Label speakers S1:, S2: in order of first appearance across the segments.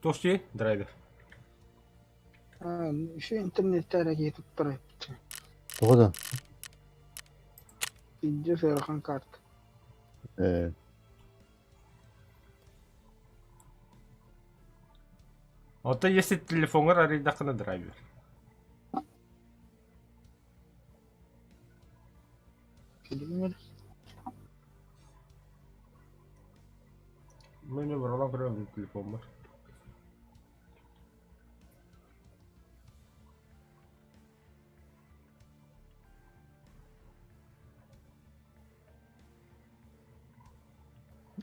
S1: Тости драйвер.
S2: А, еще интернеттер киһи туттар эбит.
S3: Тоҕо да?
S2: Пиздец ыарахан карта.
S3: Э,
S1: Оттон если телефоҥҥар арыйдаххына драйвер. Мин баралаан көрөбүн телефоммар.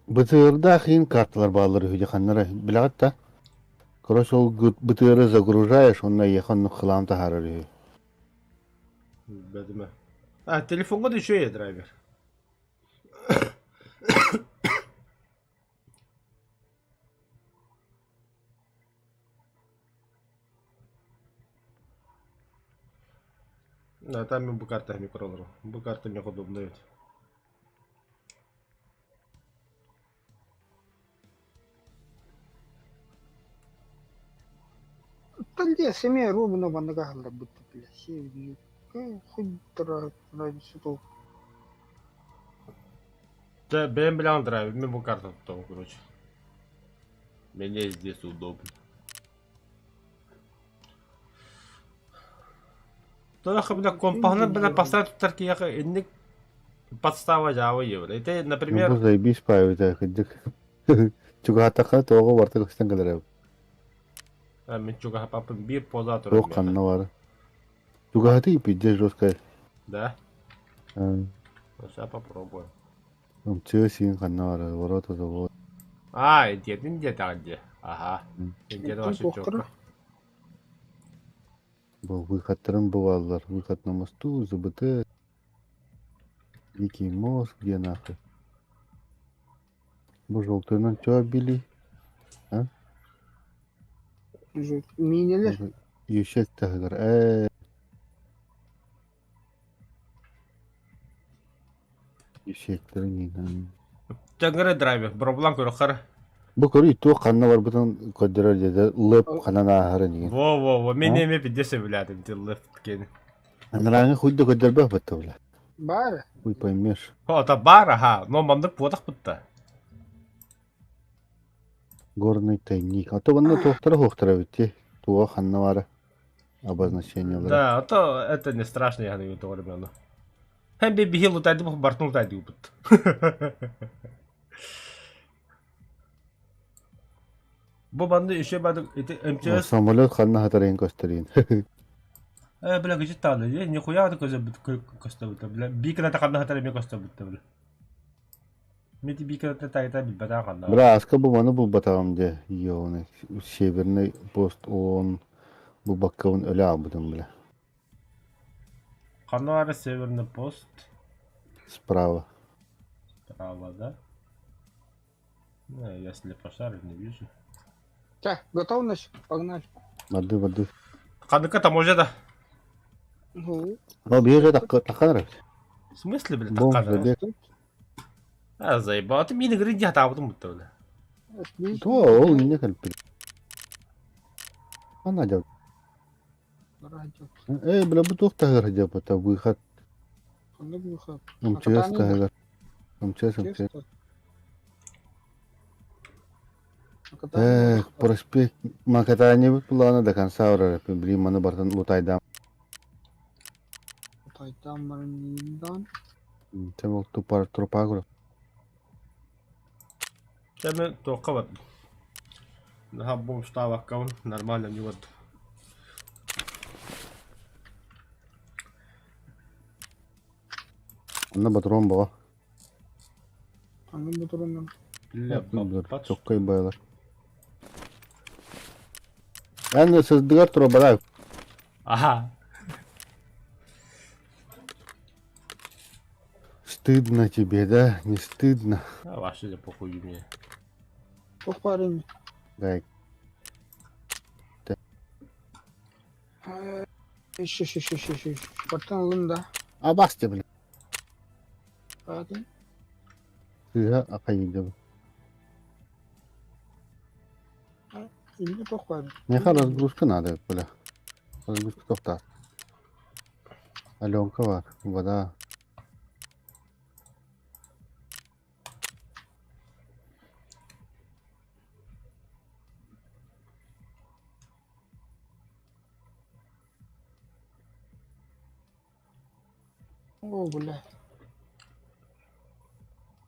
S3: БТР-даах иин карталар бааллар үһү дии ханнара билэҕит да? Короче, ол БТР-ы загружаешь, онно эйиэхэ оннук хлам таһаарар үһү.
S1: Билбэтим ээ. А, телефоҥҥа да үчүгэй драйвер. Да, там мен бу карта микролору. Бу карта мне удобно ведь.
S2: Оттон семей ровно маннык аһылларбыт бля хуй драйв
S1: Да, бэйэм билэҕин драйв, мин бу карта туттабын, короче. Мне здесь удобно. Тоох бля компаһынан бля поставить туттар киһиэхэ инник подстава дьаабы евро. Это,
S3: Ну,
S1: например,
S3: бу заебись паевыта кырдьык. Чугаһатахха тоҕо барта көстөн кэлэр
S1: а, мин чугаһапаппын биир поза турар
S3: Туох
S1: миэхэ.
S3: ханна баар. Чугаһатыы пиздец жесткая.
S1: Да?
S3: Э,
S1: Ну, сейчас попробуем.
S3: МЧС сиин ханна баар, ворота завод.
S1: А, дедин диэтэҕин дии. Аха. Дед вообще
S2: туохтара
S1: четко.
S3: Бу выходтарын бываллар. Выход на мосту, ЗБТ, Дикий мост, где нахуй. Бу желтыйынан чё били? А?
S2: Миинэлэр
S3: Еще таһыгар. Ээ. Ишиэктэрин иинэн.
S1: Тэҥҥэрэ драйвер, броблан көрөххөр.
S3: Бу көрүй туох ханна барбытын көрдөрөр диэтэ лып ханан ааһарын игин.
S1: Во-во-во, мен эми пидде сөбүлээтим ти лып кени.
S3: Анарааҥы хуй да көрдөрбөх бытта бля.
S2: Бар.
S3: Хуй поймешь.
S1: О, бар, аха, но маннык буотах бытта.
S3: Горный тайник. А то манна туохтара хуохтара эбит Туга ханна бара обозначениелара.
S1: Да, а то это не страшно, я говорю, то времена. Хэм би бихи лутайды бу бартын лутайды бут. Бу банды еще бады ити МЧС.
S3: Самолет ханна хатарайын көстөрүн.
S1: Э, бля, гүчүт таалы. Нихуя да көзө бит көстө бля. Бикна та ханна хатарайын көстө бля.
S3: Бра, аска бу маны булбатаҕым дьэ, ёны Северный пост он булбаккабын өлө аалбытым бля.
S1: Ханна баара Северный пост?
S3: Справа.
S1: Справа, да? Ну, я слепошарик не вижу.
S2: Так, готовность, погнали.
S3: Барды, барды.
S1: Ханныка таможня да.
S2: Ну,
S3: О, биир такканар.
S1: В смысле, блин,
S3: Бомж
S1: такканар?
S3: забег.
S1: А, заебал. Ты мини гринди хатаабытым бутта, бля.
S3: То, ол мине кэлпит. Ана дьал. Э, бля, бу туох таһыгар дьаппата выход.
S2: Ханнык выход?
S3: МЧС таһыгар. МЧС, МЧС. Эх, проспект Макатаанибыт плана до конца урар. Блин, маны бартан лутайдам.
S2: Лутайдам баран
S3: Тем ол тупар трупа
S1: Тэми туохха бардым. Наһаа бомжтаабаккабын, нормально не бардым.
S3: Онно патрон боҕо.
S2: Онно патроннар.
S1: Бля, баппат.
S3: Чоккай байлар. Эн сыздыгар турабарай.
S1: Аха.
S3: Стыдно тебе, да? Не стыдно?
S1: А вообще да похуй мне.
S2: Туох парень?
S3: Дай.
S2: Еще, еще, еще, еще, еще. Бартан ылым да.
S3: Абасте, блин.
S2: Атын.
S3: Сыыһа акайыйдым.
S2: Инньэ туох баарый?
S3: Миэхэ разгрузка надо, бля. Разгрузка тохтоо. Аленка бар, вода.
S2: О, бля.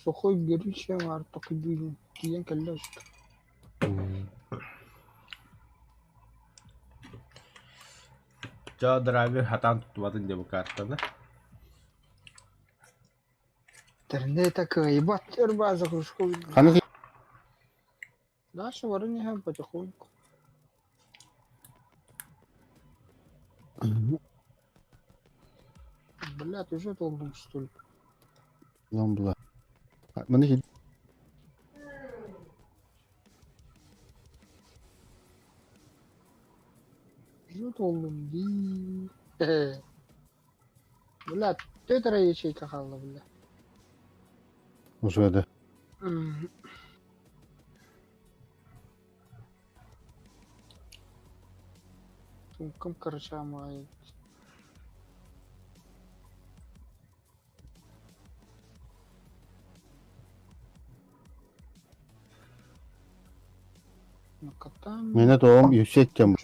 S2: Сухой горючее баар токуйдуун тиийэн кэллэ усту.
S1: Чо драйвер хатаан туттубатын диэ бу картаны.
S2: Интернета кыайбат ырбаа загрузка
S3: Ханнык
S2: Дальше баран иһэн потихоньку. Блядь, уже толдум что ли?
S3: Ломбла. Маны
S2: Уже толлум дии. Блядь, тетра ячейка хаалла, бля.
S3: Уже да.
S2: Сумкам короче, Накатаем.
S3: Меня то yüksek кем.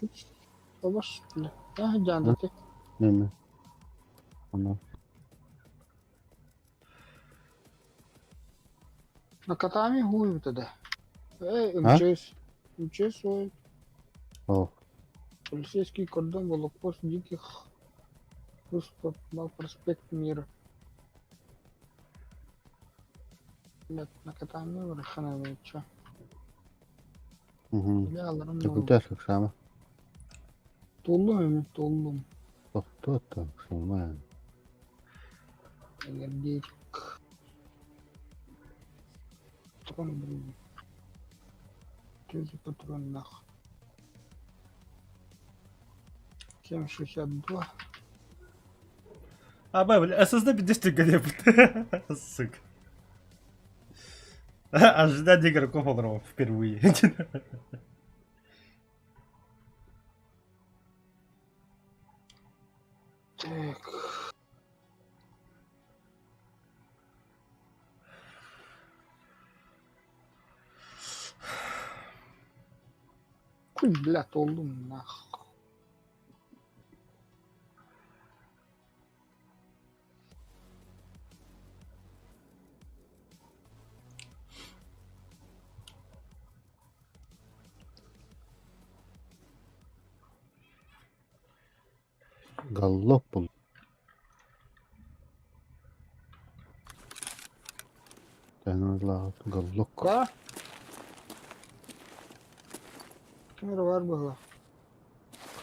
S2: Обаш, бля. А, дянды.
S3: Неме. Ана.
S2: Накатами хуй тогда. Эй, МЧС. МЧС, ой.
S3: О.
S2: Полицейский кордон, блокпост диких. Плюс проспект Мира. Блядь, накатами рахана чё.
S3: Угу.
S2: Бля, аларым
S3: Текутяш как сама.
S2: Толлум эми, толлум.
S3: Кто там, сама.
S2: Энергетик. Патрон, блин. Что за патрон нах? 7,62.
S1: А, бля, ССД 50 где Сука. Ожидание игроков он впервые.
S2: Так. Хуй, бля, толлум нах.
S3: Галлоп был. Галлок.
S2: Да? Камера бар была.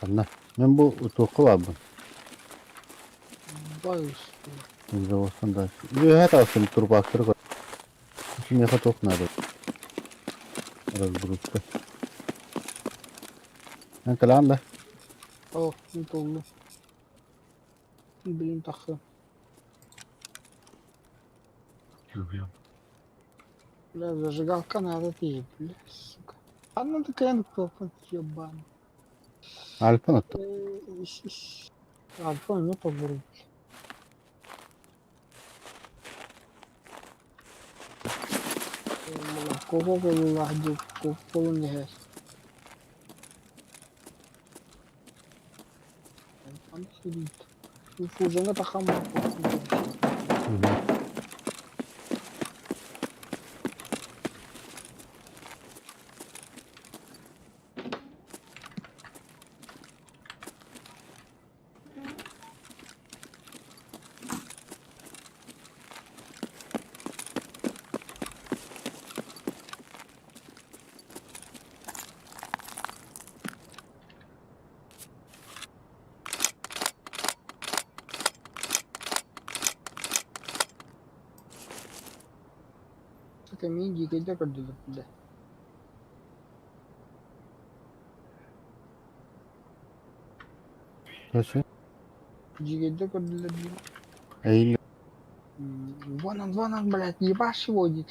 S3: Ханна. Мен бу туохха баарбын.
S2: Байус.
S3: Заводтан дальше. Үөһэ таҕыстым турбаактары көр. Миэхэ туох наада. Разгрузка. Эн кэлэҕин да?
S2: О, не толлу. Блин, тахы. Бля, зажигалка надо ты, бля, сука. А ну такая кнопка, ебан.
S3: Альпан отто.
S2: Альфа не побору. Кого была кого не Фужина тахама. Мин дьиикэйдэ көрдүлэр бile.
S3: Точно?
S2: Дьиикэйдэ көрдүлэр диэн.
S3: Эйил.
S2: Вон он, блядь, ебашь его, дик.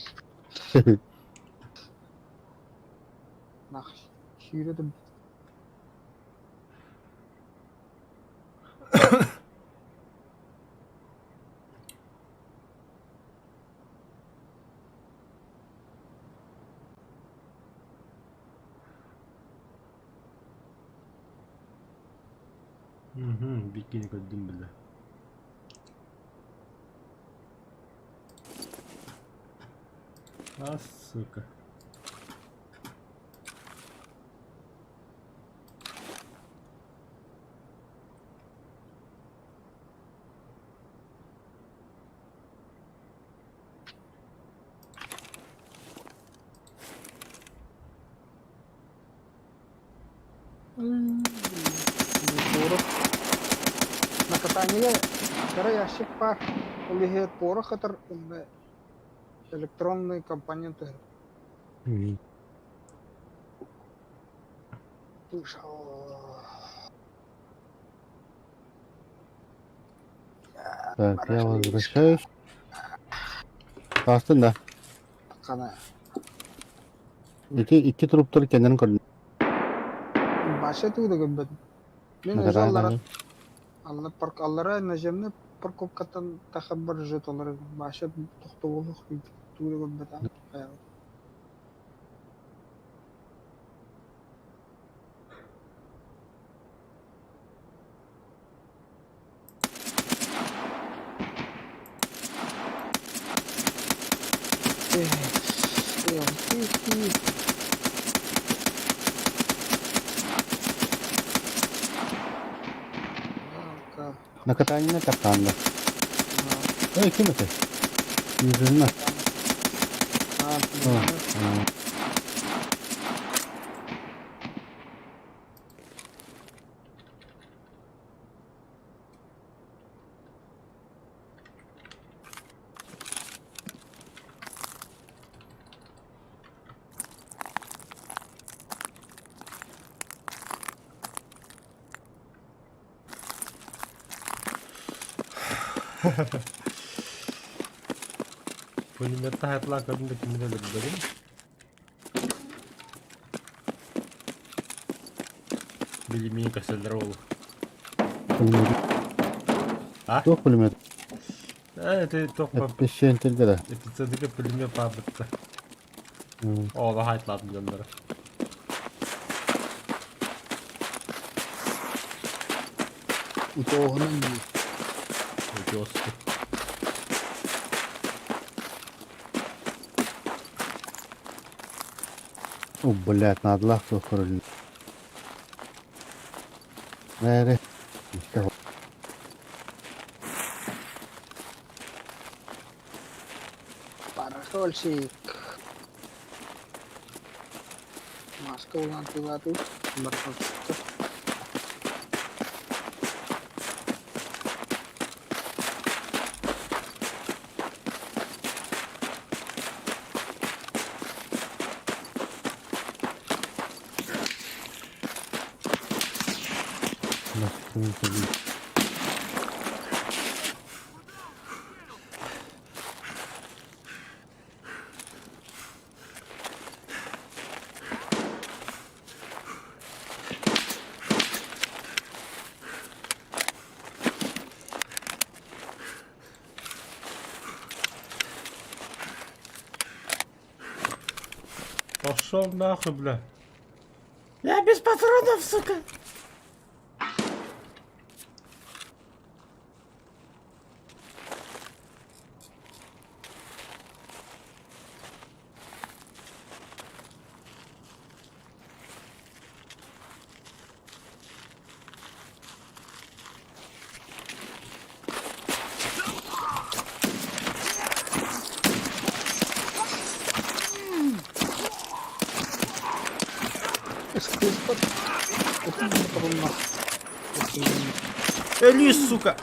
S2: Нахуй. Сүүрэ турбут.
S1: Мгм, бикини көрдүм бile. А, сука.
S2: Порох. Накатание кыра ящик баар, ол иһигэр порох ытар уонна электронный компонент түһэр.
S3: Так, я возвращаюсь. Астын да.
S2: Хана.
S3: Ити икки труптар кэннин көрдүм.
S2: Баша тугу да көрбөтүм. Мин өзү аллара алла парк аллара наземный парковкаттан тахабар жетолар Баша тохтобулух тугу да көрбөтөм.
S3: Накатание таканда. Эй, ким это? Yüzünme.
S1: Пулемет hayatlar kadın da kimin öldürdü? Билимини көсөллөр ол. А?
S3: Туох пулемет?
S1: Это туох
S3: Эпписсиэнтиргэ да.
S1: Эпицентрге пулемет баабытта. Ола хайтлаатын дьоннору.
S2: Утооһунан дии.
S1: Утуосту.
S3: О, блядь, наадалаах суох көрүлүн. Бээрэ.
S2: Парасольчик. Маска улаан тылаатыы барсалчыкка.
S1: Пошел нахуй, бля. Я без патронов, сука!
S2: Ыстыыспат. Ытын
S1: Эли, сука!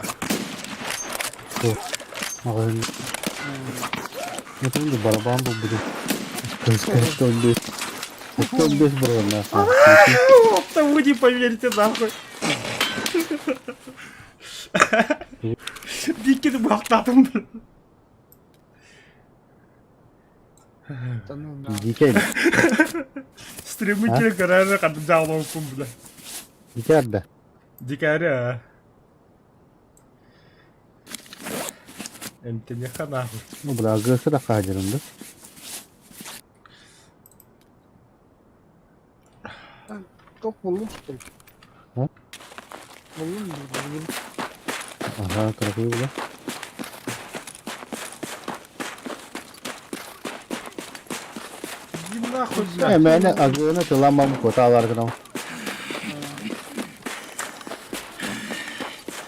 S3: Это барабан был, блин. 115 бро, нахуй.
S1: Вы не поверите, нахуй. Дикий бахтатым, блин.
S2: Да ну да.
S3: Дикий.
S1: Стримы
S3: А?
S1: киһи көрөөрү ханна дьаалаоппун бля.
S3: Дикарда.
S1: Дикари а. Эмтэниэххэ нахуй.
S3: Ну, бля, агрессор хаадьырым да.
S2: Тох буллум что ли?
S3: А?
S2: Буллум буллум.
S3: Ага, красиво, бля.
S1: Иди нахуй, бля.
S3: Э, мээнэ агыны тыламам куотаалар гынам.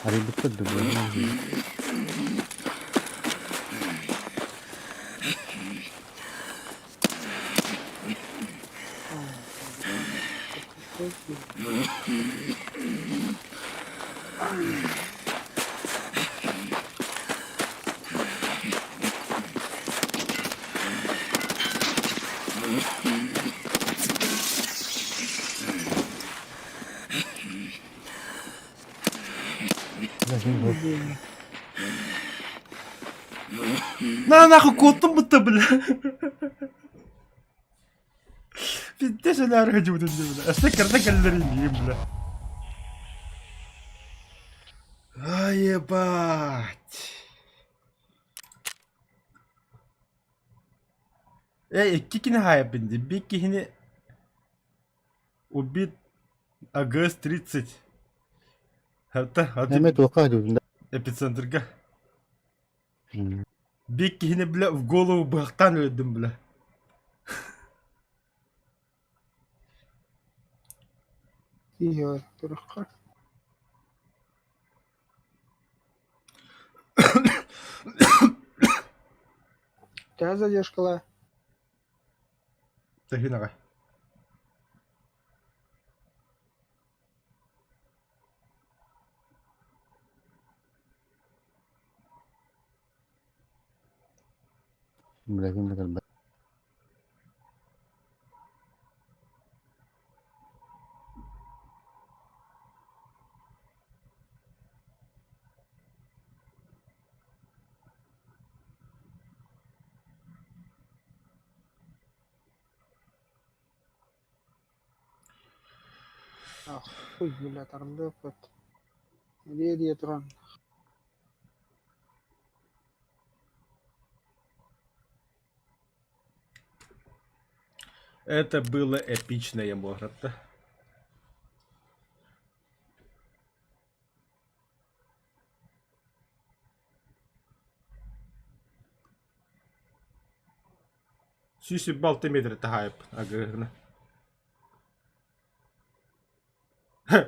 S3: Арыйбыттар да бля.
S1: На нахуй куоттум бутта бля. Пиздец өлөөрү сылдьыбытым дии бля. Өссө кырда кэллэрин бля. Ай ебать. Э, икки кини хаайбын дии. Биир киһини убит АГС-30. Это
S3: Эмэ туохха сылдьыбытым да?
S1: эпицентрга. Биир киһини, бля, в голову быһахтаан өлөрдүм, бля.
S2: Ийэ, турахха. Төһө задержкалаа?
S1: Тэһин аҕай.
S3: Бля, ким да кэлбэт.
S2: Ах, хуй, блядь, аралдыахпыт. Диэ-диэ туран
S1: Это было эпичное Мората. 106 метр таһаайып агыһына.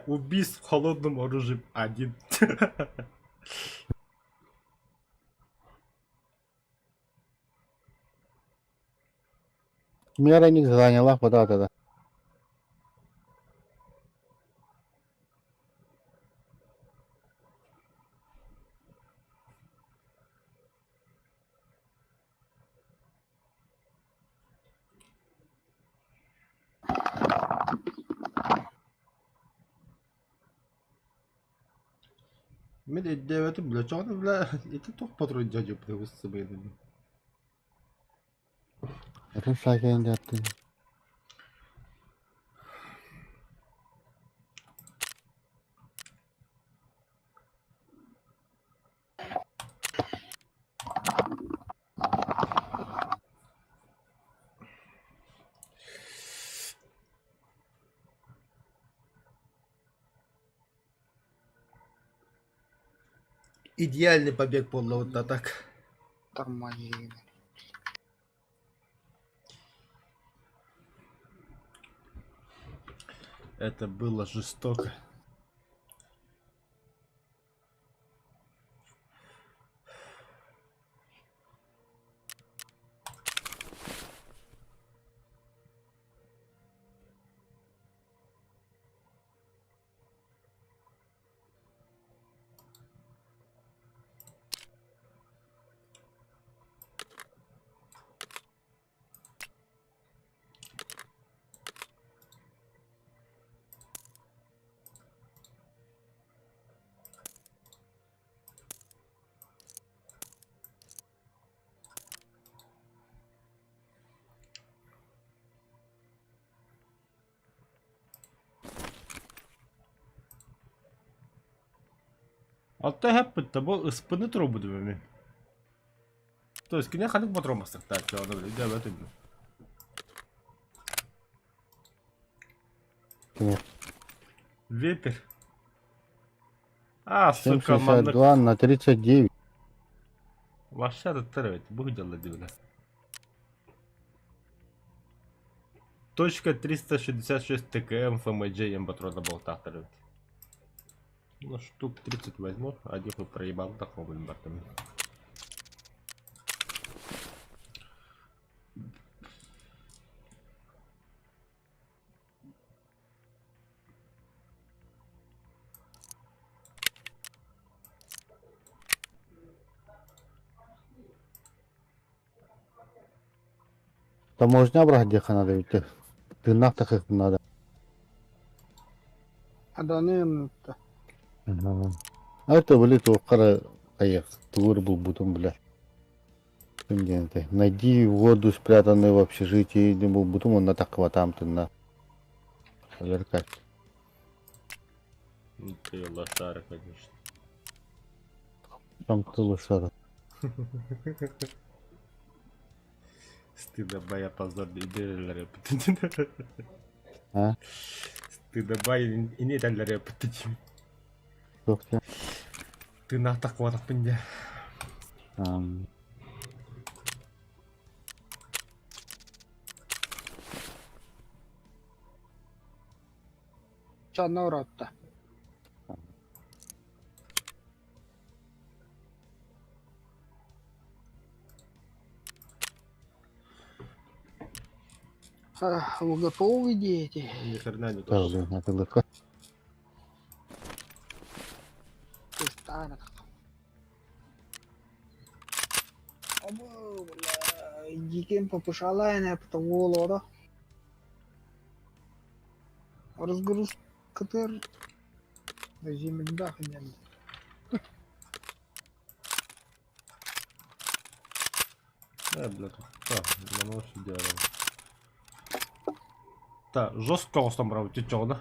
S1: Убийств холодным оружием один.
S3: Мера заняла куда-то да.
S1: Мин өйдөөбөтүм бля, чоҕун бля, ити туох патрон дьадьы бля высыбайдым.
S3: Атын саакайын дьааттын.
S1: Идеальный побег буолла вот так.
S2: тормозили.
S1: Это было жестоко. Алта эһэппит бу ыспыны турбутум эми. То есть кини ханнык патрон бастыктааччы оны били өйдөөбөт үһү.
S3: Кини
S1: Ветер. А, сука, маннык
S3: 7,62 на 39.
S1: Вообще аттар эбит, бу дьалла дибиле. Точка 366 ТКМ ФМДЖ М патрона болтаахтар эбит. Ну, штук 30 возьму, один хуй проебал, так блин, бартами.
S3: Таможня абраһа диэххэ наада эбит. Тыыннаах тахыахпын наада.
S2: Аданы ынытта.
S3: А это были туохха эрэ хайыах, тугу эрэ булбутум бля. Ким диэн этэй? Найди воду, спрятанную в общежитии диэн булбутум уонна таххыбатаам тынна. Өлөр
S1: Ну ты лошара, конечно.
S3: Там ты лошара.
S1: Стыдоба я позорный
S3: А?
S1: Стыдоба и не этэллэр
S3: Туох диэн?
S1: Тыыннаах таххыбатахпын дии.
S3: Ам,
S2: Чанна уратта. Вы готовы, дети?
S1: Ни хрена не
S3: так,
S1: то.
S3: блин, атылыкка.
S2: Кыстаана. Оба, бля, диким попушала, потом голову. Разгруз КТР. Земля, хрен.
S1: Э, бля, тут та, наносит дело. Та, жестко оҥостон барабыт чоҕуна.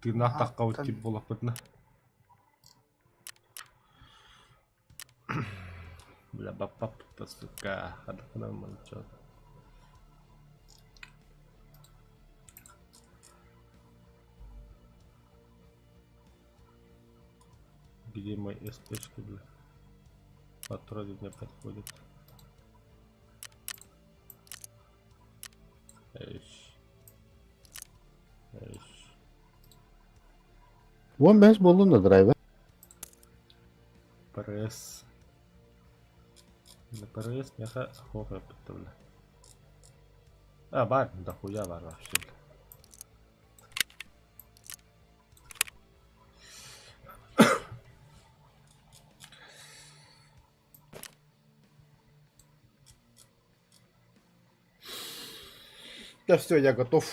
S1: Тыыннаах таххабыт тип буоллахпытына. Бля, бап-бап, сука, хадахына чё. Где мой СПшка, бля? Патроны не подходит. Эш. Эш.
S3: 15 буоллун да драйвер.
S1: ПРС. На ПРС меха хохо бля. А, бар, дохуя бар вообще. Бля. Да все, я готов.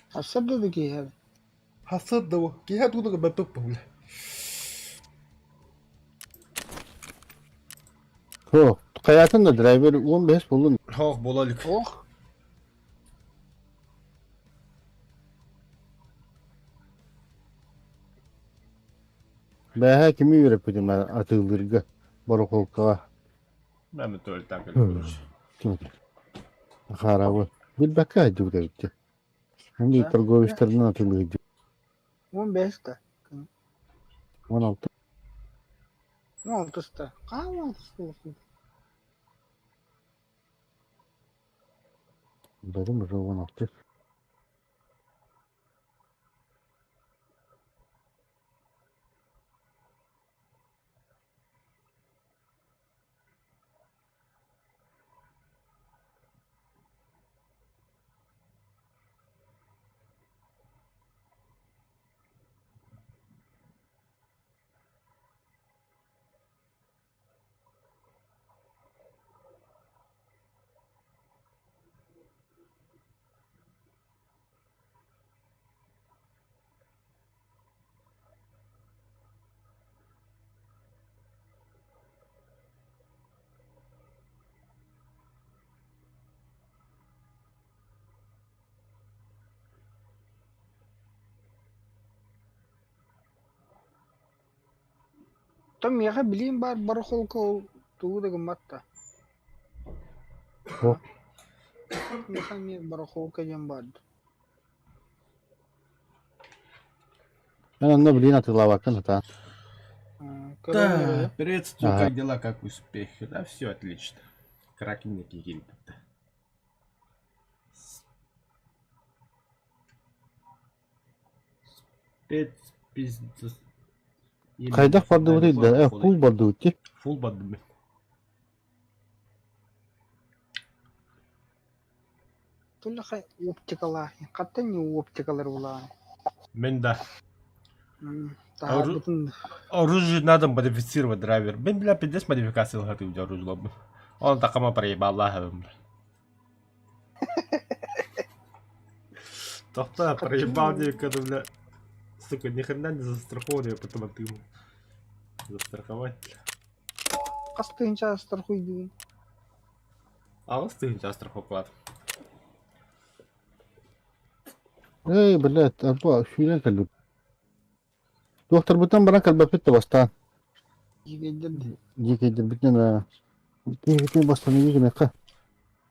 S2: Хасса киһи.
S1: Хасадова. Киһи тудага бэппэ бля.
S3: Хо, хайатын да драйвер 15 буоллун.
S1: Хох болалик.
S2: Ох,
S3: Бэһэ кими үөрэппитим атыылыырга борохуолкаҕа.
S1: Мен төль так короче.
S3: Ким этэ? Харабы. Билбэккэ сылдьыбыт эбит. Они торговецтарынан атыылыыр
S2: 15-та.
S3: 16.
S2: 16-та. Хаан 16 буолуохпун?
S3: Бэрим уже 16.
S2: То миэхэ билиим баар барахолка ол тугу да гыммат да.
S3: О.
S2: Миэхэ эмиэ барахолка диэн баар да.
S3: Мен онно билиин атыылаабаккын сатаан.
S2: Көрөн эрэ.
S1: Да, приветствую,
S3: Ага.
S1: как дела, как успехи? Да, все отлично. Кракен не киирбит. Спец пиздец.
S3: Хайдах бардыбытый да? Э, фул бардыбыт дии.
S1: Фул бардым.
S2: Тула оптикалаах. Хаттан не оптикалар булаан.
S1: Мен да.
S2: Таһаарбытын
S1: Оружие надо модифицировать драйвер. Мен, бля, пиздец модификация лгаты у оружие. Он такама проебал, бля. Тохта, проебал мне, когда, бля. Сука, ни хрена не застрахован, я потом отыму. Застраховать, бля.
S2: хас тыһыынча страхуйдуун.
S1: А ты страховать.
S3: Эй, блядь, арба сүүрэн кэлбит. Туохтарбытын баран кэлбэппит да бастаан.
S2: Дьигэйдэр
S3: Дьиикэйдэрбитинэн киһибитин бастан гыныахха.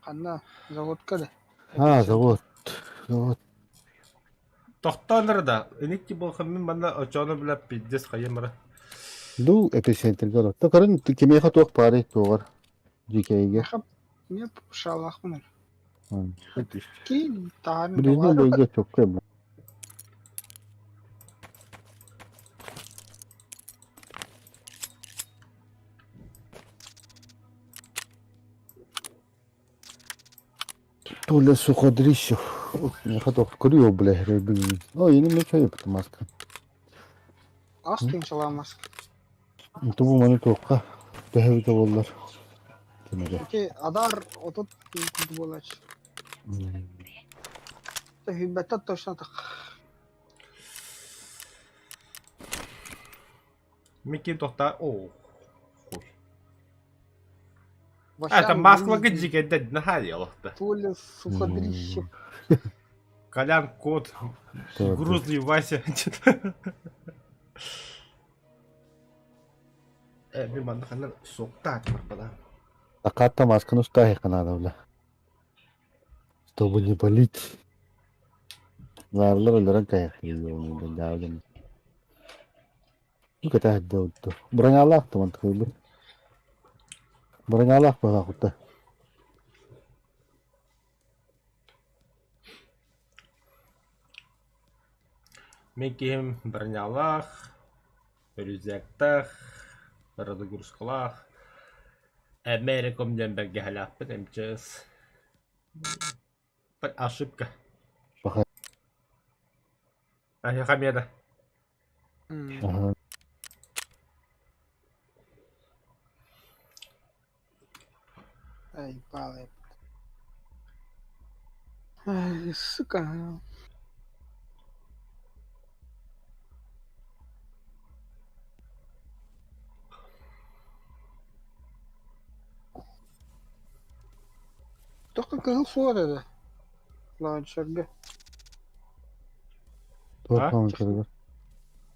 S2: ханна заводка да.
S3: А, завод. Завод.
S1: Тохтоонор да, иникки буолхан мин манна очоону бля пиздец хайымара.
S3: Ду эпицентрге олор. Көрөн кимиэхэ туох баарый туоҕар дьиикэйгэ.
S2: Миэхэ мне шалахмын. Киин таһаарын
S3: Ближний
S2: тоҕо
S3: бойга чопкой бу. Толя Суходрищев. Миэхэ туох көрүө бля бүгүн. Ой, ini меча епт маска.
S2: ас тыынчаламас.
S3: Тубу маны туохха төһөбүтэ буоллар. Кимэгэ.
S2: Ити адар отут курдук буолааччы. Хүббэттэ точно так.
S1: Микки тохта, о, хуй. А, это Москва дикая, находила-то.
S2: Толя Суходрищев.
S1: Колян, кот, грузный Вася. Э, мен манна ханан соктаат барбада.
S3: Акатта масканы устаахы надо, бля. Чтобы не болеть. Наарлар өлөрөн кайах. Кэтэһэрдэ Бронялаах туман тыкылбыт. Бронялаах баҕа
S1: Мен киһим бронялаах, рюкзактаах, разгрузкалаах, Америком диэн бэргэһэлээхпин МЧС. Ошибка.
S3: Баха.
S1: Аһыаха миэдэ.
S3: Аха.
S2: Ай, палы. Ай, сука. Только кыһыл суор эрэ. Лаунчерга.
S3: Туох
S1: А?
S3: лаунчерга?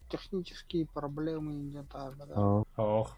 S2: Технические проблемы где-то. Да.
S3: Аа.
S1: Ох.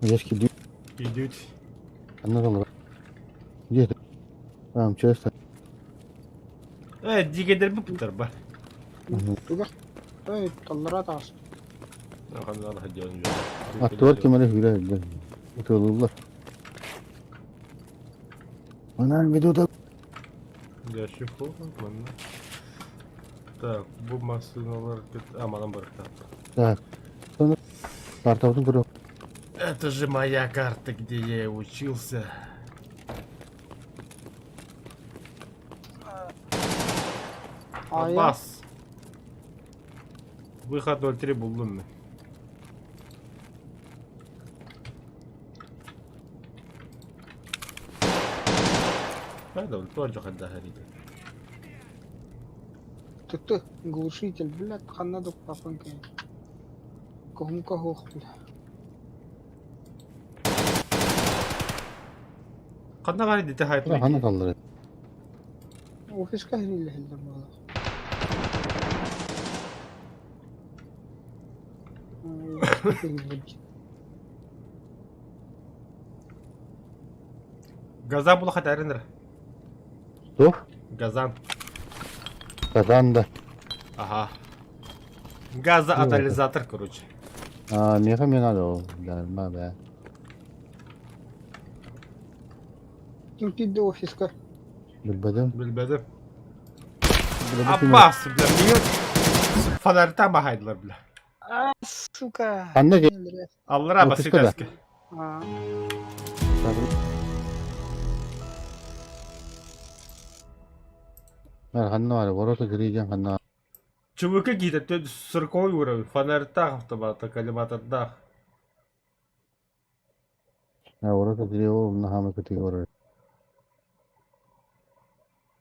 S3: Ешки
S1: Идут.
S3: Анна Где ты? А, МЧС.
S1: Э, дигедер бу бар.
S2: Туга. Эй, таллара таас.
S3: Аттылар ким эрэ hüle hüle. Ытыалыыллар. Манан ведут.
S1: Ящик манна. Так, бу массыыналар А, манан барыктаах.
S3: Так. Картабытын көрө.
S1: Это же моя карта, где я и учился. Аббас. Выход 03 буллум. هذا توجه الدهري
S2: Ты глушитель, блядь, ханна дукпапын кэ. Кохумка хох, бля.
S1: Ханна баар дите хайт
S3: Ханна таллар.
S2: Офиска хириллэ хиллэр буолар.
S1: Газа була хатарыныр.
S3: Туох?
S1: Газан.
S3: Казан да.
S1: Ага. Газоанализатор, короче.
S3: А, меха мне надо. Да, да.
S2: Ким киирдэ офиска?
S3: Билбэтим.
S1: Билбэтим. Аббас, бля, миигин фонарьтаан баһайдылар, бля.
S2: А, сука.
S3: Ханна
S1: Аллара
S3: Офиска да.
S1: басыгаска.
S2: А,
S3: Ханна бар, ворота кирийден ханна.
S1: ЧВК киһитэ сороковой уровень, фонарьтаах автомата, коллиматордаах.
S3: Ворота кирийо, умна хама категория.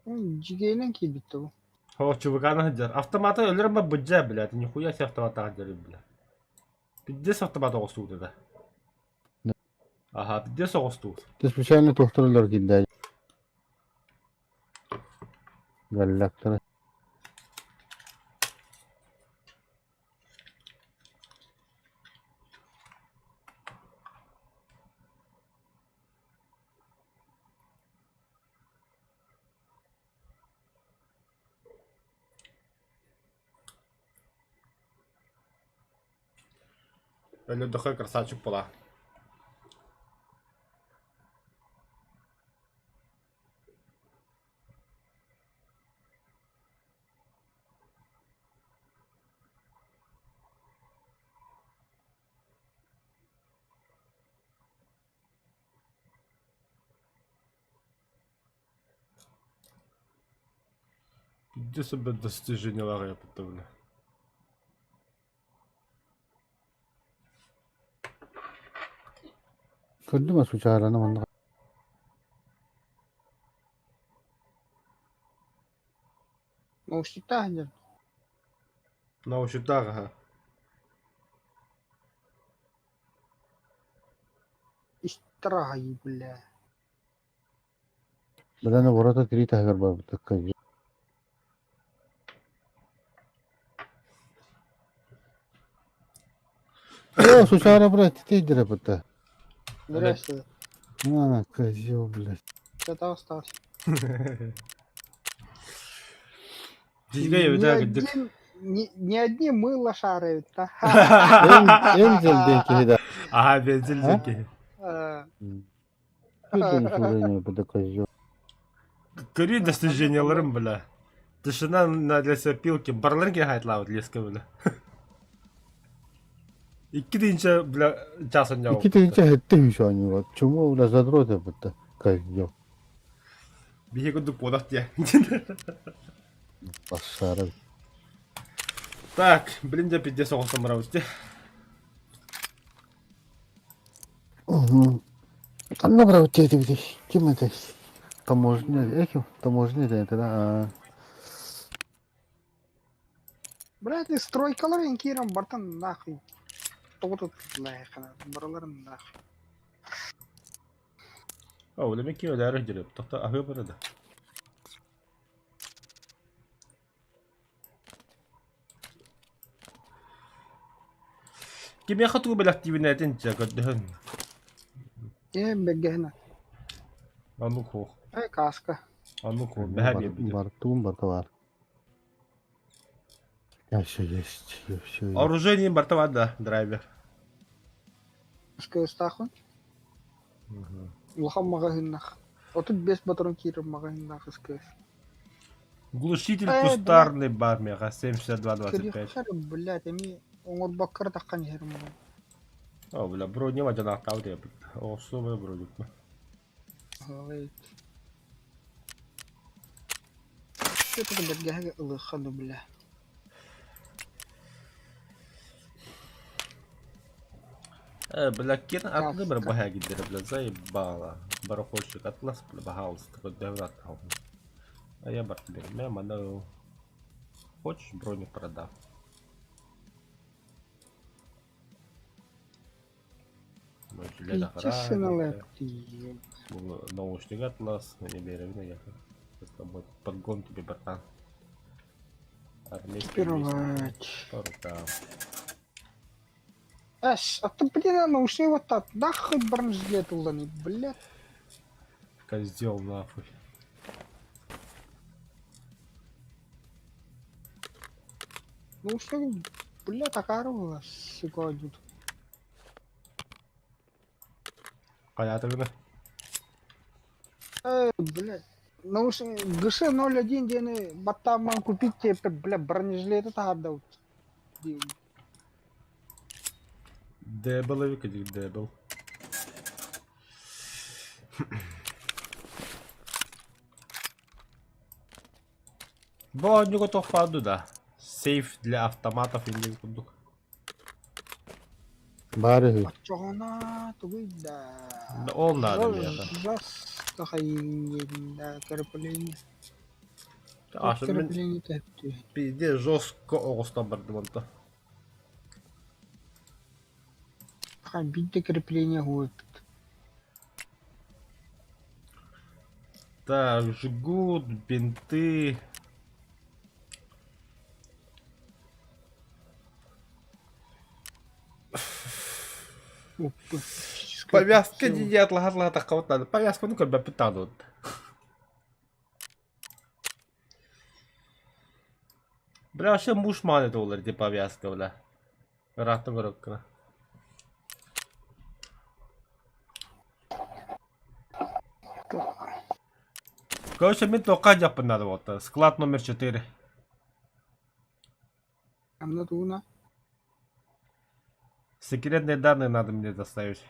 S2: Дьигэйинэн киирбит бу.
S1: О, ЧВК-ны сылдьар. Автомата өлөр быдьа, блядь, нихуя себе автомата сылдьар, бля. Пиздец автомат оҕустубут да. Ага, пиздец оҕустубут.
S3: Ты специально тохторлор киирдэ. Галлактара.
S1: Өлөрдөххө красавчик буолаа. Пиздец себе достижениелар я бля.
S3: Көрдүм сучаараны манна.
S2: Наушниктаах дьон.
S1: Наушниктаах, ага.
S2: Истрай, бля.
S3: Бэлэни ворота кирии таһыгар барбытыкка. О, сучара, блядь, ты дыры
S2: Здрасте.
S3: А, козел, блядь.
S2: Это остался.
S1: Дьигэ
S2: Ни
S1: эбитэ кырдьык.
S2: один, не одни мы лошары. Да.
S3: Энзел диэн киһи да.
S1: Ага, бензин
S3: А?
S1: диэн киһи.
S3: Ты козел.
S1: Көрүү достижениеларым, бля. Тишина на лесопилке. Барларын киһи хайтлаабыт леска, бля. Икки тыһыынча, бля, час
S3: Икки тыһыынча сэттэ сүүс оонньууга. Чуму, бля, задрот эбит козел.
S1: Биһи курдук буолах диэ.
S3: Лошара.
S1: Так, блин, дьэ пиздец оҕостон барабыт дии.
S3: Ханна барабыт диэтибитий? Ким этэй? Таможня, эким? Таможня это да?
S2: Блядь, стройкалар киирэн бартан нахуй. Тоҕо бараларын нахуй.
S1: О, үлэми ки өлөөрө дьирип. Тохто аһыы бара да. Кимиэхэ тугу бэлэхтиибин этин чэ көрдөһөн.
S2: Ээ бэргэһин
S1: Оннук суох.
S2: Ай кааска.
S1: Оннук суох. Бэһэ биэрбитим.
S3: Бартуун барта баар. Я все есть, я все есть.
S1: Оружие барта баар да, драйвер.
S2: СКС-таахпын. Улахан маҕаһыыннах. 35 батарон киирэр маҕаһыыннаах СКС.
S1: Глушитель
S2: Э,
S1: кустарный баар миэхэ 72-25.
S2: Көрүөххэ блядь, эмиэ оҥорбокко эрэ таххан иһэрим буолуо.
S1: О, бля, броня мадьанаахтаабыт диэбит. Оҕурсу бля бронюкма.
S2: Аҕай. Что-то бэргэһэгэ ылыахха ду бля.
S1: Э, бля, кин атны бір
S2: Каска.
S1: баһа гиддere, бля, заебало. Барахольщик атлас, бля, пожалуйста, хоть дай А я бар тебе, мя, мана. Хочешь, броню продам? Ну, жилет
S2: Пиздец
S1: охраны,
S2: сыналапты.
S1: наушник атлас, не бери, я Это будет подгон тебе, братан. Армейский вестник.
S2: Экипировать.
S1: По рукам.
S2: Эш, а ты, блин, наушник вот так, нахуй бронежилет уланы, блядь.
S1: Козел нахуй.
S2: Наушник, бля, такая была, сука, идут.
S1: Понятно,
S2: Эй, блядь. Наушник, ГШ-01 диэни баттаамман купить тебе, бля, бронежилеты таһаардабыт.
S1: Дебеловик или дебел? Бо готов да. Сейф для автоматов или курдук.
S3: Баар үһү.
S2: Оччоҕуна тугуй да.
S1: Да ол надо мне.
S2: Жестко хайыҥҥа крепление.
S1: А что мен
S2: Крепление тэптүү.
S1: пизде жестко оҕустан бардым онто.
S2: Хай биирдэ крепление хуйпут.
S1: Так, жгут, бинты.
S2: Оппа.
S1: Повязка не отлага такого надо. Повязку ну как бы питану. Бля, вообще муж маны доллар, где повязка, бля. Ратом рукна. Короче, мен тоққа жаппын надо вот. Склад номер 4.
S2: Амна тууна.
S1: Секретные данные надо мне доставить.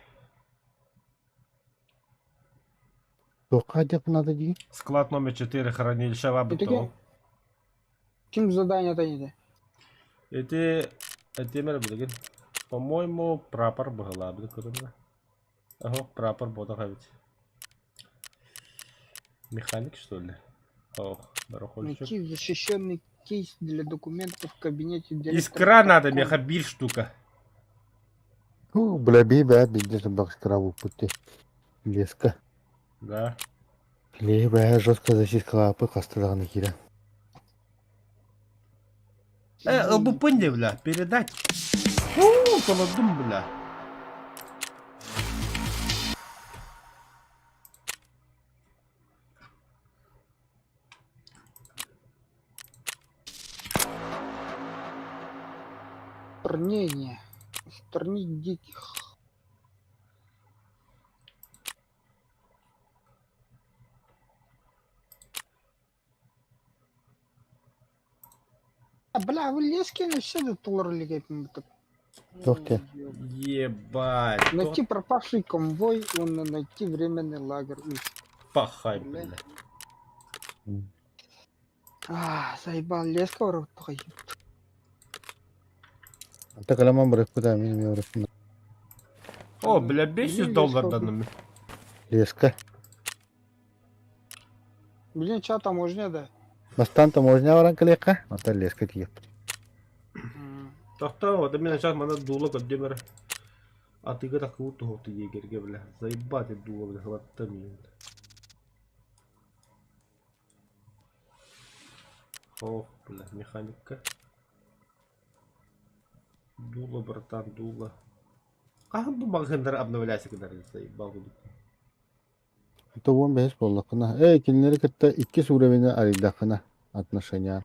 S3: Туохха дьап надо дии?
S1: Склад номер 4 хранилище
S2: Итоге
S1: Вабытол.
S2: ким задание тайды?
S1: Эти... Эти мэр билигин. По-моему, прапор была билигин. Ага, прапор бота ведь. Механик, что ли? Ох, барахольщик.
S2: Найти защищенный кейс для документов в кабинете директора.
S1: Искра надо, меха бир штука.
S3: Ху, бля, бии бää биирдэ сымбах искра пути. Леска.
S1: Да.
S3: Ле бää жестко зачисткалаапы хаста даҕаны киирэ.
S1: Э, ылбыппын бля, передать. Фу, колодум, бля.
S2: Устранение. Устранить диких. А, бля, вы лески все толрали
S3: Туох те?
S1: Ебать.
S2: Найти пропавший конвой, он найти временный лагерь. Уф.
S1: Пахай,
S2: Бля.
S1: бля.
S2: А, заебал, леска в рот.
S3: Ата каламан барыппыта мин эмиэ барыппын.
S1: О, бля, 500
S2: Блин,
S1: доллар
S2: леска
S1: данными.
S3: Леска.
S2: Блин, чё там можно, да?
S3: Бастаан таможня баран кэлиэххэ, ата леска тиийэппит.
S1: Тохто, вот именно сейчас мана дула коддемер. А ты говоришь, круто, ты егерь, бля. Заебать дула, бля, хватит мне. Ох, бля, механика. Дула, братан, дула. А, ну, магазин обновляйся, когда заебал.
S3: Это 15 буоллаххына. Эй, кинилэри кытта иккис уровень арыйдаххына отношения.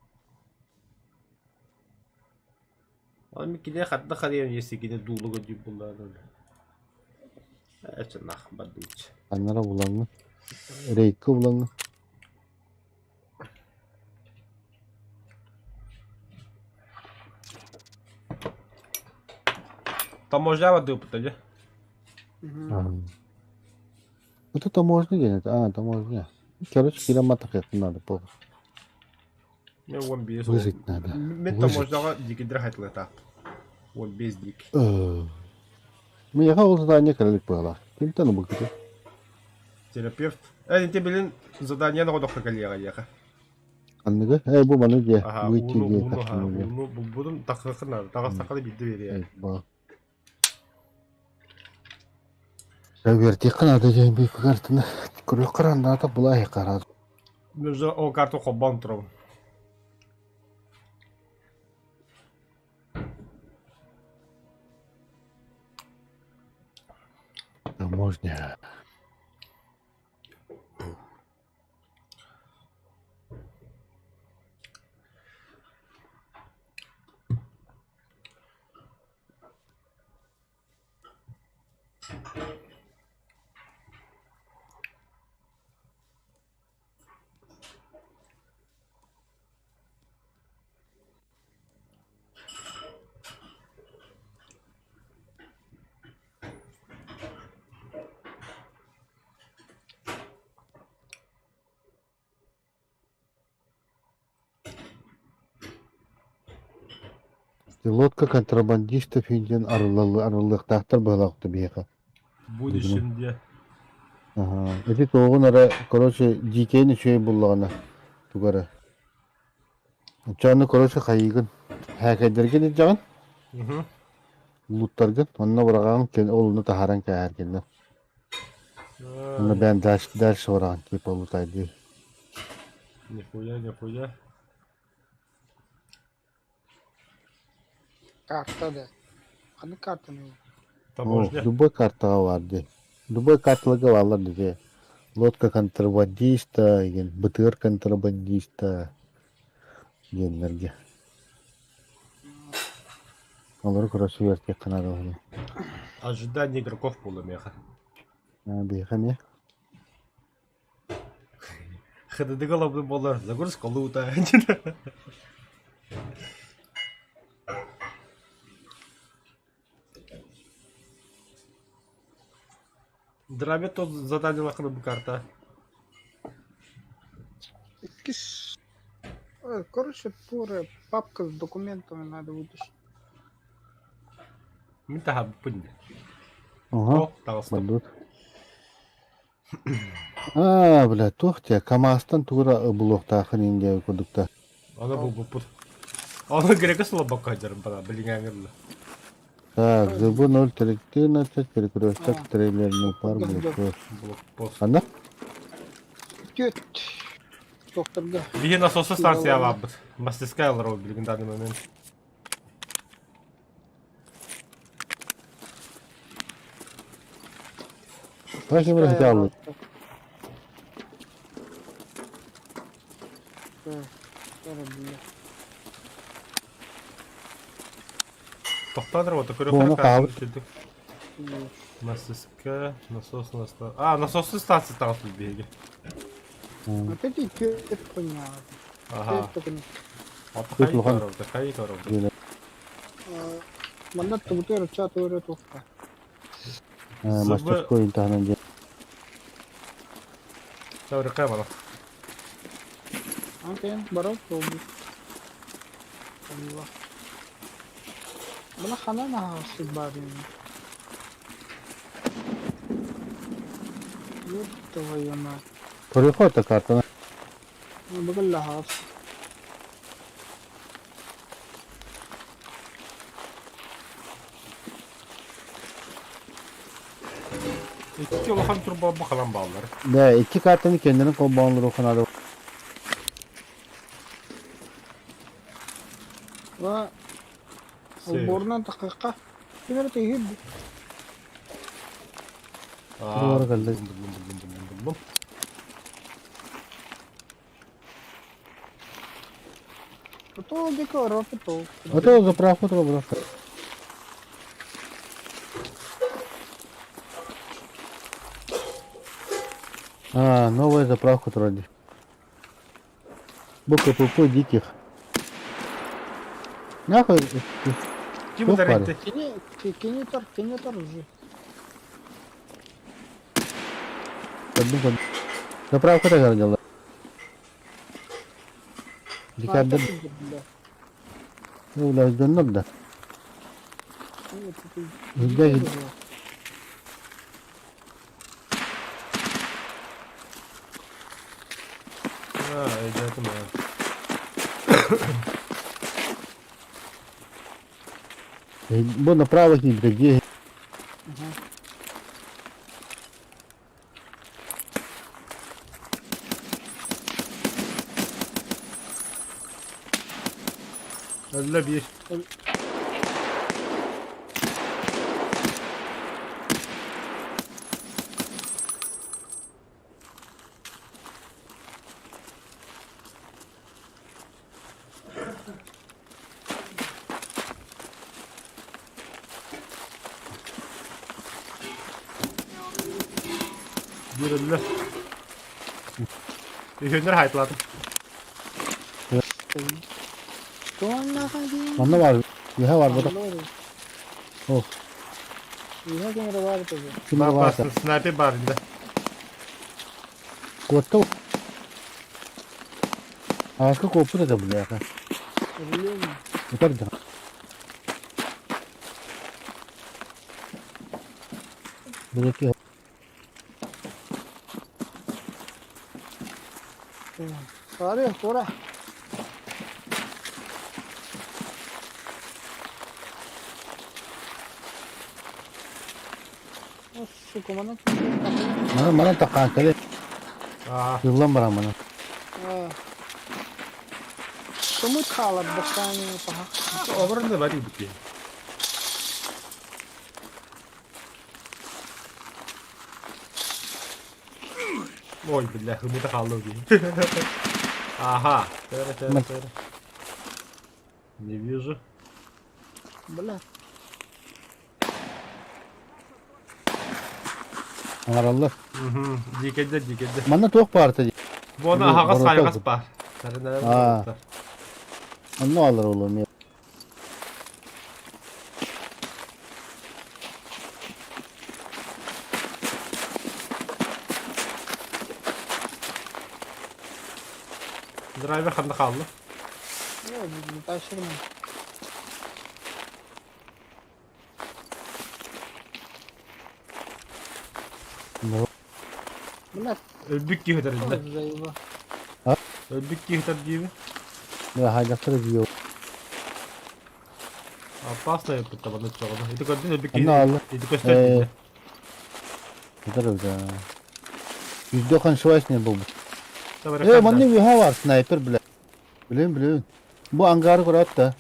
S1: Ол миккине хатта харыйан если кини дуулуга дүү буллаан. Эченах бардыч.
S3: Аннара булаҥҥын. Рейка булаҥҥын.
S1: Таможня бардыппыта дьэ.
S3: Это таможня диэн это. А, таможня. Короче, киирэн матахыахпын надо буолла.
S1: Мен 15
S3: Выжить надо.
S1: Мен
S3: Выжить.
S1: таможняҕа дикидер хайтылатаах. 15 дик.
S3: Миэхэ ол задание кэлэлик быһалаах. Кимтэн ылбыккытый?
S1: Терапевт. Эн ити билин задание оҕодоххо кэлиэҕэ диэхэ.
S3: Анныгы? Э, бу маны диэ.
S1: Аха,
S3: Выйти
S1: ууну,
S3: диэ,
S1: ууну, аха,
S3: тахсыны диэ.
S1: ууну булбутум тахсыаххын наада. Таҕыстаххына биирдэ биэриэ.
S3: Э, бу. Үөрдиэххэ наада диэн биир картаны көрүөххэ эрэ наада булаа хараат.
S1: Между ол карту холбоон турабын.
S3: Таможня. Лодка контрабандистов диэн арыллыахтаахтар быһалаахта биһиэхэ.
S1: Будущем диэ.
S3: Аха. Ити туоҕун эрэ, короче, дьиикэйин үчүгэй буллаҕына тугу эрэ. Оччону, короче, хайыыгын? Һээкэйдэргин илдьэҕин, лууттаргын, онно быраҕаҕын, ол онно таһааран кээһэргиннэр. Онно бэйэм дальше, дальше быраҕан типа лутайдыы.
S1: Нихуя, нихуя.
S2: Карта да. Ханнык картаны?
S3: О, любой картаҕа баар дии. Любой карталарга бааллар дии. Лодка контрабандиста, игин, бытыар контрабандиста диэннэргэ. Олору короче үөртиэххэ наада уһуну.
S1: Ожидание игроков буолла миэхэ.
S3: Биһиэхэ эмиэ.
S1: ХДД лобы буолар загрузка лута. Драбе тот задание бу карта.
S2: Иккис. Короче, тура папка с документами надо вытащить.
S1: Мин таһабыппын дии.
S3: Ага,
S1: О, таҕыстым.
S3: бардыбыт. Аа, бля, туох диэ, КамАЗтан тугура булуохтааххын иин диэбит курдук да.
S1: Аны булбуппут. Аны грека слабакка сылдьарым бана билиҥээҥи дылы.
S3: Так, ЗБ 013, перекресток, трейлерный пар, блокпост.
S1: Блокпост.
S3: Ханна?
S2: Түөрт. Докторга.
S1: Биһи насосы станция баабыт. Мастерская олорор билигин данный момент.
S3: Спасибо, хотя
S1: Тохтоотор вот
S3: Буону хаалбыт.
S1: көрүөххэ Мастерская, насосная станция. А, насосная станция таҕыс биһиги.
S2: Опять и түөрт хуйня.
S1: Ага.
S2: Түөрт
S1: Ата хайы көрөбүт, хайы көрөбүт.
S2: Манна тубутур чат өрө туохта.
S3: Мастерской таһынан диэн.
S1: Саврыкай бала.
S2: Окей, барал болду. Allah. Бына ханан аһаҕас баар ини. Ёб твою мать.
S3: Көрүөххэ картаны.
S2: Бүгүн аһаҕас.
S1: Икки улахан турба бахалан бааллар.
S3: Да, икки картаны кэннэрин холбоон ханады.
S2: Ва Олбуорунан таххахха. Ким эрэ тииһир
S1: Аа,
S3: Туора кэллэ.
S1: буллум, буллум, буллум, буллум.
S2: То дико ропы то.
S3: Это заправку треба. А, новая заправка вроде. БКПП диких. Нахуй.
S1: Ким
S3: Туох
S1: ударить?
S3: баарый?
S2: Кини кини тор, кини тор уже.
S3: Подумай, подумай. Заправка так дела. Дикарда,
S2: Бля.
S3: ну, бля, донок да.
S2: Ну, это ты-
S3: Где-
S1: А, өйдөөтүм ээ.
S3: Бу направо к ним, где?
S2: Ага.
S1: Өллө биир. Биир өллө. Үһүөннэр хайтлаатым.
S2: Туонна хади.
S3: Манна бар. Яха бар бу. Ох.
S2: Иһэ кемере бар тоже.
S3: Ким бар?
S1: Снайпер бар инде.
S3: Куотта. А как опыт это, бля?
S2: Блин.
S3: Это да. Будаки.
S2: Сары, тура. Сука, мана
S3: Мана мана такан кале.
S1: Аа.
S3: Yıllan бар мана.
S2: Кому халат башканы паха.
S1: Оборон да бар бит. Ой, бля, хымыта қалды деймін. Ага. Тәрі, тәрі, тәрі. Не вижу.
S2: Бля.
S3: Аңараллар.
S1: Угу. Дикеде, дикеде.
S3: Манна туох баарта.
S1: Бұны ағас айғас бар. Тәрі, тәрі,
S3: Аа.
S1: тәрі.
S3: Онно алар олу.
S1: Драйвер қанда қалды.
S2: Не тащырмын. Бля,
S1: Өлбік кейтер
S2: тоже
S1: дейді.
S2: заеба.
S1: Өлбік кейтер деймі.
S3: Да, хайдактар жио.
S1: Опасно өпіп табаны чоғына. Ити көрдін өлбік
S3: Онно алла.
S1: кейтер. Ити көстер дейді.
S3: Это да. Yüzde konuşma ne bu?
S1: Табары
S3: Э,
S1: қанда.
S3: манна виха бар снайпер бля. Билем билем. Бу ангар көрөт да.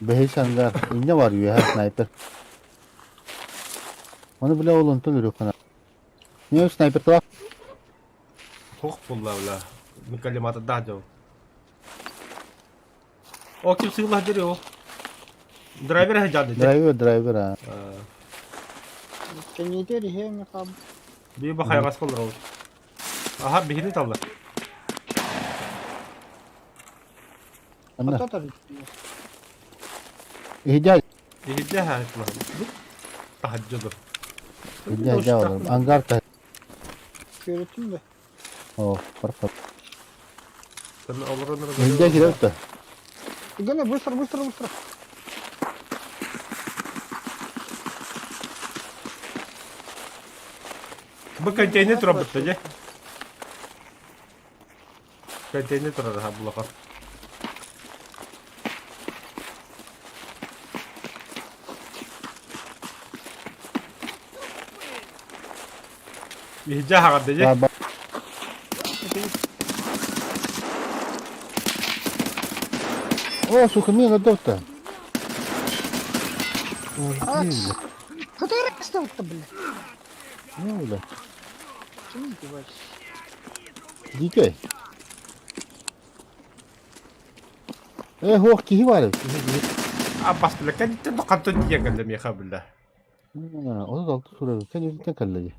S3: Бехиш ангар. Инне бар виха снайпер. Оны бля ол онтон үрүк кана. Не снайпер туа?
S1: Тоқ бұлла бля. Микалимата да жау. О, ким сыйлах дери о. Драйвер хажады.
S3: Драйвер, драйвер а.
S2: Кенетер хе ми каб.
S1: Би бахай гас колор ол. Аха, бихини талла.
S3: Анна.
S2: Ататар.
S3: Ихдя,
S1: Ихидде хайтлах. Тахаджуду.
S3: ихдя жа Ангар та.
S2: Көрөтүм да.
S3: О, парка.
S1: Ихидде
S3: Ихдя киреп та.
S2: Гене быстро, быстро, быстро.
S1: Бу контейнер турабытта же. Контейнер турар ха булака. Ихидде хагады же.
S3: Ба. О, сука, мен готов-то.
S2: А, Который то бля.
S3: Ну, бля.
S2: Чем ты издеваешься?
S3: Дикой. Э, һуох киһи баар эбит. Киһи, киһи.
S1: Абас бля, кэнниттэн хантан тиийэн кэллэ миэхэ бля.
S3: 36 сурар. Кэнниттэн кэллэ дии.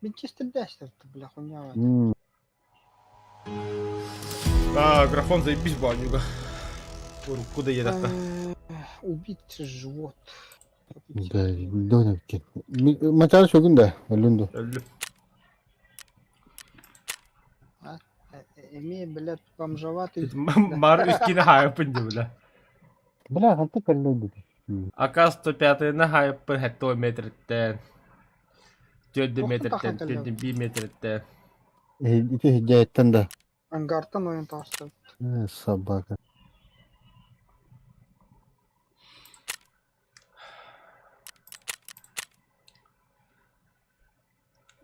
S2: Винчестердээстэр бля хуйня.
S1: А, графон заебись банюга. Урукку да едата.
S2: Убить живот.
S3: Да, да, Матар сөгүн да, өлүн да.
S1: Өллүм.
S2: Эмиэ, блядь, бомжеватый.
S1: Мар үскини хаайыппын дии бля.
S3: Бля, ханты кэллэ дии.
S1: АК-105 хаайыппын 70 метрттэн. 4
S2: Туохтан
S1: метрттэн,
S2: тахсан кэллэ?
S1: 4 метрттэн.
S3: Ити хиддээттэн да.
S2: Ангартан ойон таҕыста.
S3: Собака.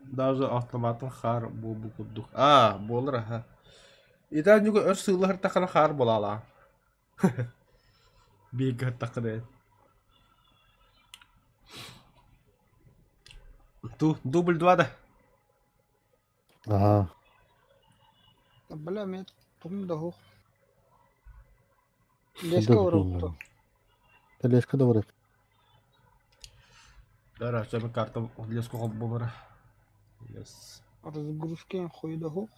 S1: Даже автоматын хаар буолбу курдук. Аа, буолар аха. Итаанньыга өр сыыллаһыртаххына хаар буолаалаа. Бииргэ һыттаххына Ту, дубль два да?
S3: Аха.
S2: Бля, мен тугум да суох. Леска барыбыт.
S3: Леска да барып.
S1: Да, сөбі карта леску холбомара. Лес.
S2: Разгрузка хуй да суох.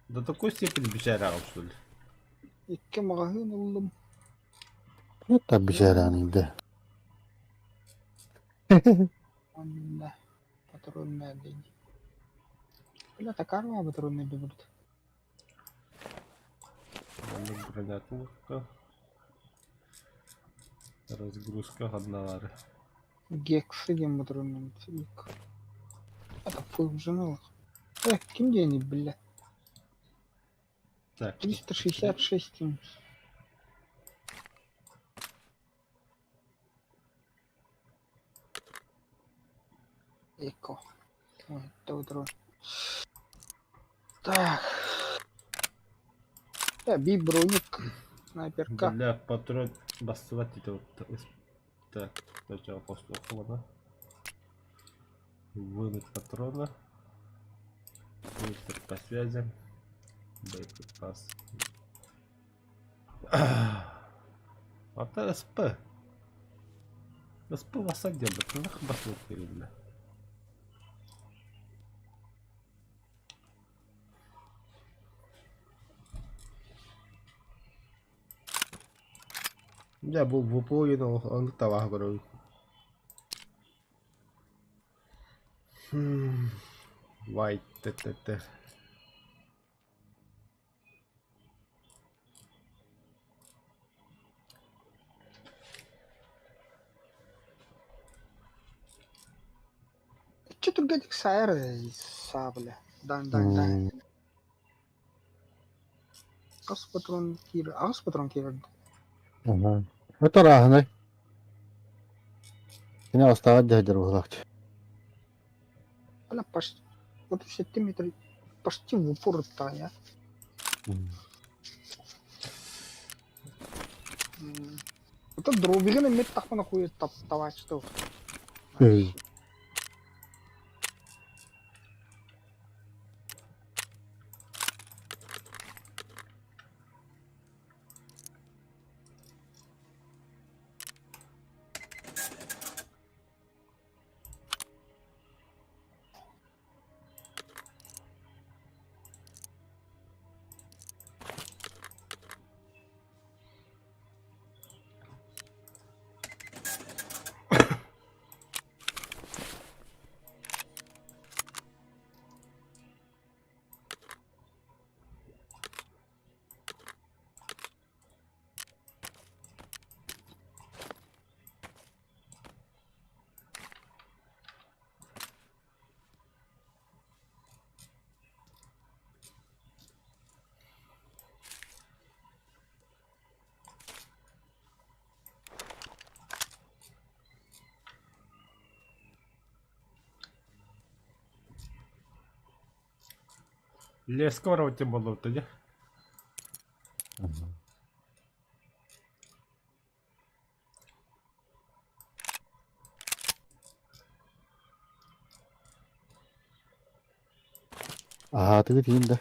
S1: До такой степени бичара что ли?
S2: Икки маҕаһыын ыллым.
S3: Это бичара да.
S2: Онно патронная день. Бля, такая патронная будет.
S1: Бронятулка. Разгрузка одналары.
S2: Гексы диэн патронный Это фу, ким диэний, бля?
S1: Так.
S2: 366 Эко. Ой, это утро. Так. Да, би броник. Снайперка.
S1: Бля, патрон бастывать это вот. Так, сначала после ухода. Вынуть патрона. Выход по связям. Боеприпас. А СП. СП в осаде, блядь. Нахуй басвать, бля. Дьэ бу бу оннук табаһа көрөбүн. White т
S2: Че түргэнник сайар сабля. Дан дан дан. Хас патрон киир, аҕыс патрон киирэрдэ.
S3: Ага. Это разный. Кини остаҕа дьаһдьар буолааччы.
S2: Бля, почти вот сантиметр почти в упор я. Это дробигин эмит тахмана хуй таптавачты.
S1: Леска барабытын буоллубут дии.
S3: Аһаатыгыт иһин да.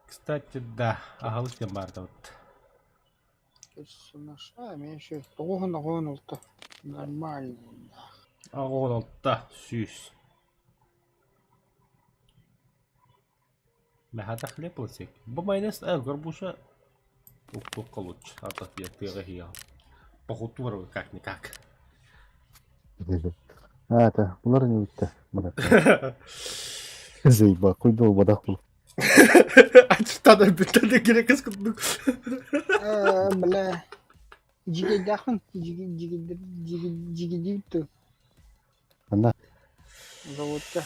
S1: Кстати, да, аһылык диэн баар да вот.
S2: Персонаж. А, мен еще тоҕуһун оҕуһун олта. Нормально.
S1: Аҕуон алта сүүс. Мэхата хлеб ылсык. Бу майонез горбуша уктукка лучше. А то я тыаҕа иһиэҕим. Похутура как-никак.
S3: А, это, булар не битте. Булар. Заеба, куйду бадах бул.
S1: Ачтан өлбүттэн да керек кыз курдук.
S2: Э, бля. Дьигейдээхпин. Дьигидиибит
S3: Ана.
S2: Заводка.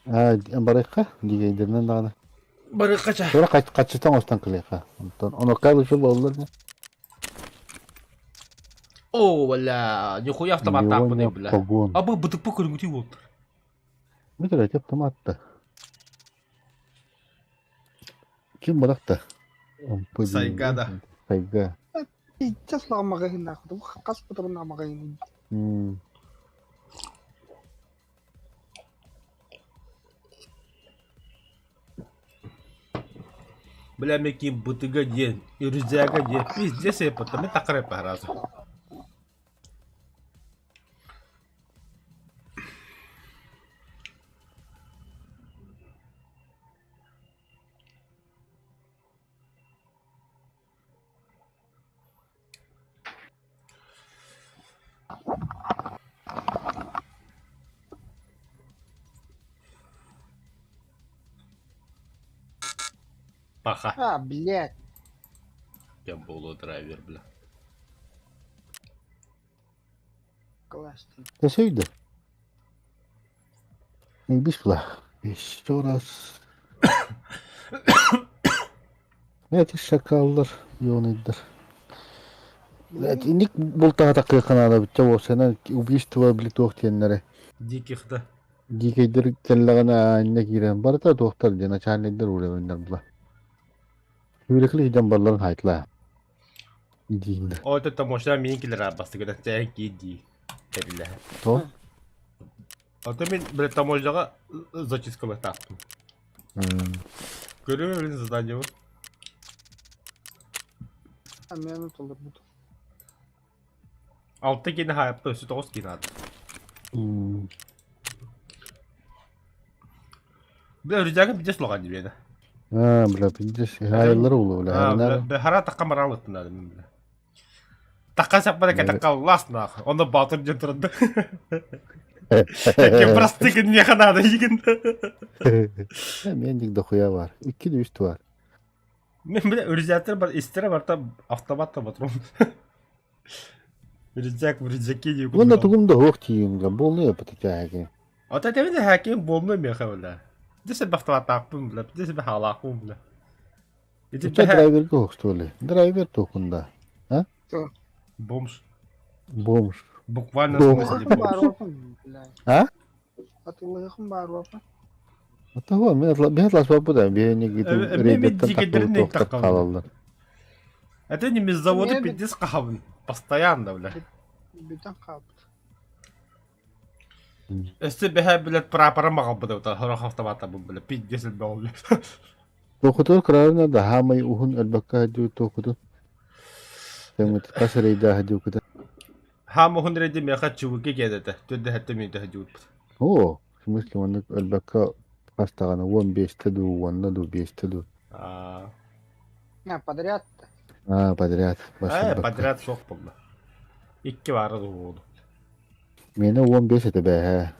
S3: А, барыхха, дигейдеринен даҕаны.
S1: Барыхха ча.
S3: Тура каччытан оҥостон кэлиэххэ. Онтон онокка бышы буоллар
S1: О, бля, нихуя автоматтаахпын бля.
S3: Погон.
S1: А бу бытыкпы көрүҥүтүй буолтар.
S3: Бүтэр эти автоматта. Ким бадахта?
S1: Сайга да.
S3: Сайга.
S2: Сейчас маҕаһыыннаах хас патроннаах маҕаһыын.
S1: Бля, мекин бытыга диэн, үрүзээгэ диэн, пиздец эппэтэ, мен такыр эппэ сразу. Паха.
S2: А, блядь.
S1: Кем буолуо драйвер, бля.
S2: Классно.
S3: Төсөйдө. Биш була. Еще раз. Эти шакаллар, ёныйдар. Блядь, инник бултаға таккыханаада бүтчэ буолсана убийство били туох диэннэри.
S1: Диких да.
S3: Дикейдер кэллэҕинэ аанньа киирэн барыта туохтар диэн начальниктар уровеннар була. Сүүрэкли сылдьан балларын хаайтылаа. Дииннэр.
S1: О, это таможня мин килер бастыгынан чээн киир дии. Тэриллэ.
S3: То?
S1: А то мин, блядь, таможняҕа зачисткалыахтаахпын. Көрүө блин задание
S2: А мен толорбут.
S1: Алта киинэ хаайапта өссө тоҕус киинэ аата. Бля, рюкзагым пиздец улахан дии бэйэтэ.
S3: Аа, бля, пиздец, хаайыллар улуу, бля,
S1: Аа, бля, хара тахха мараалыттын наада мин, бля. Тахха саппана кэтэххэ лас нах. Онно баатыр диэн турарда. Такие простые меха надо игин.
S3: Мен дик дохуя бар. Икки үс бар.
S1: Мен бля үрүзээктэр бар истэрэ барта автомат та патрон. Рюкзак в рюкзаке дии
S3: Уонна тугум да суох тиийимгэ буолуо эпэтэ
S1: Ото тэбин хаким буолну миэхэ бля. Десе автоматтаахпын бля, десе хаалаахпын бля. Ити
S3: Ича драйверга охтуоли. Драйвер туохунда. А?
S1: Бомж.
S3: Бомж.
S1: Буквально смысле бомж.
S3: А?
S2: Атылыахым баар уопа.
S3: Того, мен атласпаппыт, биһиги рейдеттен таххыбыт хаалаллар.
S1: Это не без завода пиздец хахабын. Постоянно, бля.
S2: Бүтэн хаалбыт.
S1: Өссө бэһэ, блядь, прапора маҕалбыт сорох автомата бу, бля, пиздец элбэх, бля.
S3: Туохутугар кыраарын да хаамай уһун өлбөккө сылдьыбыт туохутун. Тэҥмит хас рейдээх сылдьыбыккыта.
S1: Хаам уһун рейди миэхэ чубуки киэдэтэ, төрдөһөттө мүнтэ сылдьыбыппыт.
S3: Оо, в смысле маннык өлбөккө хас даҕаны уон биэстэ дуу, уонна дуу, биэстэ дуу.
S1: Аа.
S2: А, подряд
S3: Аа, подряд.
S1: Э, подряд суох буолла. Икки баара буолуо.
S3: Миэнэ уон биэс этэ бээһээ.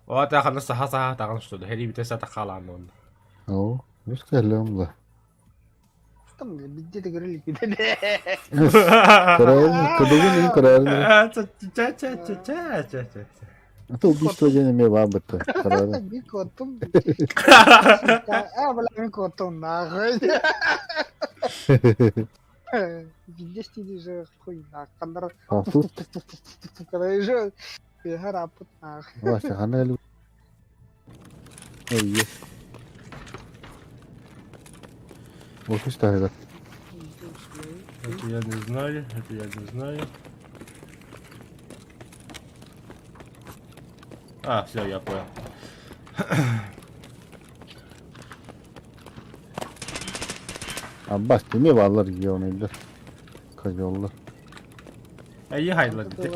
S1: О, тахана саха саха таҕан что ли, хери бите сата хаалаан уонна.
S3: Оо, үс кэллэм ла.
S2: Там бидде де көрөлүк.
S3: Көрөөрүн, кыдыгын иһин көрөөрүн.
S1: Ча ча ча ча ча ча.
S3: А то убийство диэн эмиэ баар бытта. Көрөөрүн.
S2: Мин куоттум. А, бля, мин куоттум нахуй. Пиздец ти же хуй нах. Хандар
S3: Француз.
S2: Короче, харапыт нах.
S3: Вася, ханна кэлбит. Ой, Офис таһыгар.
S1: Это я не знаю, это я не знаю. А, все, я понял.
S3: Аббас эмиэ бааллар геонайдар. Козеллар.
S1: Эйи хайлар дити.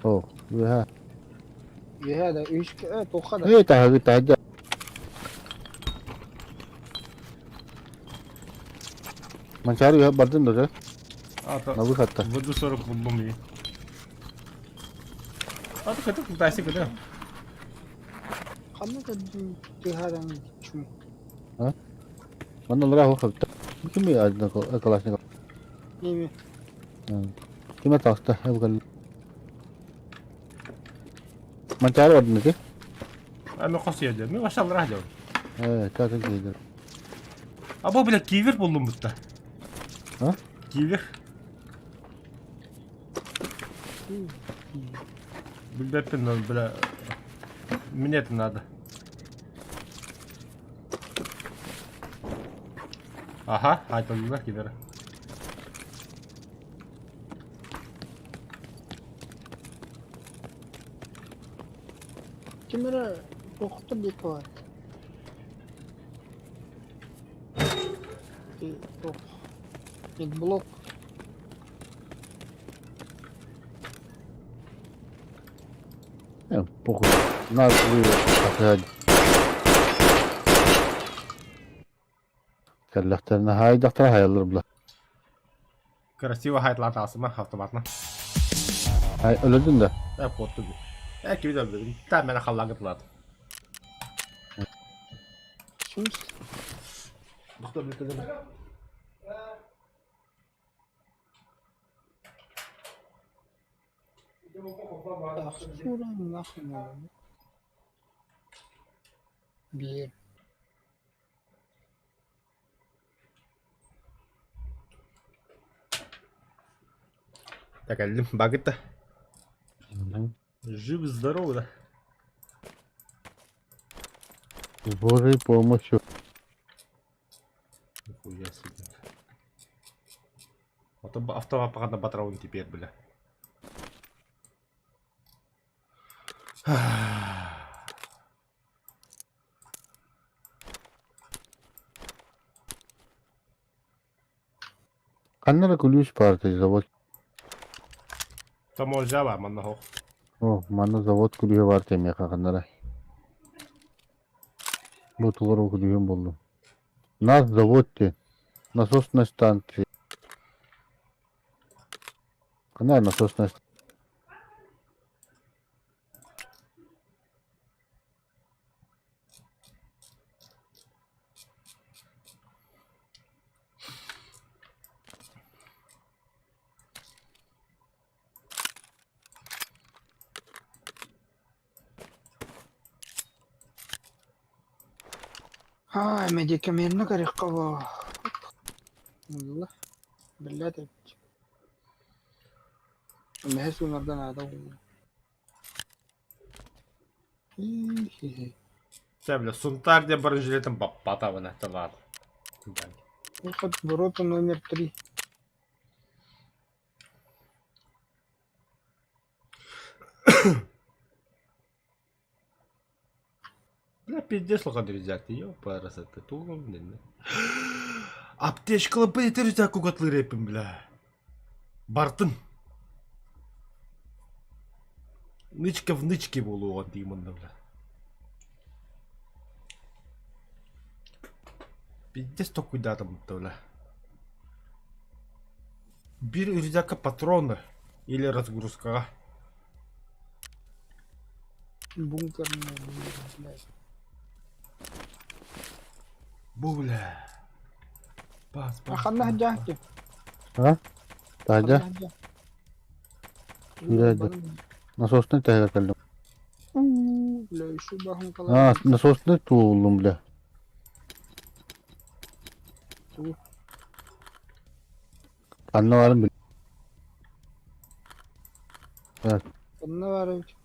S3: О, үөһэ.
S2: Үөһэ да үс туохха да.
S3: Эй, таһыгы таһырдьа. Манчаары үөһэ бардын да,
S1: Ата.
S3: На выход-то.
S1: Воду 40 булдум и. Ата көтө кутайсы көтө.
S2: Ханна көрдүм тыһаран чум.
S3: Манна лара хопта. Ким Калашников.
S2: Неме.
S3: Ким таста эбгал. Манчаары бардын ити.
S1: Аны хос еде. Мен вообще алра дем.
S3: Э, как это
S1: Або бля кивер булдум бутта.
S3: А?
S1: Кивер. Билбеппин, но, бля, мне это надо. Аха, айтылдылар кивер.
S2: Ким эрэ туохтар диэки баар. Туох. Медблок.
S3: Э, похуй. Надо вы Кэллэхтэринэ хаайдахтара хайаллар бла.
S1: Красиво хайтлаат аасыма автоматна.
S3: Ай, өлөдүн да.
S1: Э, куотту. Э, кими да өлбүтүм. Та мена халлаан кытылаат.
S2: Сүүс.
S1: Доктор бүтүнүм.
S2: Сууран нахуй. Биир.
S1: Тәкәллим багытта. Жив здоров да.
S3: С Божьей помощью.
S1: Нихуя себе. А автомат пока на патрон теперь, бля.
S3: Ханна эрэ күлүүс баар этэй завод.
S1: Таможня бар манна хох.
S3: О, манна завод күлүүһэ баар этэ миэхэ ханна эрэ. Бу толору күлүүһүм буллум. Нас завод диэн. Насосная станция. Ханна насосная
S2: Ай, медикаменны көрүөххэ буо. Мылла. Биллээт эбит. Мэһэ суунарга наада буолла. Хи-хи.
S1: Чэ, бля, Сунтаар диэн бронежилетин баппата бына, ладно.
S2: Выход в роту номер 3.
S1: Бля, пиздец лоха рюкзак, ты ёпарасоты, тугум, блин. Аптечкалы бэйте рюкзак угатлы репин, бля. Бартын. Нычка в нычке буолуоҕун дии мунна, бля. Пиздец толкуйдаатым бля. Биир рюкзакка патроны или разгрузкаҕа.
S2: Бункерная, блядь.
S1: Бу бля. Бас, бас,
S2: Ханна
S1: бас,
S2: сылдьаахтыы?
S3: А? Таһырдьа?
S2: Ханна сылдьа?
S3: Киирэ Насоснай таһыгар кэллим.
S2: Уу, бля, еще баһын
S3: А,
S2: калар.
S3: насоснай туоллум, бля.
S2: Тугу?
S3: Ханна баарын бил. Так,
S2: Ханна баар эбит.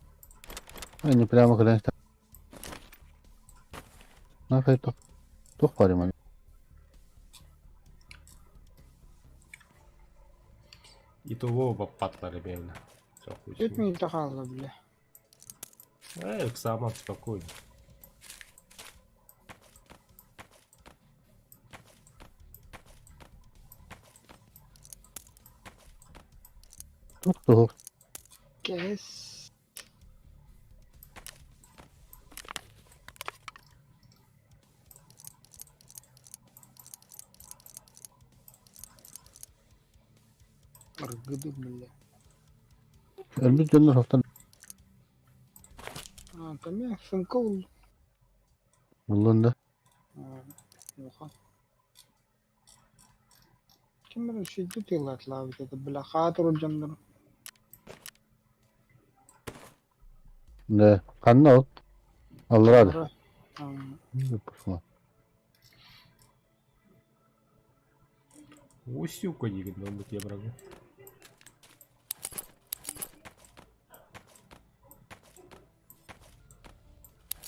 S3: не прямо кэлэн Нахай туох туох баар манна?
S1: Итого баппатлар бля. Все, хуй с
S2: Төрт
S1: ним.
S2: минута хаалла, бля.
S1: Эй, сама спокойно.
S3: Туох
S2: Кэс. Аргыды бля.
S3: Өлбүт дьоннор суохтар.
S2: А, там я сумка буллум.
S3: Буллун да?
S2: Улахан. Ким эрэ үчүгэйдик тыалаатылаабыт этэ, бля, хаа турар дьоннору.
S3: Да. Ханна ол? Аллараа да.
S2: Аллараа.
S1: Усюка диигин буолбут евроны.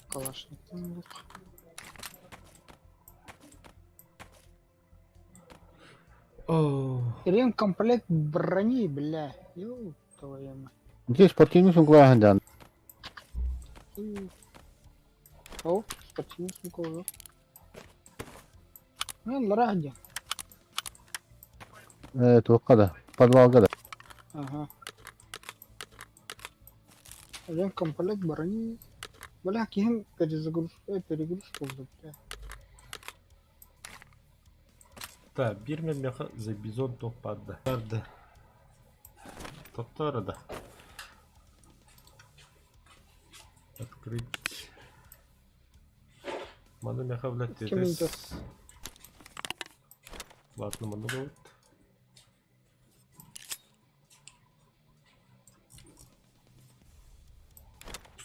S2: Калашников.
S1: О,
S2: Ремкомплект брони, бля. Ёб твою мать.
S3: Здесь спортивный сумка дьаан.
S2: О, спортивный сумка уже. Аллараа диэн.
S3: Э, туохха да, подвалга да.
S2: Ага. Ремкомплект брони. Бля, киһим перезагрузка, перегрузка буолла, бля.
S1: Так, биир миэхэ за бизон туох баарда. Барды. Тоттор да. Открыть. Маны миэхэ, блядь,
S2: Ким
S1: это...
S2: идет?
S1: Ладно, маны будет.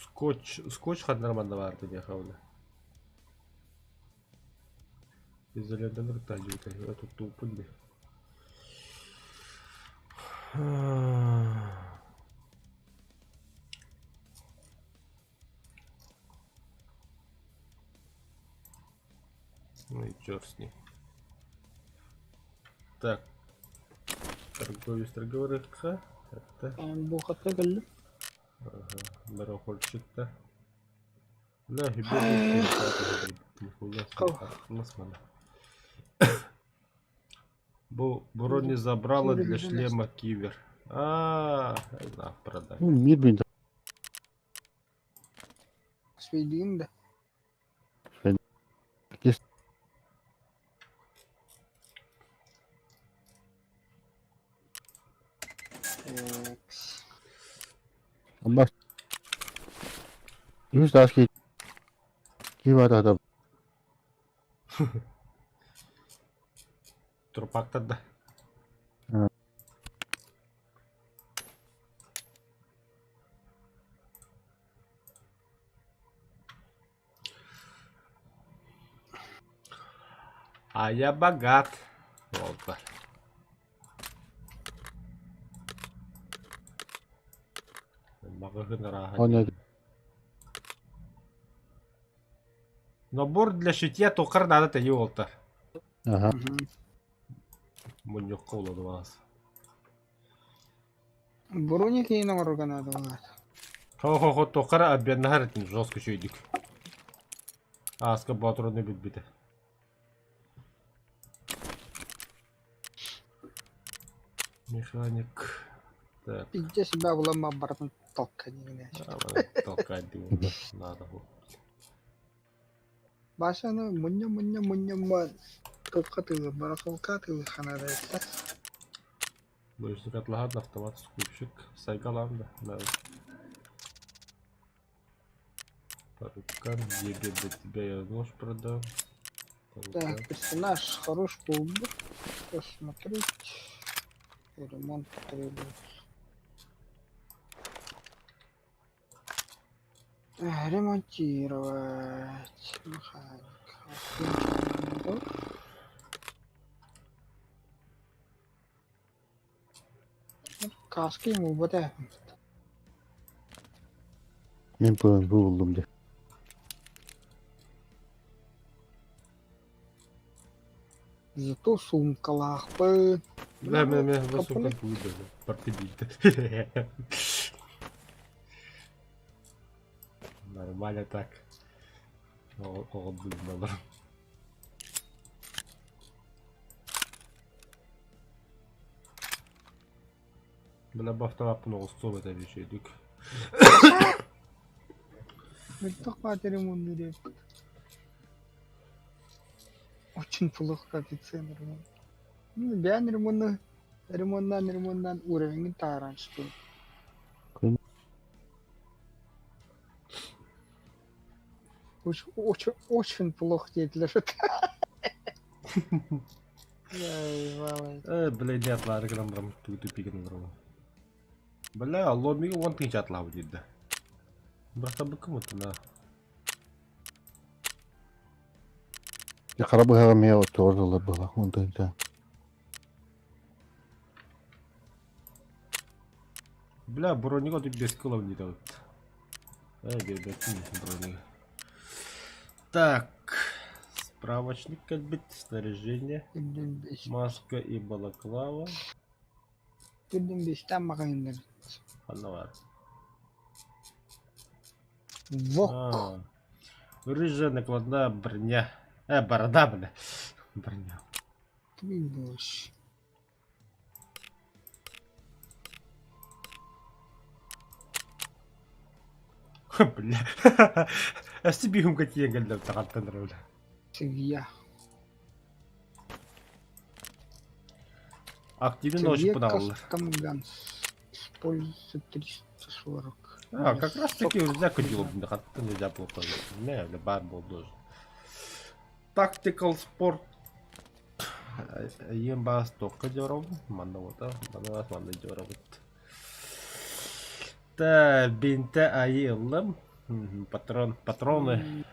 S1: Скотч, скотч ханна манна баар миэхэ, бля. Изолентаны кытта дьиэбитэ, туттубуппун дии. Ну и черт с ним. Так, торговец торговырыкка. Это,
S2: Буохатка кэллим.
S1: ага, барахольщик-то. Да, Нихуя Бу брони забрала для шлема кивер. А, на, продай.
S3: Ну, мир, блин,
S2: Свидин да.
S3: Кис-
S2: Экс.
S3: Амма. Үс таас ки киба
S1: Трупактар да. А я богат. Волтер. Маҕаһыын арааһа
S3: Ону
S1: Набор для шитья токар надо тэйи уолтар.
S3: Аха.
S1: Мунньукка уланыаас.
S2: Броня киин оҥорорго наадалаах.
S1: Хо-хо-хо токара обменнаһар этин жестко үчүгэйдик. Ааска боотуруну билбитэ. Механик. Так.
S2: Илдьэ себя буламма барытын толканина.
S1: Толкать дым. Надо.
S2: Башаны мунньа мунньа мунньа токка тылы барахолка тылы ханараtta.
S1: Лыжник отлаган автомат скупщик. Сайгалан да. Да. По рукам ебе для тебя я нож продам.
S2: Так, персонаж хорош был бы. Посмотреть. Ремонт требует. Ремонтировать. Механик. Каска ему вот
S3: Мин ПМП буллум дии.
S2: Зато суумкалаахпын.
S1: Да, мен мен сука будет партибит. Нормально так. Оҕо быыбалар. Бля, бу автомаппын оҕустуом этэ үчүгэйдик.
S2: Мөлтөх баата ремоннуур эбит. Очень плохо коэффициент ремонт. Ну, бэйэн ремонну ремоннаан ремоннаан уровеньҥин таһааран что ли. Очень, очень, очень плохо диэтилэр.
S1: Э, бля, не атлаары гынан баран тугу тупигин олоробун. Бля, алло, мига уон тыһыынча атлаабыт диирдэ. Бырахтарбыккын буттун
S3: Дьэ хара быһаҕа эмиэ оччоҕор ылар быһалаах 10 тыһыынча.
S1: Бля, бронига тут без килов не дают. Эй, биэрбэппин бронига. Так, справочник кэлбит, снаряжение,
S2: Төрдүн бес.
S1: Маска и балаклава.
S2: Төрдүн бестен маҕаһыыннар.
S1: Ханна баар?
S2: Вок.
S1: А, рыжая накладная броня. Борода, бля. Броня.
S2: Ты
S1: Бля. Өссө биһумка тиийэн кэллэ таҕартан эрэ, бля.
S2: Цевья.
S1: Активный
S2: Цевье
S1: ножик аҕаллар.
S2: Custom Guns. Используется 340.
S1: А, как раз таки
S2: Сок.
S1: нельзя кудило, хаттан нельзя было тоже. Не, бля, бар был должен. Tactical Sport. Ең бас тоққа жауырабын, манна ота, манна бас манна жауырабын. Та, бинте айы ыллым. Патрон, патроны.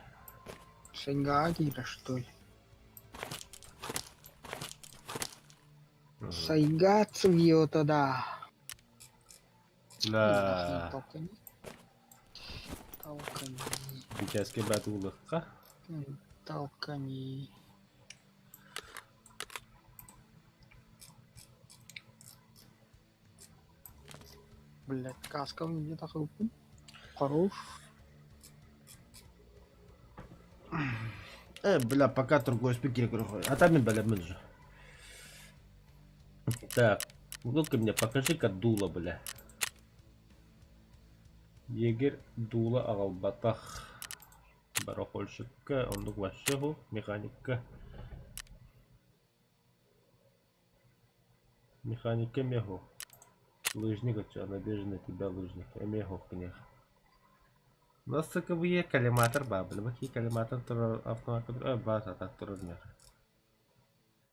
S2: Сайга что ли?
S1: Мгм.
S2: Сайга цвета, да.
S1: Да.
S2: Толкани. Толкани.
S1: Сейчас бәтулыққа.
S2: Толкани. Блять, каска где-то хрупун. Хорош.
S1: Бля, пока другой спикер. А там и бля, мы же. Так, ну-ка мне покажи-ка дуло, бля. Егерь дуло аҕалбатах. Барахольщикка, оннук вообще механикка. Механика меху. Лыжник, а чё, набежи на тебя лыжник. Эмиэ кнех. Насыковые коллиматор баар, бля, коллиматор автомат баар так турар.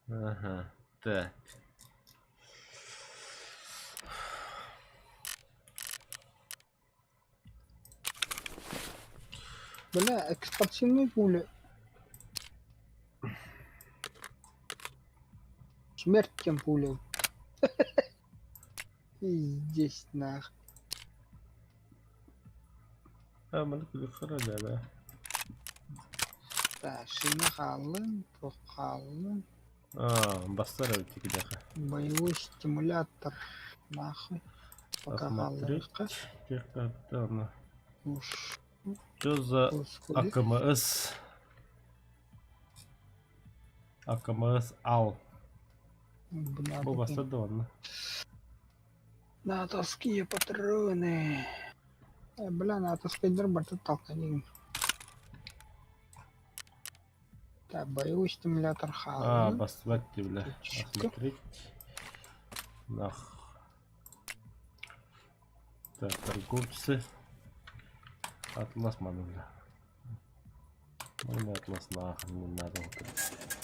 S1: Ага, так.
S2: Бля, экспортивные пули. Смерть тем пулям. Пиздец нах.
S1: А, маны күлүк да.
S2: Так, шина хааллын, туох хааллын.
S1: А, бастар эбит кидеха.
S2: Боевой стимулятор. Нахуй. Пока
S1: Осмотреть.
S2: хаалларга.
S1: Техника.
S2: Уж.
S1: Что за
S2: Господи.
S1: АКМС? АКМС АЛ.
S2: Бля,
S1: Бу
S2: такие.
S1: бастар да.
S2: Натовские патроны. Бля, натовский барыта толкани. Так, боевой стимулятор
S1: А,
S2: хааллын.
S1: бастыбат бля.
S2: Точка.
S1: Осмотреть. Нах. Так, торговцы. Атлас маны, бля. Маны атлас нахуй не надо. Вот это.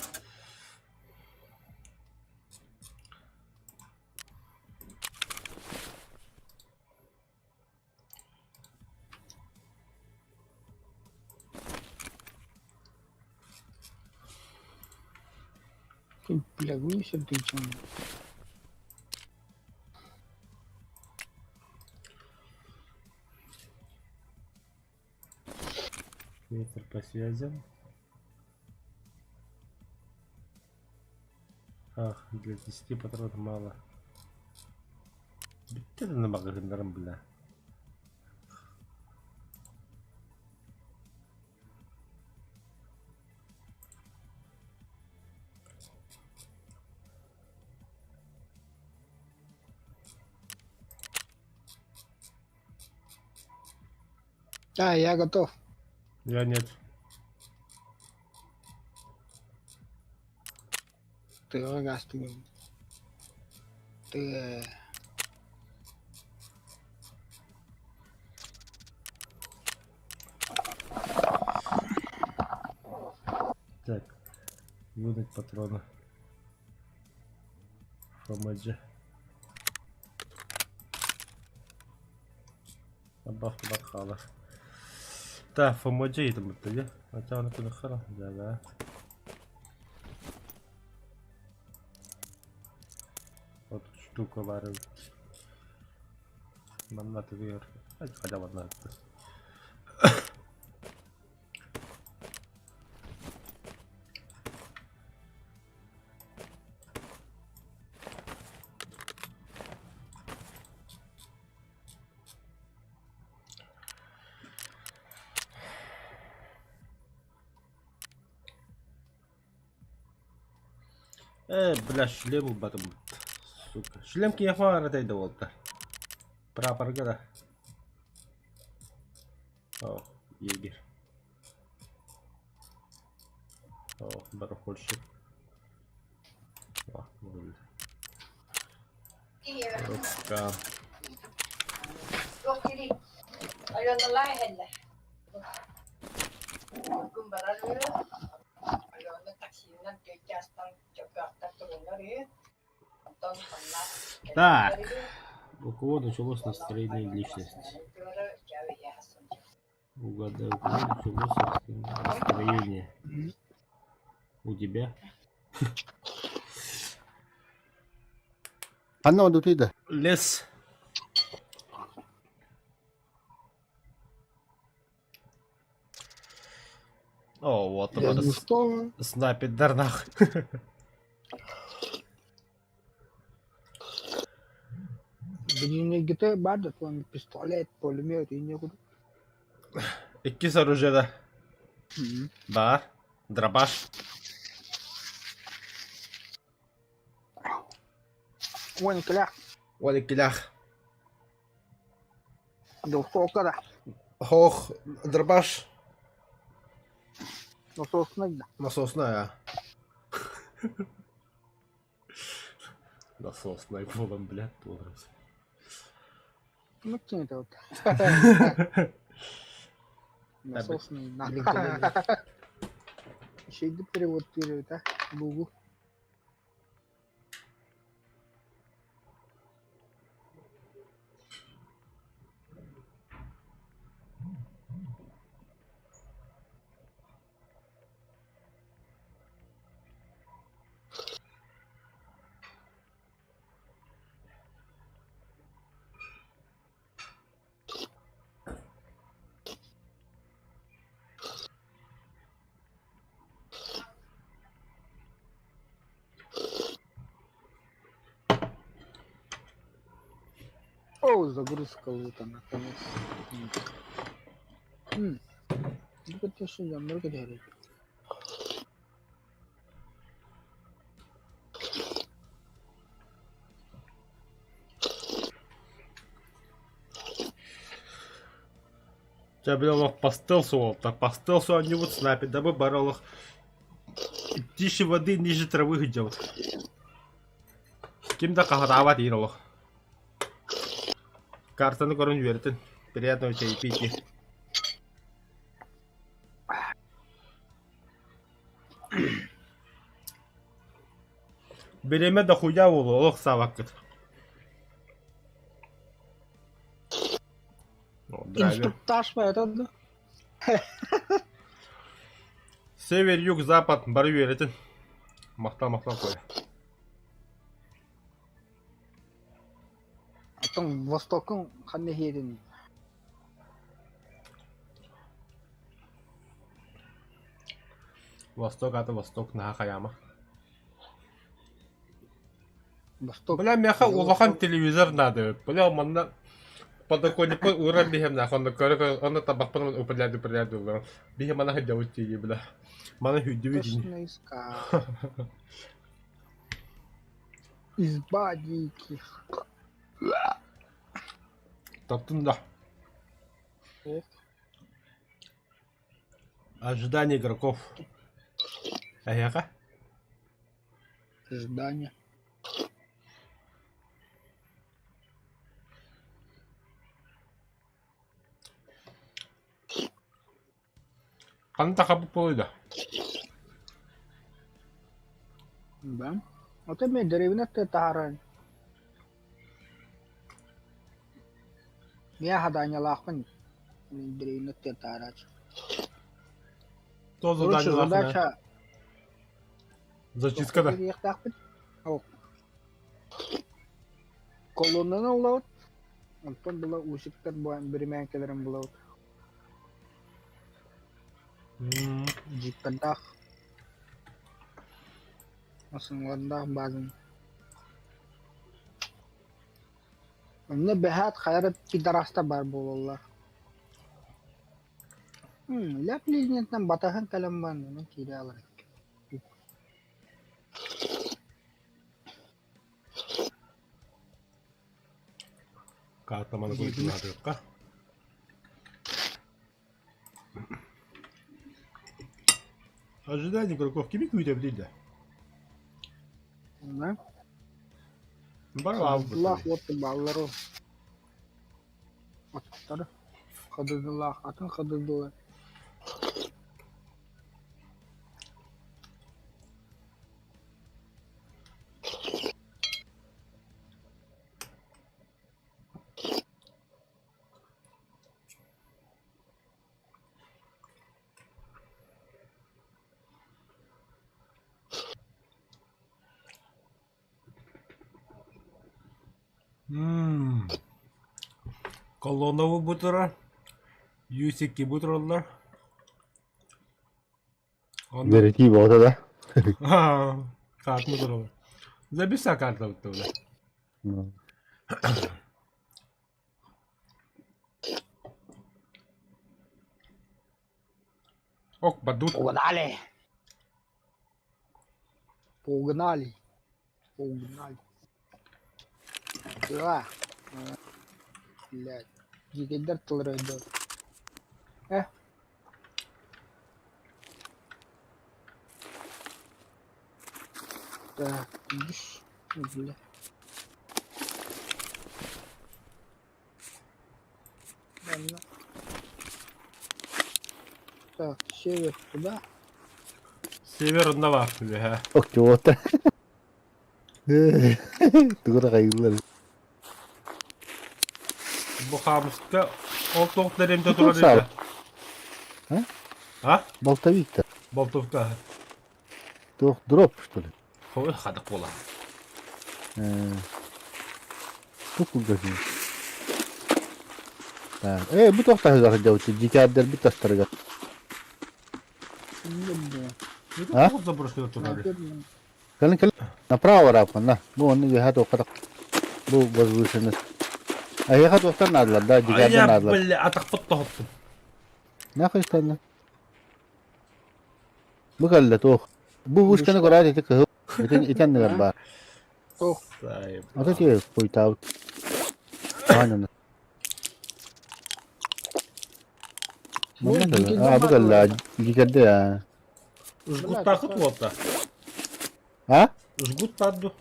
S2: Ты, бля, вынесет ты чем?
S1: Ветер по связям. Ах, для 10 патронов мало. Бүттэ на магазиннарым, бля.
S2: Да, я готов.
S1: Я нет.
S2: Тыаҕа гаастыгын. Тыа.
S1: Так, выдать патроны. ФМД. Абах хаалар. Так, ФМД ыытыммыт дии. Ачааны күнүххара. Да. Вот штука баар эбит. Манна тыгыйар. Хотя бы Э, бля, шлем ылбатым. Сука. Шлем киһиэхэ баҕарар да буолта. Прапорга да. О, егерь. О, барахольщик. О, Рукка. Так, у кого началось настроение личности? Угадай, у кого началось настроение? У тебя?
S3: Ханна одутуй да?
S1: Лес. О, вот
S2: Я не что.
S1: Снайпер нах.
S2: Блин, GTA баар да туон пистолет, пулемет и некуда.
S1: Иккис оружие Баар. Дробаш.
S2: 12-лээх.
S1: 12-лээх.
S2: Двухсотка да.
S1: Ох, дробаш.
S2: Насосный да.
S1: Насосная. Насосная буолан, блядь, туоларыс.
S2: Ну, это вот. Насосный на. Еще перевод перевод, а? Гугл. О, загрузка лута наконец. Бу кытта
S1: Дьэ били олох по стелсу уолта, по стелсу оонньуубут снайпердабы бары олох тише воды ниже травы сылдьабыт. Ким да хаһытаабат иһин олох. Картаны көрөн үөрэтин. Приятного чаепития. Бириэмэ дохуя буолуо олох саабаккыт.
S2: Инструктаж это да?
S1: Север, юг, запад бары үөрэтин. Махтал, махтал Коля.
S2: Потом Востокун ханна хиэрин.
S1: Восток аты Восток наһаа хайаама.
S2: Восток.
S1: Бля, миэхэ улахан телевизор надо. Бля, манна подоконникка ууран биһиэм нахуй, онно көрө онно табахпын управляю управляю Биһи мана сылдьабыт дии бля. Мана сүүрдүбүт ини.
S2: Точно искал. Изба диких.
S1: Таптын да.
S2: Ох.
S1: Ожидание игроков. Эһиэхэ?
S2: Ожидание.
S1: Ханна тахабыт буолуой да?
S2: Да. Ото мен дэриэбинэ таһааран Миэхэ хадаанньалаахпын дэриэбинэ таһаарааччы.
S1: Туох
S2: Короче,
S1: заданиелааххын
S2: задача
S1: Зачистка да?
S2: Киириэхтээхпит. Ол. Колоннаны ылабыт. Онтон была усиктар биримээҥкэлэрин булабыт. Джиптардаах. Массыыналардаах баазаны. Онно бэһээт хайа эрэ пидорастар баар буолаллар. Ляп линиятынан батаһан кэлэн баран онон киирэ алар
S1: Картаманы көрдүөххэ. Ожидание игроков кими күүтэбитий да?
S2: Да.
S1: Бар
S2: Лах вот баллары. Аттары. Хадыдылах, атын хадыдылар.
S1: Колонову бутура, Юсики бутураллар. Онно
S3: Верити боҕото да?
S1: Картны тураллар. Забиса карта бутта Ок, бадут.
S2: Погнали! Погнали! Погнали! Да. Блядь. Дикийдэр тыллара өйдөөх. Э? Так, видишь? Бля. Ладно. Так, север туда.
S1: Север одного үөһэ.
S3: Октиота. Тугу да хайыыллар.
S1: Бу хаамыска ол туох дэриэмтэ турар
S3: Саал.
S1: этэ.
S3: А?
S1: А?
S3: Болтовик-то.
S1: Болтовка.
S3: Туох дроп, что ли?
S1: Ой, хадак буолар.
S3: Тук кулгатын. Так. Э, бу туох таһыгар сылдьабыт дикээрдэрбит тастарыгар. А?
S1: Заброшка турар.
S3: Кэлин кэлин. Направо барааппын на. Бу онну үөһэ туохха бу возвышенность. Эһиэхэ туохтан наадалар да, дикээрдэр
S1: Айа,
S3: наадалар.
S1: бля, атахпыт тоһуттум.
S3: Нахуй станна. Бу кэллэ туох. Бу вышканы көрөөт ити кыһыл итин ити анныгар баар.
S2: Туох.
S3: Ата тиэ хуйтаабыт. Аананы. Манна да. А бу кэллэ дикэрдэ аа.
S1: Жгуттаахыт уолта.
S3: А?
S1: Жгут тадду.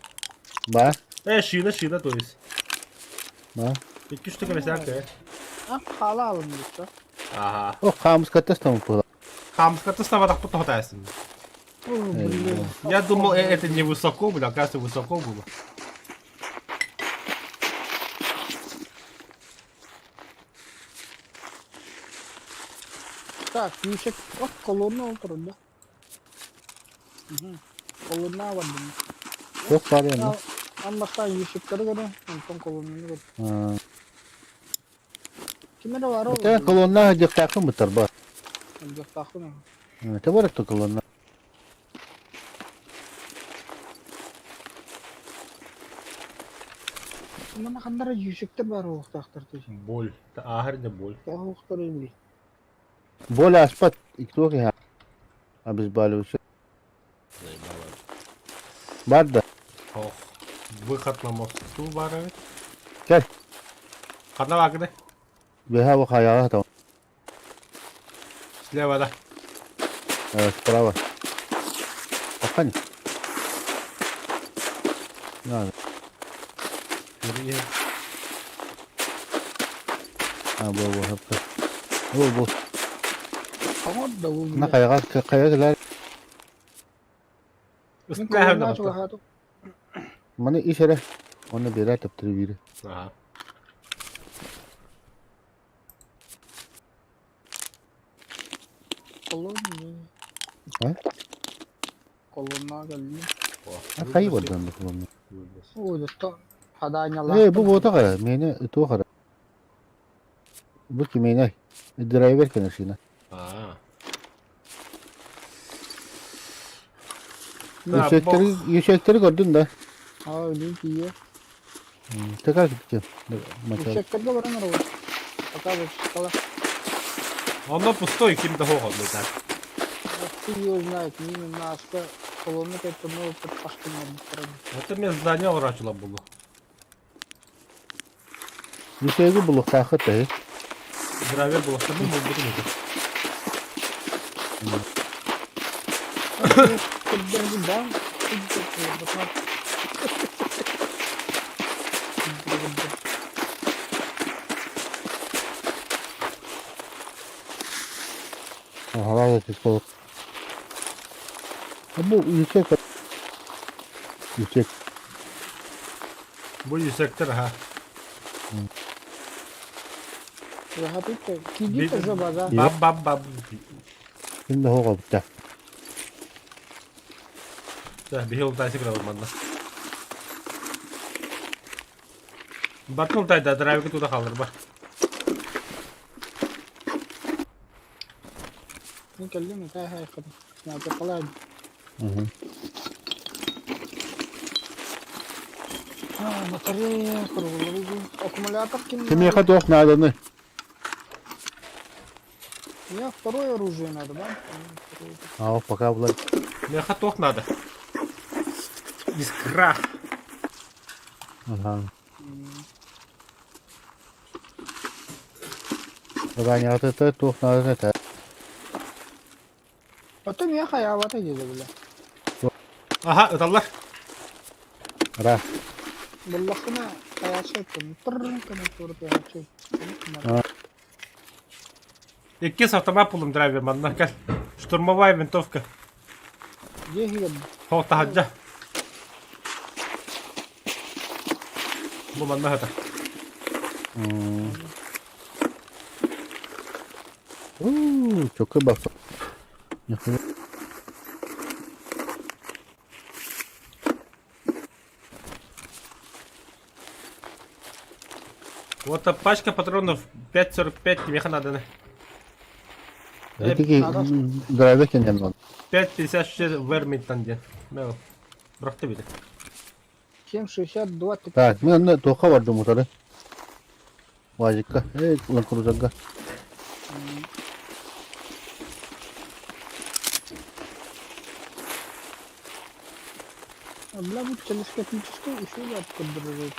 S3: Ба?
S1: Э, шина, шина, то есть.
S3: Ба?
S1: Икки үстэ кэлэсээн
S2: А, хаала алынныбыт
S1: Аха.
S3: О, хаамыскаттас тампыла.
S1: Хаамыскаттас табатахпыт тоһутаайсын.
S2: Блин.
S1: Я думал, это не высоко, бля, оказывается, высоко было.
S2: Так, Юсик, от колонна олорор да. Колонна бардым.
S3: Туох баар онно?
S2: Аан бастаан Юсиктары көрөн, онтон колоннаны көрдүм. Ким эрэ баара
S3: Этэ колонна дьахтааххын бытарба.
S2: Дьахтаахпын.
S3: Этэ бар это колонна.
S2: Манна ханна эрэ Юсиктар баар буолуохтаахтар дии.
S1: Боль. Ааһар да боль.
S2: Тоҕо или?
S3: Боль ааспат, туох иһэ обезболивающий. Бар да.
S1: Ох, выход на мосту баар эбит.
S3: Кэл.
S1: Ханна баакыны?
S3: Бэһэ бу хайаҕа сатабын.
S1: Слева да.
S3: Справа. Пока не. Надо. А, бу бу хапка. Бу бу.
S2: Тоҥор да бу
S3: На
S2: бля.
S3: хайаҕа хайа кэлэр.
S2: Мин
S1: Ыстааһын
S2: колоннаҕа
S1: да
S2: чугаһаатым.
S3: Маны ис эрэ. Оны биэрэ таптыры биири.
S1: Ага.
S2: Колонна.
S3: А?
S2: Колоннаҕа кэллим.
S3: А хайы бардан бу колонна?
S2: Ой, да
S3: Э, бу
S2: хадаанньалаахтар.
S3: буота хара. Мені туох хара. Бу кимиэнэ? Драйвер кэнэшина.
S1: А. Да,
S3: Yüsekleri,
S1: бох.
S3: yüsekleri gördün да?
S2: Аа, өлүү тиийэ.
S3: Tekrar gideceğim. Maça.
S2: Үсэктэргэ баран эрэ Пока вычистала.
S1: Онно пустой ким да хоҕон так.
S2: Хуй его знает, мин наска колонна кэтэ новый подпахтын
S1: Это мен здание орачыла булу.
S3: Yüseği bulуктаахы тэһи.
S1: Драйвер булахтан бу булбутум.
S2: Да,
S3: Аһалаах этик Бу yüksek yüksek.
S1: Бу yüсектер ха. Баб баб баб.
S3: Ким да хоҕо бутта.
S1: Да, бихил тайсик манна. Баттыл тайда драйвер туда халыр ба.
S2: Батарея, аккумулятор
S3: Кимиэхэ туох нааданы?
S2: Мне второе оружие надо, да?
S3: Аа, пока булар.
S1: Меха туох надо. Искра.
S3: Ага. Заняты туох нааданы это.
S2: Потом я хаявата диде бля.
S1: Аха, ыталлар.
S3: Ра.
S2: Буллахына хаячы тырр кана туры хаячы.
S1: Иккис автомат булум драйвер манна кел. Штурмовая винтовка.
S2: Дехи
S1: Хоқ тахаджа. Бу манна хата.
S3: Уу, чөкө бакса.
S1: Вот пачка патронов 5.45 меха надо.
S3: Этики драйвер кенен.
S1: 5.56 Верминтон ден. Мел. Брахты биде.
S2: 7.62
S3: Так, мен аны туохха бардым утары. Вазикка, э, улан крузакка.
S2: Бля, бу телескопическая еще я поддерживает.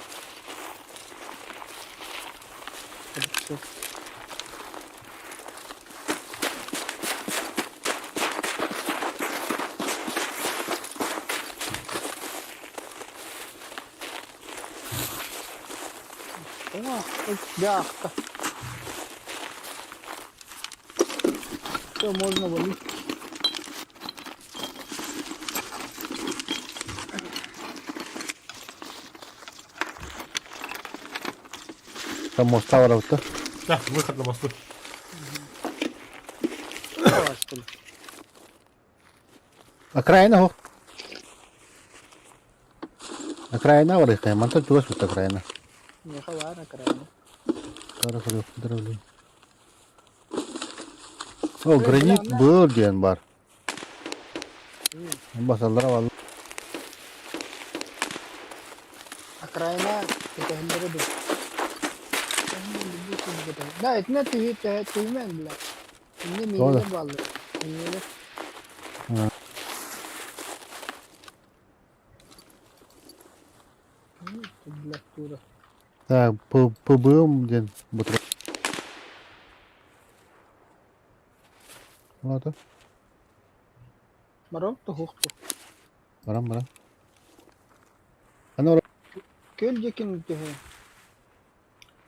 S2: О, бяхта. Все, можно валить.
S3: Там моста барабыта.
S1: Да, выход на мосту.
S2: Давай, что ли.
S3: Окраина хох. Окраина барыхта. Манта чугас бут окраина.
S2: Не хавар окраина.
S3: Тара хөрү дравли. О, гранит был диэн бар. Басаллара вал.
S2: Окраина это хендере Да, это не ты, это ты мен, бля. Не
S3: Doğru.
S2: мире баллы. Мире.
S3: Ha.
S2: Бля, тура.
S3: Так, ПБМ диэн бутра. Ладно.
S2: Барам туһуохту.
S3: Баран баран. Аны
S2: Күөл диэкин түһэ.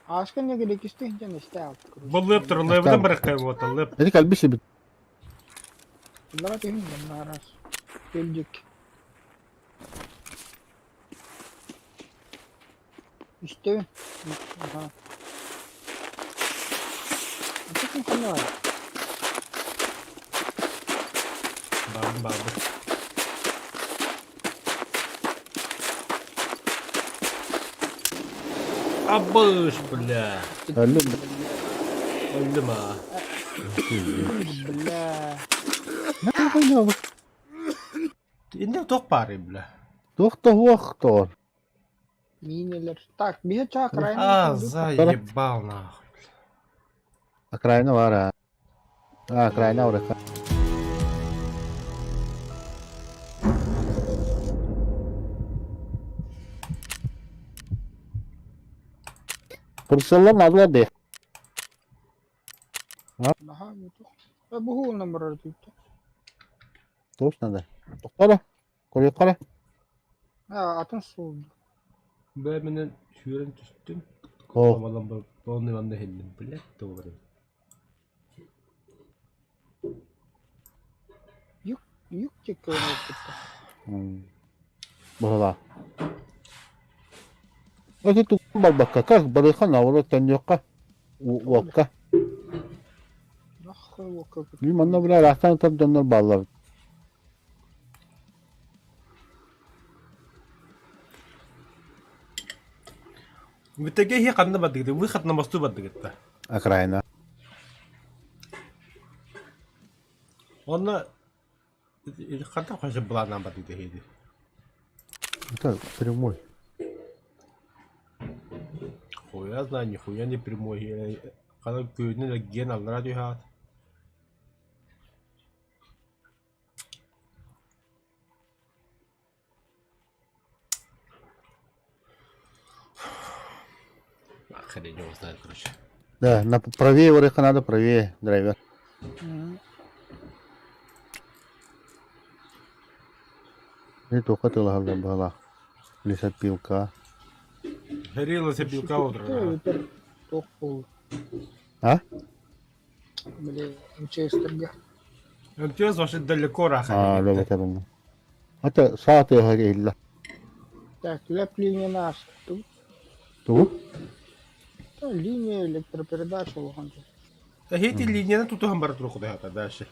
S2: Ааскан эгиликисти дьон истэ алт.
S1: Быллып тур, лыбытын барыккай буота, лып.
S3: Эти кэлбис эбит.
S2: Лара түһүн дьоннаарас. Күөл диэки. Истэбин. Аха. Аты ханна бар?
S1: Баабын баабын. Абыш, бля.
S3: Өллүм.
S1: Өллүм аа.
S2: Бля.
S1: Инде туох баарый, бля?
S3: Туох да суох тоҕор.
S2: Минелер. Так, биһи чаа крайна.
S1: А, заебал нахуй.
S3: Окраина бар а. А, окраина урыкка. Пурсаллар надылар дии.
S2: Наһаа мутук. Буһуунан барар түүттэ.
S3: Туох надо? Тохтоо. Көрүөххэ.
S2: А, атын суолду.
S1: Бэ менен сүүрэн түстүм.
S3: О.
S1: Балан полный манна иһиллим, блядь, тоҕо
S2: Юк, юк диэки көрүөхпүттэ.
S3: Быһылаа. Эти тугун барбакка, как барыха наоборот төннүөххэ уокка.
S2: Нахуй уокка.
S3: Мин манна бля ыраахтан ытар дьоннор бааллар.
S1: Бүтэгэ иһи ханна бардыгыт? Выход на мосту бардыгыт да.
S3: Окраина.
S1: Онно ханна хочет былааннаан бардыгыт эһиги?
S3: Это прямой.
S1: Хуя знаю, нихуя не прямой. Хана күөнүн эргиэн аллара түһаат. Хрень его знает, короче.
S3: Да, на правее вороха надо, правее драйвер. И только ты лагал была. Лесопилка.
S1: Горела лесопилка утро.
S2: Туох буолла?
S3: А?
S2: Били МЧСтергэ.
S1: МЧС вообще далеко
S3: А,
S1: раха.
S3: да, вот это. Это сааты горело.
S2: Так, леп линия наша. Тут
S3: Ту?
S2: та линия электропередач улахан.
S1: Эһити линияны тутуһан бара турук хата дальше.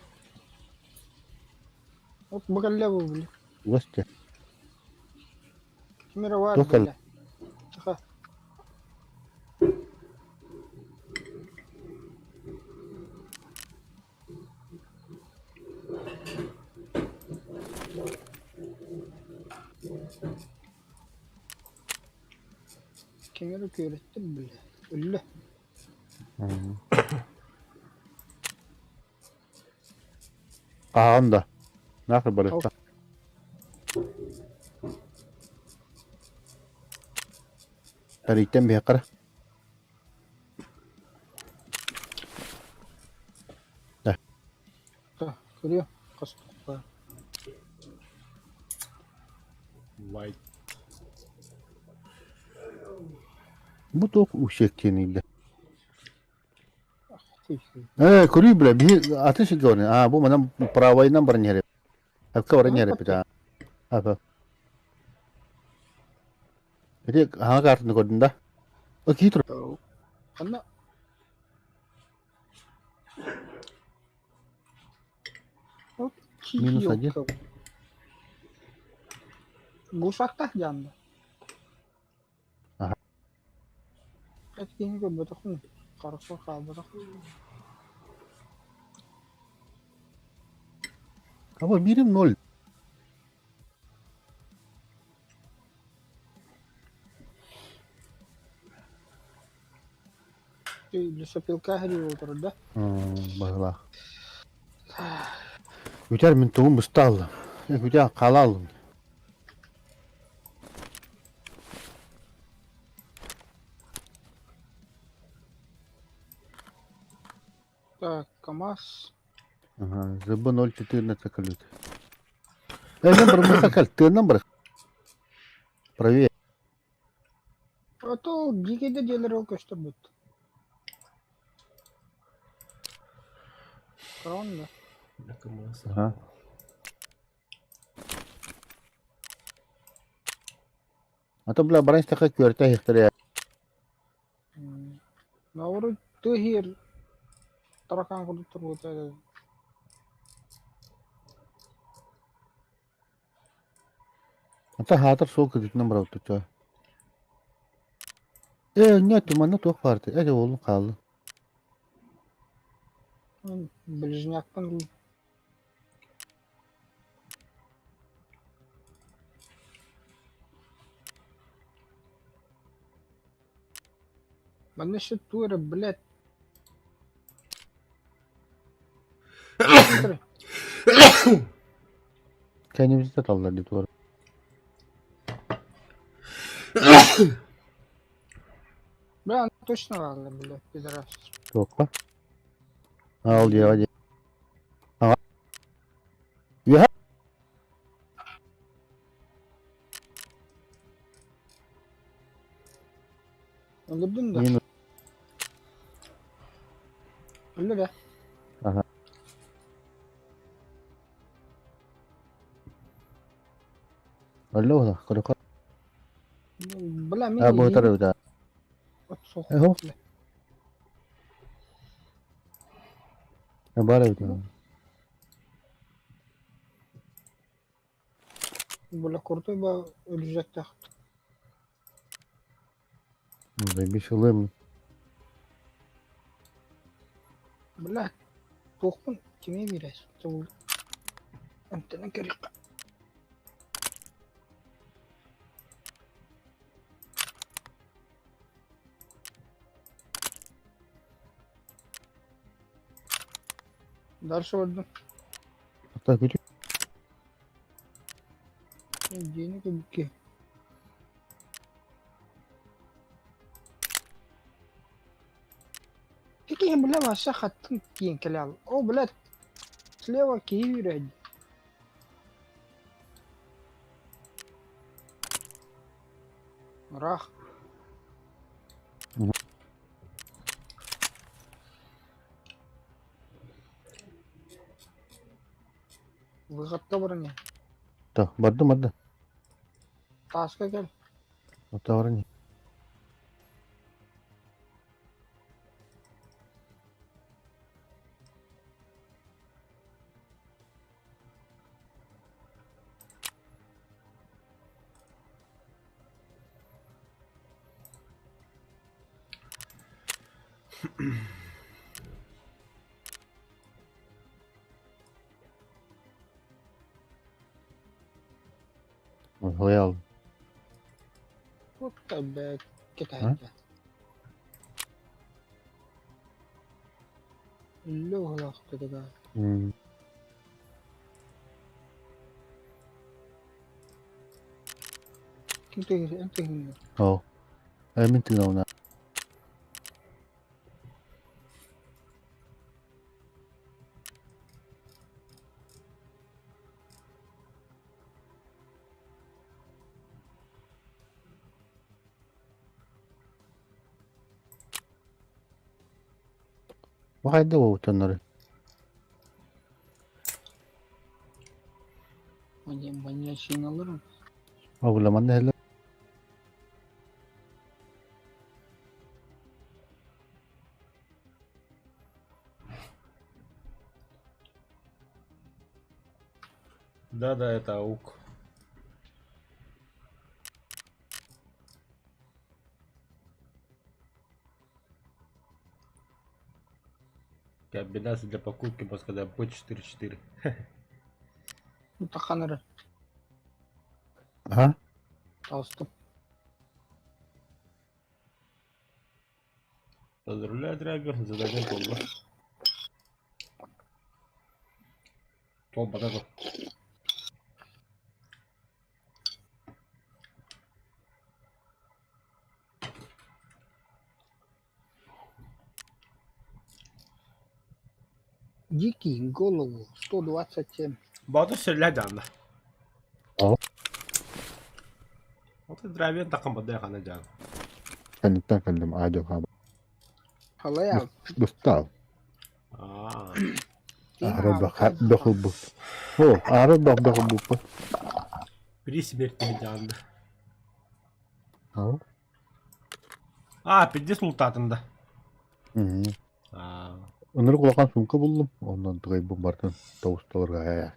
S2: Вот бакалля бу били.
S3: Гости.
S2: Мировая
S3: Туох
S2: били. Аха. Кемери күөрэттим били. Өллө.
S3: Хаһан да. Нахер барыта. Тариттен биһэккара. Да.
S2: Да, көрүө. Хас туохха.
S1: White.
S3: Бу туох үсэктиэн
S2: Хуй хуй.
S3: Э, көрүй бля, биһи атын сиргэ баран. А, бу манан правайынан баран иһэр. Акка баран иһэр эбит аа. Апа. Ити хаҥа картаны көрдүн да? О, кии тур.
S2: Ханна Вот
S3: Минус один.
S2: киёлка. Гусактах дьаанда.
S3: Аха.
S2: Эт киһи көрбөтөхпүн, харахпар хаалбатах.
S3: Кого мирим ноль.
S2: Ты лесопилка говорил да?
S3: Баһылаах. Үтэр мин тугум быстааллым. Үтэ хаалааллым.
S2: Так, КамАЗ.
S3: Ага, ЗБ 0,14 калют. Э, барымыха кэл, тыаннан бар. Правее.
S2: А то дикийде дьиэлэр ол көстөр бүт. Крон да.
S3: Ага. А то, бля, баран истэххэ күөртэ иһиэхтэрэ.
S2: Наоборот, тыа иһигэр таракаан курдук турбута.
S3: Ата хаатар суол кытыытынан барабыт чоо. Ээ, нет, манна туох баар этэй? Ээ, уолум хаалла.
S2: Ближняктан ыллым. Манна еще тура, блядь.
S3: Кэннибитин саталлар дии туора.
S2: Бля, она точно рано, блядь, пидорас.
S3: Туохха? Аа, ол дьиэҕэ дии. Аҕа. Үөһэ.
S2: Өлөрдүн да?
S3: Мин
S2: Өлөр ээ.
S3: Аха. Өллө буолар, көрөххө.
S2: Бля, мин
S3: Аа, бу ытар эбит аа.
S2: Суох.
S3: Эһо. Баар эбит.
S2: Бля, крутой ба өлүжэктээх.
S3: Заебись ылым.
S2: Бля, туохпун кими биэрэр? Эмтэнэн көрүөххэ. Дальше бардым.
S3: Так, күтү.
S2: Дьиэни көбүккэ. Киһи бля вообще хаттын киин кэлэл. О, блядь, слева киһи үүрэн. Ыраах. Выходка баран иһ.
S3: Так, бардым, бардым.
S2: Тааска кэл.
S3: Ота баран иһ. Хайал.
S2: Путта бэт кэтэһэргэ. Үллэ уһулаах тутуга. Ким тыгыр, эн тыгыннар.
S3: Оо. Э, мин тыынабына. Хайда буолтаннары?
S2: Маньячины алырым.
S3: Абыламан да
S1: Да-да, это АУК. Комбинация для покупки, можно сказать, Б4-4.
S2: Таххан эрэ.
S3: Ага.
S2: Таҕыстым.
S1: Поздравляю, драйвер, задание буолла. Туолбата дуо?
S2: Дикий голову 127.
S1: Боотур сэллээх дьаанна. Ол драйвер таххан бадайа хана дьаан.
S3: Кэнниттэн кэллим аадьо хаба.
S2: Халай
S3: Быстал.
S1: Аа.
S3: Аара бөхүлбүт. О, аара бөхүлбүппүт.
S1: При смерти дьаанда.
S3: Ау.
S1: Аа, пиздец лутаатын да.
S3: Мм.
S1: Аа.
S3: Ынырык улахан сумка буллум. Онон тугайбын бартын тоҕусталарга.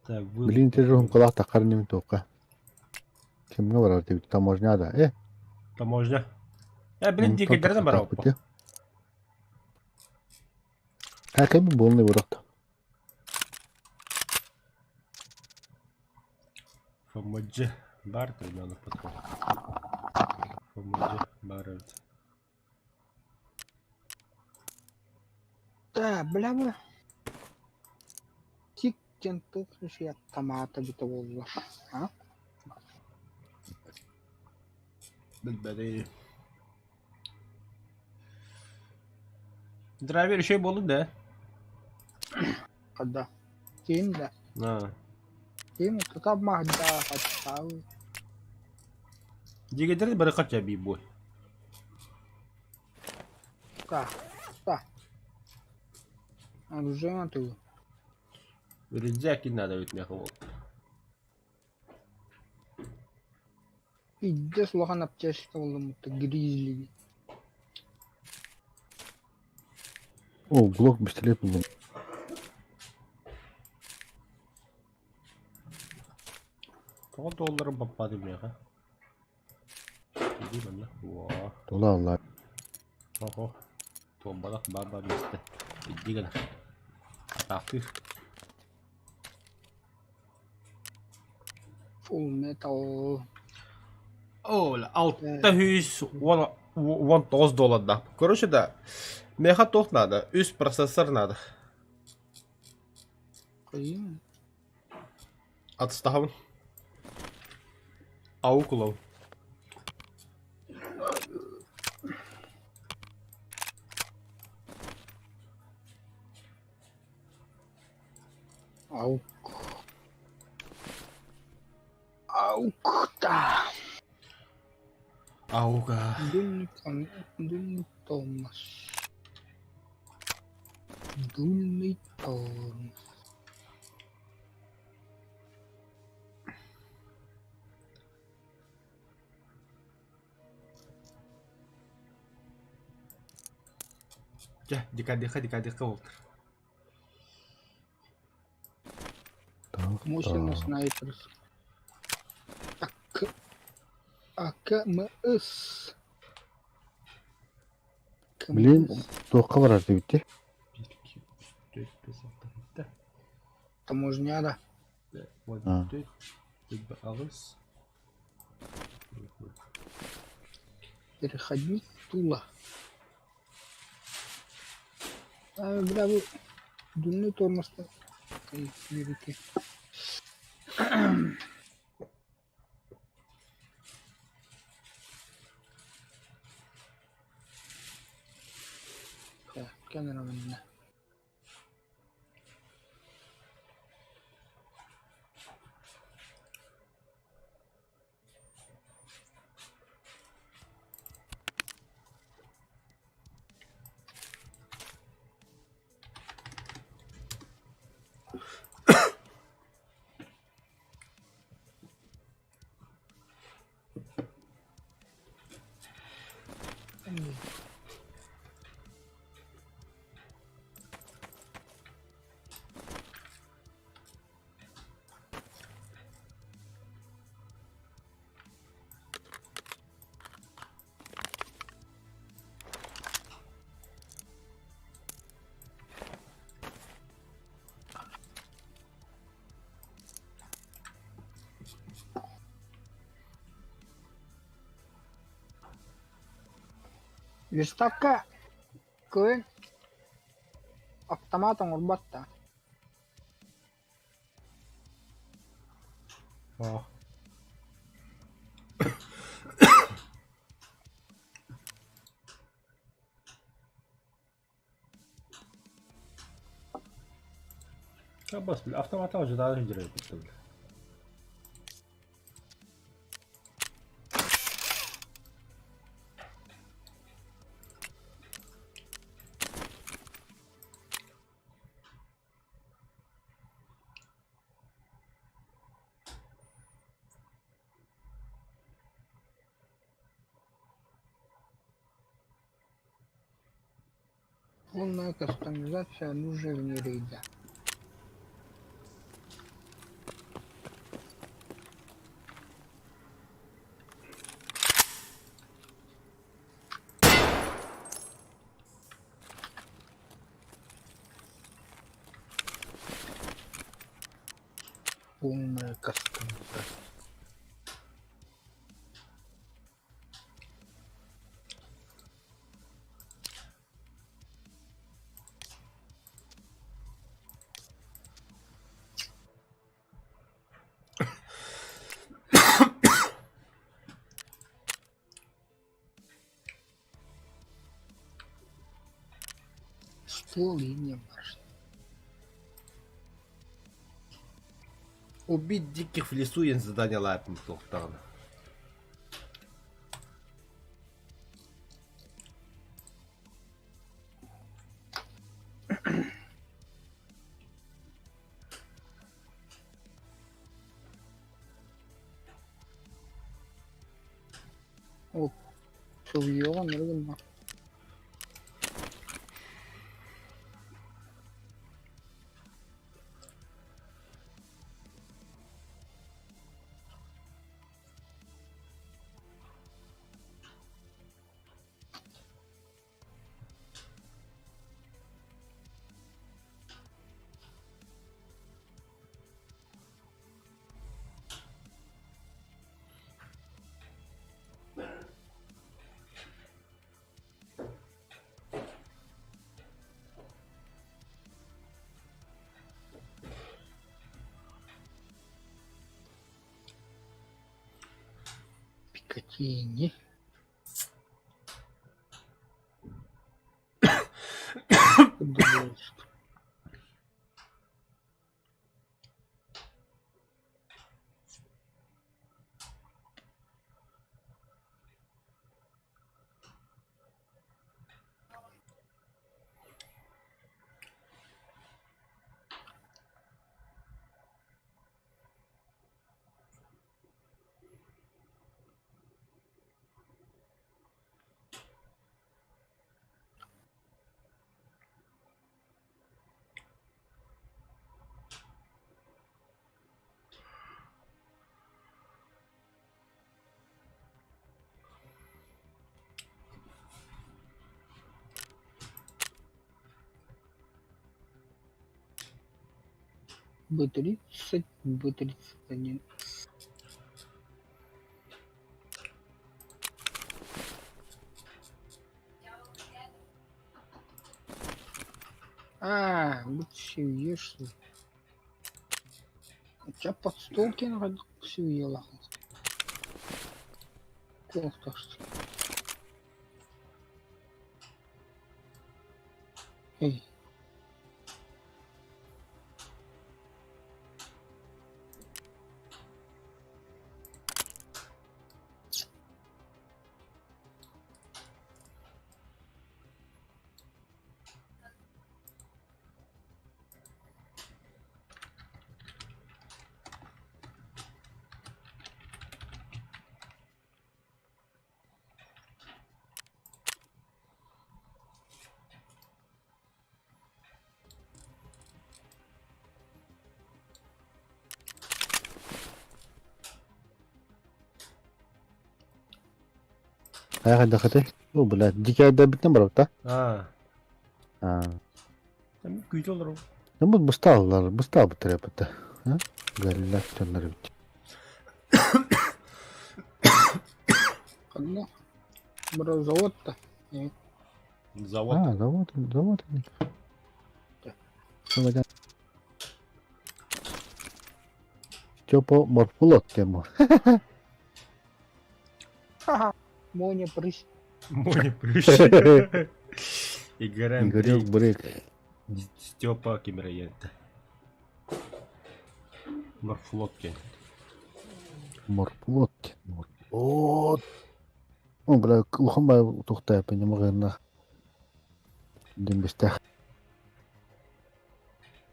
S1: Так,
S3: Блин, те же сумкалаах таххар иннибин туохха. Кимҥэ барар диэбит таможня да. Э,
S1: Таможня. Э, блин,
S3: онтон
S1: дикэйдэринэн
S3: тахсыахтаахпыт
S1: барабыппа.
S3: дии. Кэби буолнай буолуохта.
S1: ФМДЖ бар надо потом. ФМДЖ бар эбит.
S2: Да, бля бля. Тик диэн туох үчүгэй тамаата эбитэ буоллар, а?
S1: Билбэти. Драйвер еще буоллун да?
S2: Хада. Ким да?
S1: А.
S2: Ким тутап маһда хаттау.
S1: Дигедер бары хача би бой.
S2: Та. Та. Оружие ту.
S1: Рюкзак надо ведь меха вот.
S2: Пиздец улахан аптечка буллум гризли.
S3: О, глок пистолет буллум.
S1: Тоҕо долларын баппады меха. Иди манна. Во.
S3: Тула алла.
S1: Охо. Туомбалах баба месте. Иди гына. Атаахтыыр.
S2: Full metal.
S1: О, 619 доллардаах. Короче, да. Меха туох надо? Үс процессор надо.
S2: Кыйын.
S1: Атыстаһабын. Аукулов.
S2: Аук. Аук-та.
S1: Ауга.
S2: Дульный, дульный тормоз. Дульный тормоз.
S1: Дьэ, дикадиха, дикадиха буолтар.
S3: Так,
S2: Мощный
S3: так.
S2: снайпер. АК... АКМС.
S3: Блин,
S2: КМС.
S3: туохха барар диэбит дии?
S1: 1, 2, 3, 4, 5, 6, 7,
S2: Таможняда.
S3: А.
S1: 8, 9, 10.
S2: Переходник Тула. А, бля, вы... Дульный тормоз. Берите. Так, камера у меня. Верстакка кыын автомат оҥорбот да.
S1: О. Бас, бля, автомата уже даже деревья.
S2: Полная кастомизация оружия вне рейда. Полная кастомизация. Ствол и не важно.
S1: Убить диких в лесу диэн заданиелаабытым суохтаҕына.
S2: Ол сылыйыаҕын эрэ гынна. Пикатини. Подумаешь. Б-30, Б-31. А, вот съешь. У тебя под стол кинули, съела. Плохо, что. Эй.
S3: Хайа хайдахытай? О, блядь, дикий айдарбытынан барбыта.
S1: Аа.
S3: Аа.
S1: Күүтэ олорор.
S3: Ну, бу быстааллар, быстаабыттар эбит. А? Галлах дьоннор эбит.
S2: Ханна? Бро, завод-то.
S1: Завод.
S3: А, завод, завод. Степа морфолог тему.
S2: Ха-ха. Моня, прысь.
S1: Моня прыщ. Игорь
S3: Игорек
S1: Андрей.
S3: Брик.
S1: Степа Кемероента. Морфлот диэн.
S3: Морфлот. Морфлот. О, бля, улахан бай тухтай понимаю, Дембестэх.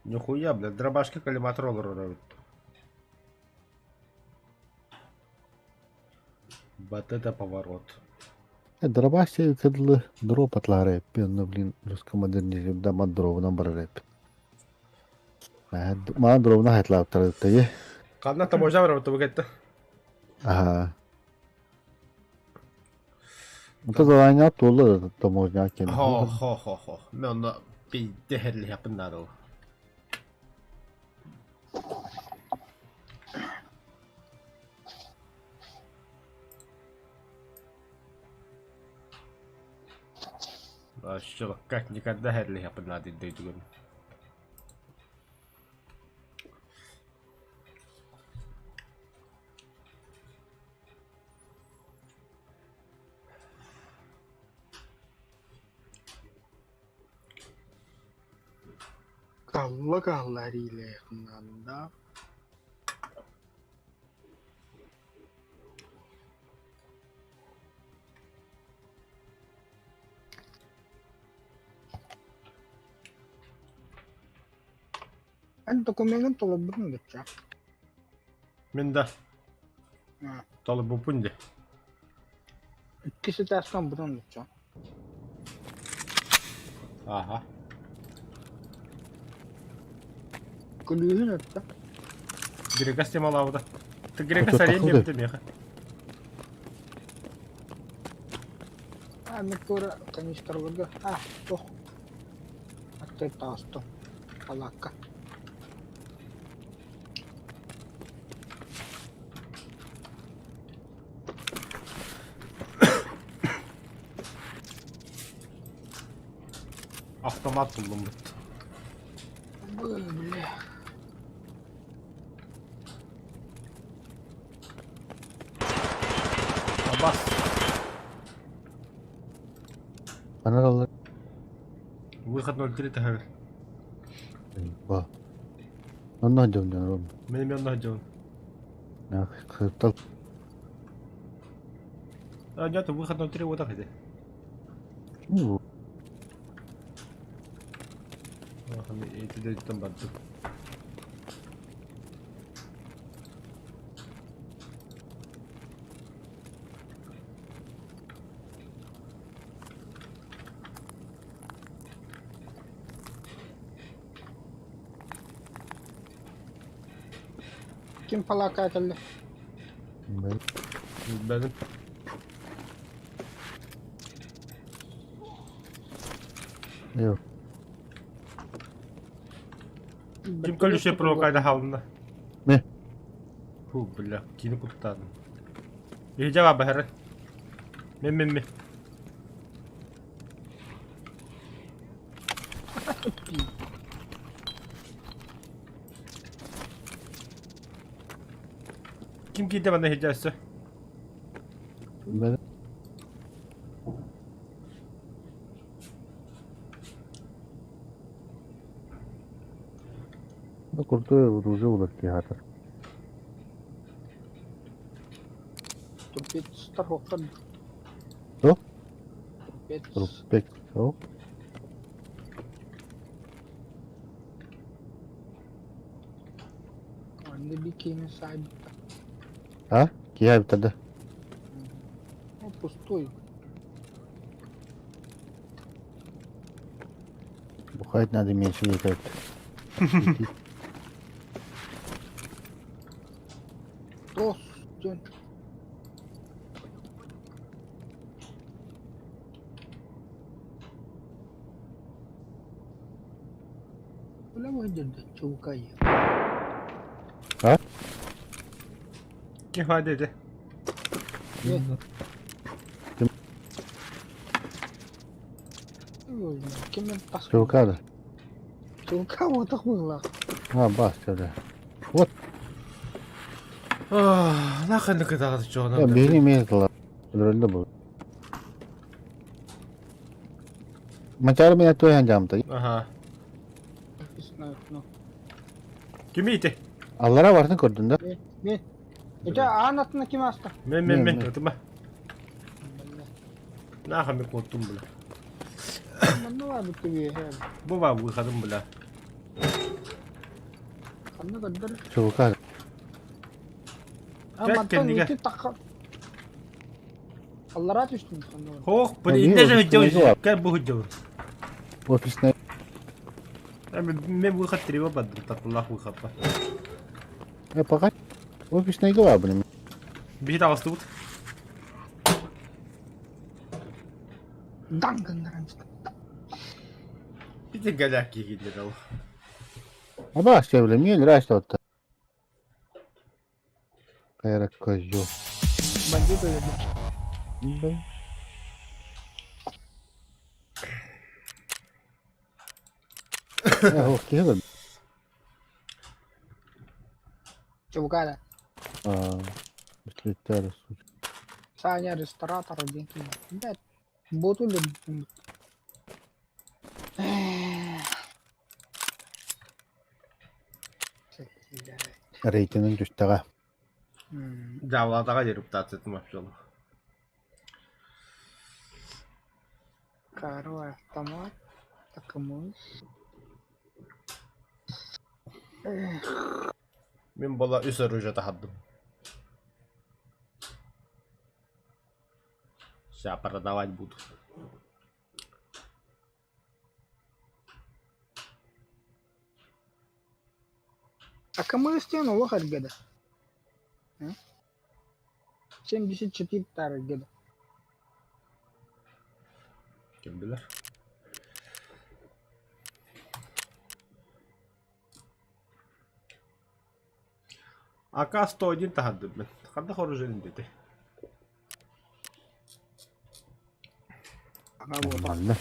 S1: Нихуя, блядь, дробашка коллиматор олорор эбит. Вот это поворот.
S3: Дробаш кыдылы дроп атлаары эппи, онно блин русском модернизм да мат дробунан барар эппит. Маан дробуна хайтлаабыттар эбит
S1: Ханна таможня барар тобу кетті.
S3: Аха. Это задание туолла таможня кэлин.
S1: Хо хо хо хо. Мен онно пейде херлиһэппин наада. Вообще, как никогда херлиһэппин наада дойдугун.
S2: Калла-калла эриилээхиннаанда Эн докумеҥҥын толорбутуҥ дучча?
S1: Мин да толорбуппун дии.
S2: Иккис этээскэ ылбытыҥ дучча?
S1: Ааһа.
S2: Күлүүһүн өттө.
S1: Грека стемалаабыта. Грека сарен диэбитэ миэхэ.
S2: А, мен туора канистраларга а, туох Аттыыр таҕыстым балаакка
S1: Автомат буллуммут.
S2: Бля.
S1: Бас.
S3: Анаралар
S1: Выход 03 таһыгар.
S3: Ба. Онно дьон дьон.
S1: Мин эмиэ онно дьон.
S3: Кыттал.
S1: А, нет, выход 03 вот так иди.
S3: Ну,
S1: Эти там бардым.
S2: Ким палаакка кэллэ?
S1: Билбэтим.
S3: Yok.
S1: Ким колючая проволока хаалынна?
S3: Не.
S1: Фу, бля, кини куттаатым. Иһдьэ баһары. Мен мен мен. Ким киирдэ манна иһдьэ өссө?
S3: Ben Ну, крутой уже улар киһатар.
S2: Трупецтар хоққан.
S3: Что?
S2: Трупец.
S3: Трупек. Что?
S2: Онно бикини саайбыта.
S3: А? Киһи да.
S2: Ну, пустой.
S3: Бухать надо меньше летать.
S2: Тос. Ден. Бля, выйдет, чулкай.
S3: А?
S1: Ким хаа диэтэ?
S2: Ким тас.
S3: Чулка да.
S2: Чулка вот была.
S3: А, бас, да. Вот.
S1: Нахрен кытаҕас
S3: Я
S1: чоҕунан.
S3: бери метла. Рөлдө бу. Мачар меня той ханжамта.
S1: Аха.
S2: Написано, ну.
S1: Кими ити?
S3: Аллара бартын көрдүн да?
S2: Мен. Это аан атына ким аста?
S1: Мен мен мен
S3: Мен,
S1: ытыма. Нахрен мен куоттум бля.
S2: Манна бар бит тебе.
S1: Бу баа выходым бля.
S2: Ханна көрдөр.
S3: Чулка.
S2: А
S1: Кэт
S2: мантан
S1: кэннигэ.
S2: ити тахха. Аллараа түстүм ханна
S1: Хоох,
S3: А,
S1: инне
S3: не,
S1: же
S3: офиснай
S1: кэл бу сылдьабын.
S3: Офиснай.
S1: Мен выход треба бардым, татылах выход.
S3: Пока офиснайга бар, блин.
S1: Биһи таҕыстыбыт.
S2: Даҥ гыннаран
S1: Ити галяк киһилэр ол.
S3: А баш, бля, мне нравится вот Кайра козел.
S2: Бандиты өлөрдө.
S3: Да. Ох, киһи да.
S2: Чулгара.
S3: А, слетали, сучка.
S2: Саня ресторатор диэн киһи. Бэт. Боту өлөрбүт.
S3: Рейтинин түстэҕэ.
S1: Дьаалатаҕа репутациятын вообще.
S2: Карла автомат. Такымыз.
S1: Мин буола үс оружие таһардым. Сейчас продавать буду.
S2: Акымыз диэн олох эргэ да. 74 тар эргэ да.
S1: Ким билэр. АК-101 таһардым мин. Ханна оружие диэти?
S2: Ага буолбат.
S3: Нормально.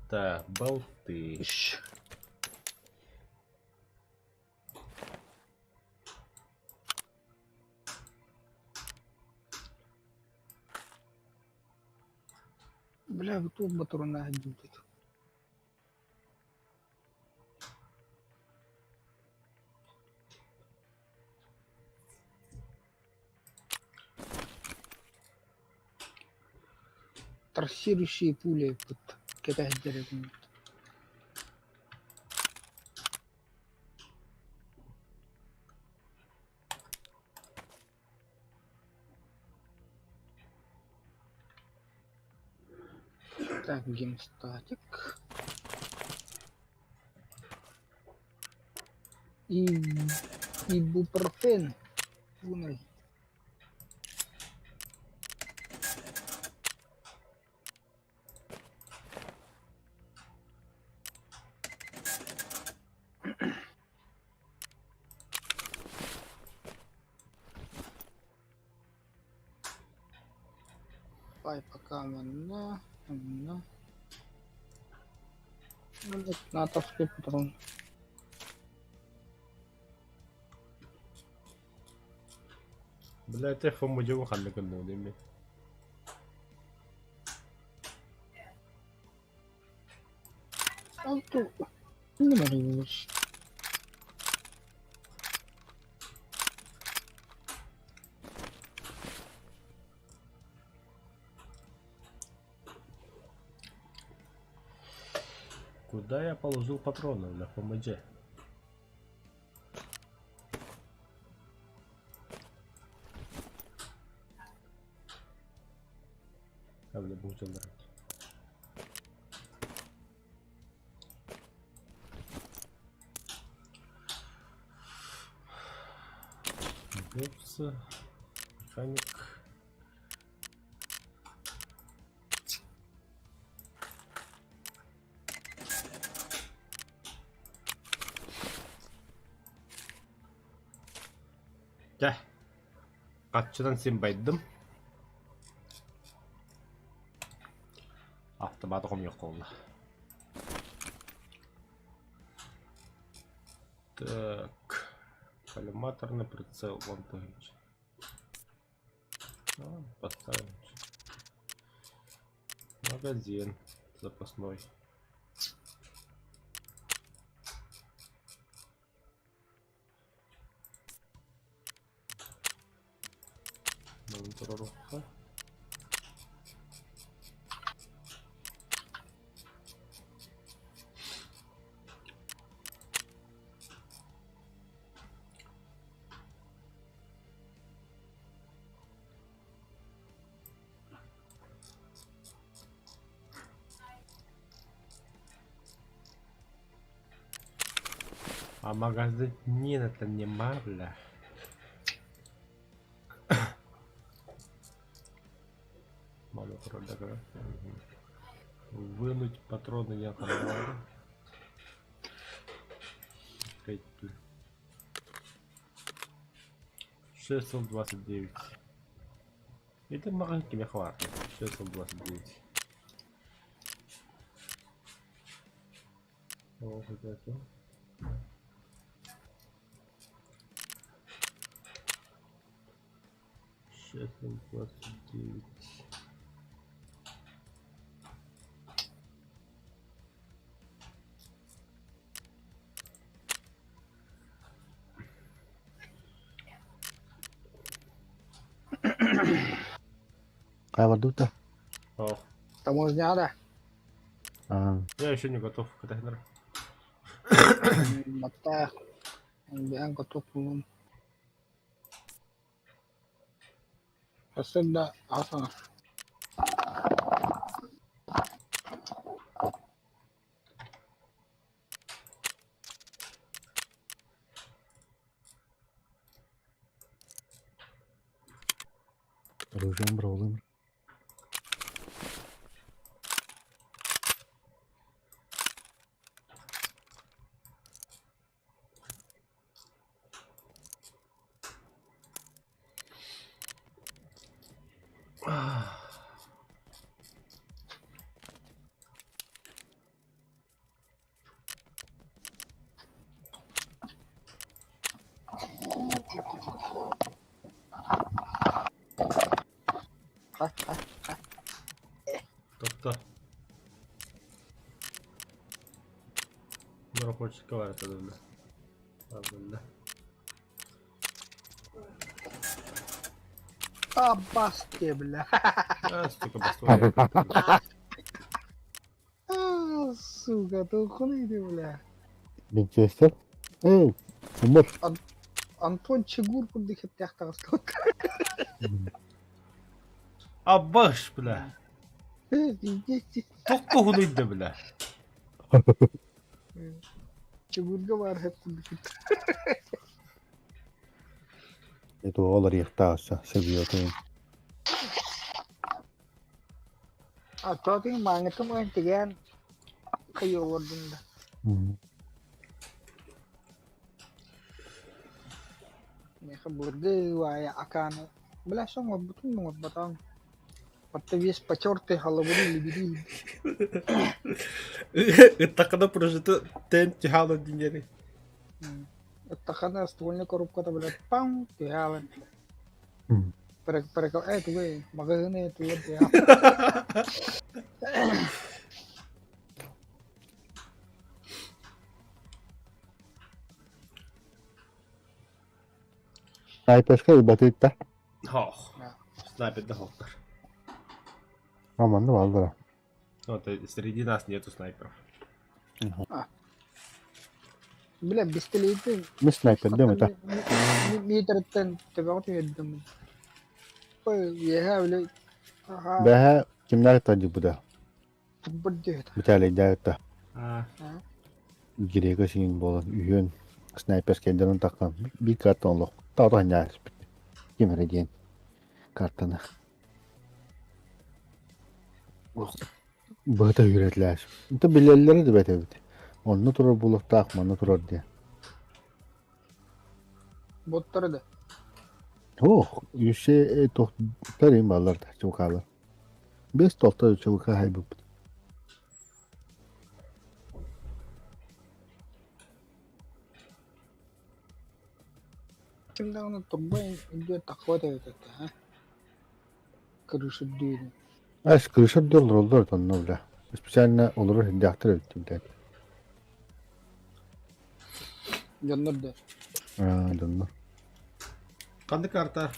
S1: Так, болты.
S2: Ищ. Бля, тут батурuna будет. Трассирующие пули тут кэтэһдэрин. Так, гемостатик. И ибупрофен. Лунный. Пай пока манна, манна. Натовский патрон.
S1: Бля, это фомудьеву ханна гынным дейм.
S2: Ал ту. Не могу.
S1: Куда я положил патроны для ФМД? А, бля, будете драть. Упс. Механик. Дьэ, хаччынан син байдым. Автомат хомуйуох буолла. Так, коллиматорный прицел вон тысяч. Ну, поставим. Магазин запасной. Туруорукка. А магазина-то нема, бля. Вынуть патроны я там. 629. Это маленький мехвар. 629. Вот это. 629.
S3: Хайа барбыт да?
S1: Ох,
S2: Таможня да.
S3: Аа,
S1: я еще не готов к этому.
S2: Батта. Бэйэҥ готов буолуом. Сарсыарда аҕыс аҥар.
S3: оружием броулым.
S1: Тобто. Рабочий это да.
S2: Абасте, бля.
S1: А, сука, бастуй.
S2: А, сука, толкуны ты, бля.
S3: Винчестер? Эй, Умар.
S2: Антон Чигур курдук эттээх таҕыста.
S1: Абаш, бля. Тохто хунуйда, бля.
S2: Чигурга баар хэп курдук.
S3: Это олар яхтааса себиотын.
S2: А то маҥҥытым эн тигээн хайы олордун да. Миэхэ былыргы уайа акааны бля соҥорбутум оҥорботоҥ. Батта весь потертый халабыры либири.
S1: Ыттаххына прожито тен тихала динери.
S2: Ыттаххына ствольный коробката бля пам түһэҕин. Перекал э тугуй маҕаһыыны тугу түһэҕин.
S3: Снайперскай ылбатыытта.
S1: Ох. Снайпер да хоктор.
S3: Аманны бааллара.
S1: Вот среди нас нету снайперов.
S2: Бля бистэлиитин
S3: Мин снайпердем это.
S2: Миитэриттэн төбөҕө түһэрдим. Үөһээ били аха
S3: Бэһэ кимнээх тадьыбыта.
S2: турбут диэт.
S3: Виталийдаах
S1: А,
S3: Грека сиҥин буолан үһүөн снайперскайдарын таххан биир картан олох таата анньааспыт. Ким эрэ диэн картаны. Быһыта үөрэтилээс. Инта билэллэрэ да бэт эбит. Онно турар буолуохтаах, манна турар диэн.
S2: Боттары да.
S3: Ох, үсэ тохтар им баллар да чулкалар. Бес тохтар чулка хайбыппыт.
S2: Ким даҕаны турбай үрдүгэр тахсыбат эбит этэ, а? Крыша үрдүгүнэн.
S3: Ас крыша үрдүгэр олороллор онно бля. Специально олорор сирдээхтэр эбит блядь.
S2: Дьоннор да.
S3: Аа, дьоннор.
S1: Ханнык карта?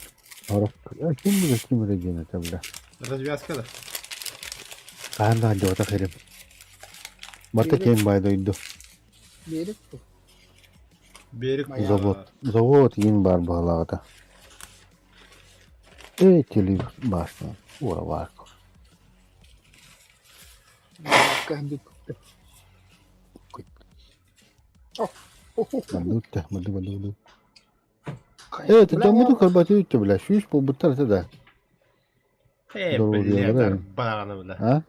S3: Сорох ким билэр ким эрэ диэн этэ бля.
S1: Развязка да?
S3: Хаһан да алдьабатах ирим. Барыта киэҥ баай дойду.
S2: Берег бу.
S1: Берег
S2: Майа.
S3: Завод. Завод иин баар быһалааҕыта. Ээ, телевизор башня. Ура баар.
S2: Кэһдик. О.
S3: Маннык да, маннык, маннык, маннык. Э,
S2: Бля,
S3: дьоммутун көрбөтү үттэ бля, сүүс буолбуттар этэ да.
S1: Э, бля,
S3: Доруобуйалара.
S1: бараҕаны бля.
S3: А?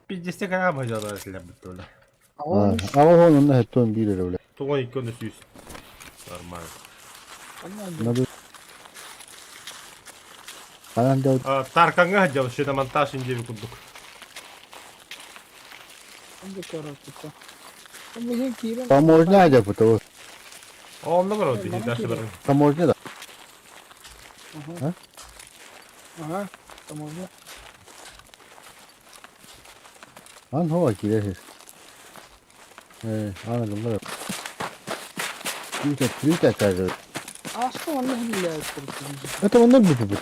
S1: Пиздесте кара бажалар этилер бля.
S2: А
S3: А, он онно хеттон биир эрэ бля.
S1: Туган икки онно сүүс. Нормально.
S3: Надо. Анан да
S1: А, Тарканга дьал, шиномонтаж индеви курдук.
S3: таможня айда бу.
S1: Онно бар биһи дальше бар.
S3: Таможня да.
S2: Ага. Ага, таможня.
S3: Ан хова кире. Э, ана гымлар. Трюка, трюка кажется.
S2: А что он не гуляет?
S3: Это он ноль будет.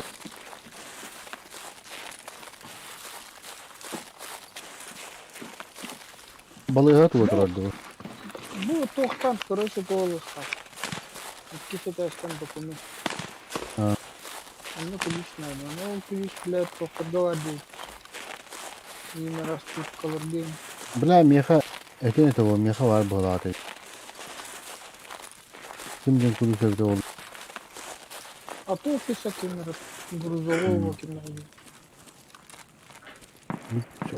S3: Балыга туга турар дуо.
S2: Бу тохтан, короче, голос. Икки этажтан документ.
S3: А.
S2: Онно ключ надо. Ну, ключ, блядь, походу один. Не распускал день.
S3: Бля, меха, это не того, меха бар буолааты. Ким диэн кулуус эбитэ ол
S2: А то офиса кемер грузового кемер.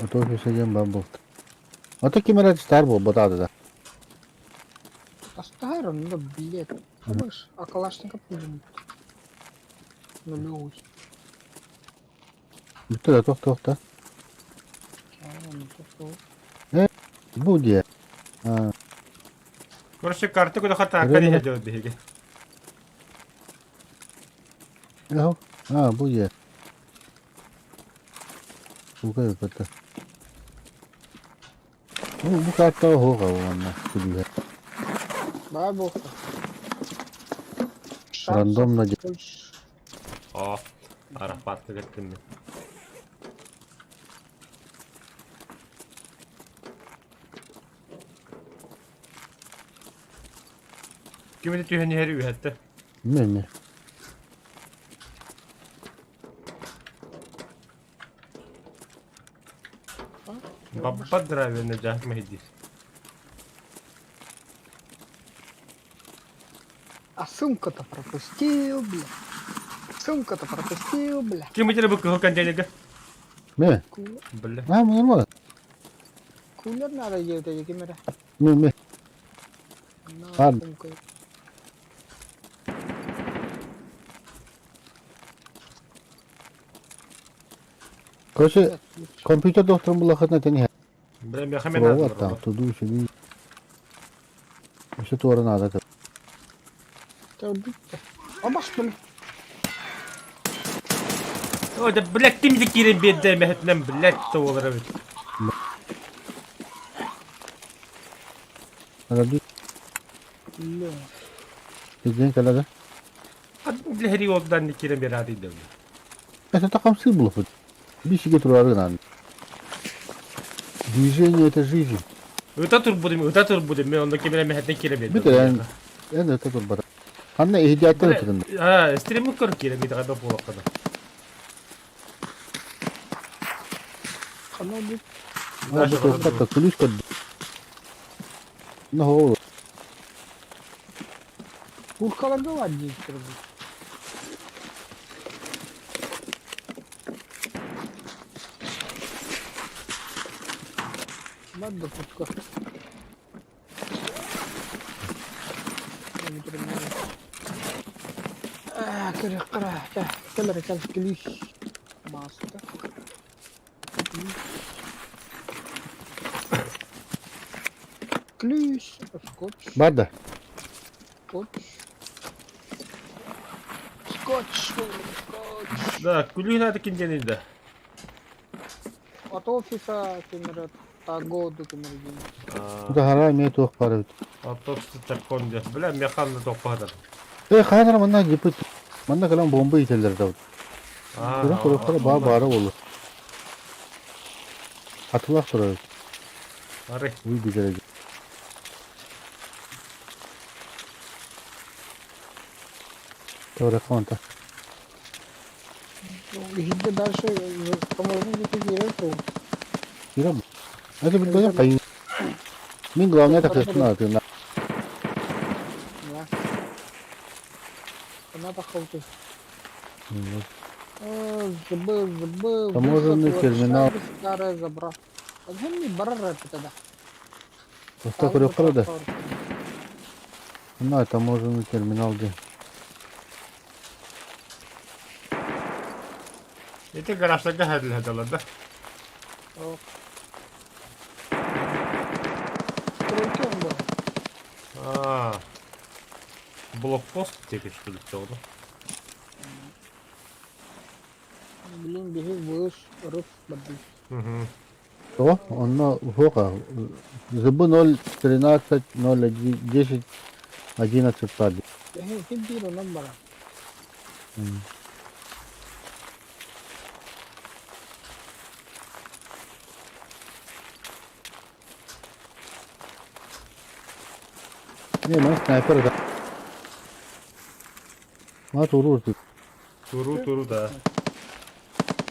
S3: ото офиса диэн бар буолта. Ото ким эрэ стар буолбатаата да.
S2: А старый, ну, блядь. Помнишь, а калашников будем. Нулевой.
S3: Бүттэ да туох туох да.
S2: А, ну, то, что.
S3: Бу диэ. А,
S1: Короче, карты куда хата
S3: Время.
S1: не делать биһиги.
S3: Яһо. А, бу диэ. Бука эбэтэ. Бу бу карта оһуоха уонна күлүүһэ.
S2: Да, бог.
S3: Рандомно диэ.
S2: Больше.
S1: О, Арафатка кеттим. Ким это түһэн иһэр үһэтте?
S3: Мин
S1: Баппа драйверне жах мехди.
S2: А сумка-то пропустил, бля. Сумка-то пропустил, бля.
S1: Ким это бу кыһыл контейнерге?
S3: Мин.
S2: Кулер,
S1: Бля.
S3: А, нормально.
S2: кулер надо делать, эти кемеры.
S3: Мин мин.
S2: На,
S3: Ладно.
S2: сумка.
S3: Короче, компьютер докторым булахытна тени.
S1: Бля, мехамен
S3: Вот там, туду сюда. Все тура надо.
S2: Тебя убить-то. А баш, блин.
S1: О, да, блядь, ким де кирен бедде мехетнен, блядь, то олар бит.
S3: Надо
S2: Бля.
S3: день когда да?
S1: Бля, хери олдан не кирен бер ади дем.
S3: Это такам сын был хоть. Бисиге турары надо. Движение это жизнь.
S1: Ыта тур будем, ыта тур будем, мен онда кемере мехетнен кирен бедде.
S3: Бүтэ эн эн это тур бара. Ханна иhdiyattan ötürün.
S1: А, стримы көр кирен бит гада болаққада.
S2: Оно убить.
S3: А бу тоқта ключ код. Ну хо.
S2: Куркалар да один, короче. Надо куртка. Я не понимаю. А, кыры, кыры, кэлэр, кэл, ключ. Маска. Ключ. Ключ, скотч.
S3: Бар да.
S2: Скотч. Скотч, скотч.
S1: Да, күлүн аты кинден да.
S2: От офиса кемере погоду кемере.
S3: Бу хара ме туох бар.
S1: Автопсы такон де. Бля, механны топпадар.
S3: Э ханар манна жипит. Манна калам бомба ителдер да. Тура тура тура ба бара болу. Атылақ тура.
S1: Ары.
S3: Уй бижере. Тура конта.
S2: Иди дальше, по-моему, где-то директор.
S3: Кира. Это бит бая кайын. Мин главное так что надо.
S2: Она таххабыты. Забыл, забыл.
S3: Таможенный терминал.
S2: Старая забрал. Зимний барар это да.
S3: Оста көрүөххэ да. На таможенный терминал диэн.
S1: Ити гаражтарга хәдилһәдалар да.
S2: Стройки он был.
S1: А, блокпост теперь что ли всё, да?
S2: Блин, биһи быыс ырыс бардыы.
S1: Угу.
S3: То? Онно уһуоха ЗБ 0 13 0 10 11 падает.
S2: Эһи син биир онон барар.
S3: Не, ман снайпер да. Ма туруур
S1: Туру туру да.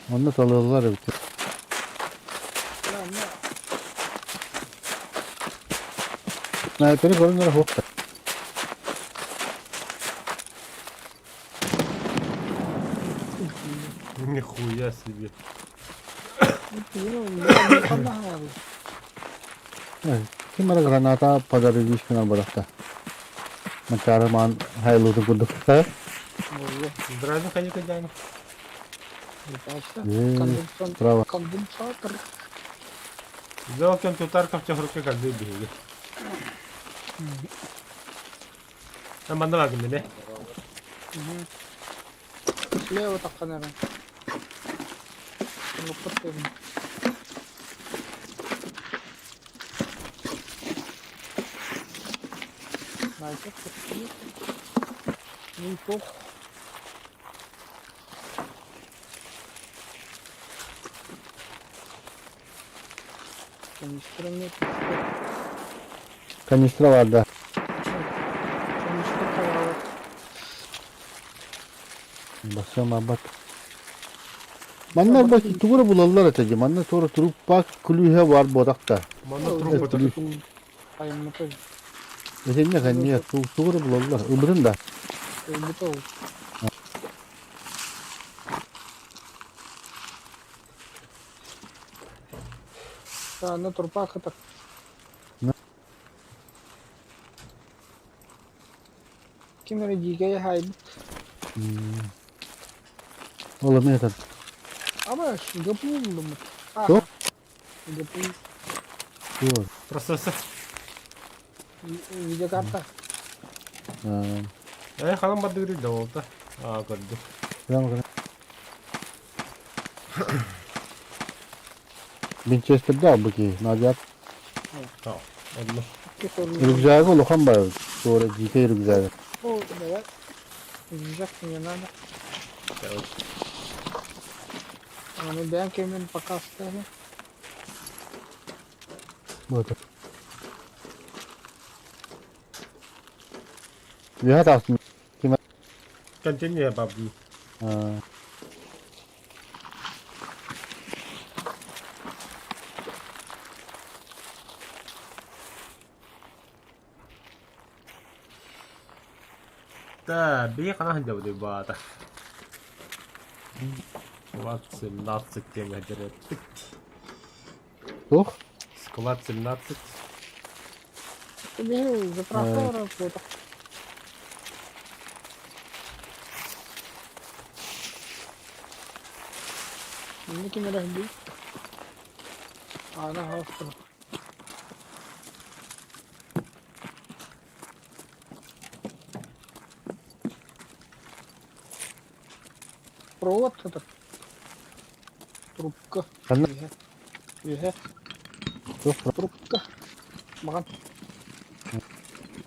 S3: Онно талыаллар эбит. Снайпери көрүнөр суох да.
S1: Нихуя себе.
S3: Ким эрэ граната подарили гынан бырахта. Манчаары маан хайлыытын курдук.
S1: Здравия, Ханика Диана.
S3: Справа.
S2: Конденсатор.
S1: Сделал компьютер, в тех руках, как бегали. Манна гынна
S2: Слева таххан эрэ. Мин туох Канистра нет.
S3: Канистра бар да.
S2: Канистра хаалар.
S3: Басыам абат. Манна бак тугура булаллар этэ дии. Манна туора труппак күлүүһэ бар буотах да.
S1: Манна труп
S3: Күлүүс.
S2: Айыммыта.
S3: Итиннэ кэнниэ тугура булаллар. Ылбытын да.
S2: Ылбыта ол. Аны турпаах ытар. Ким эрэ дьиикэйи хаайбыт.
S3: Ол эмиэ этэр.
S2: Ама ГПУ буллуммут.
S3: Туох?
S2: ГПУ.
S3: Туох?
S1: Процессор.
S2: Видеокарта.
S1: Э, ханан бардыгыр да болта. А, көрдүк.
S3: Прямо көрө. Винчестерде албыки, Надя.
S1: Онно.
S3: Рюкзагы улахан бар. Туора дьиикэй рюкзагы.
S2: О, давай. Рюкзак мне надо. Аны бэйэм кэмин пока оставим.
S3: Вот. Үөһэ таҕыстым.
S1: Контейнер бабы. Да, бии хана сылдьабыт баата. Склад 17 диэн дьарыттык.
S3: Туох?
S1: Склад 17.
S2: Били заправка работа. Инники эрэ Ана хаастар. Провод этот. Трубка.
S3: Ханна?
S2: Үөһэ. Үөһэ.
S3: Туох?
S2: Трубка. Маҕан.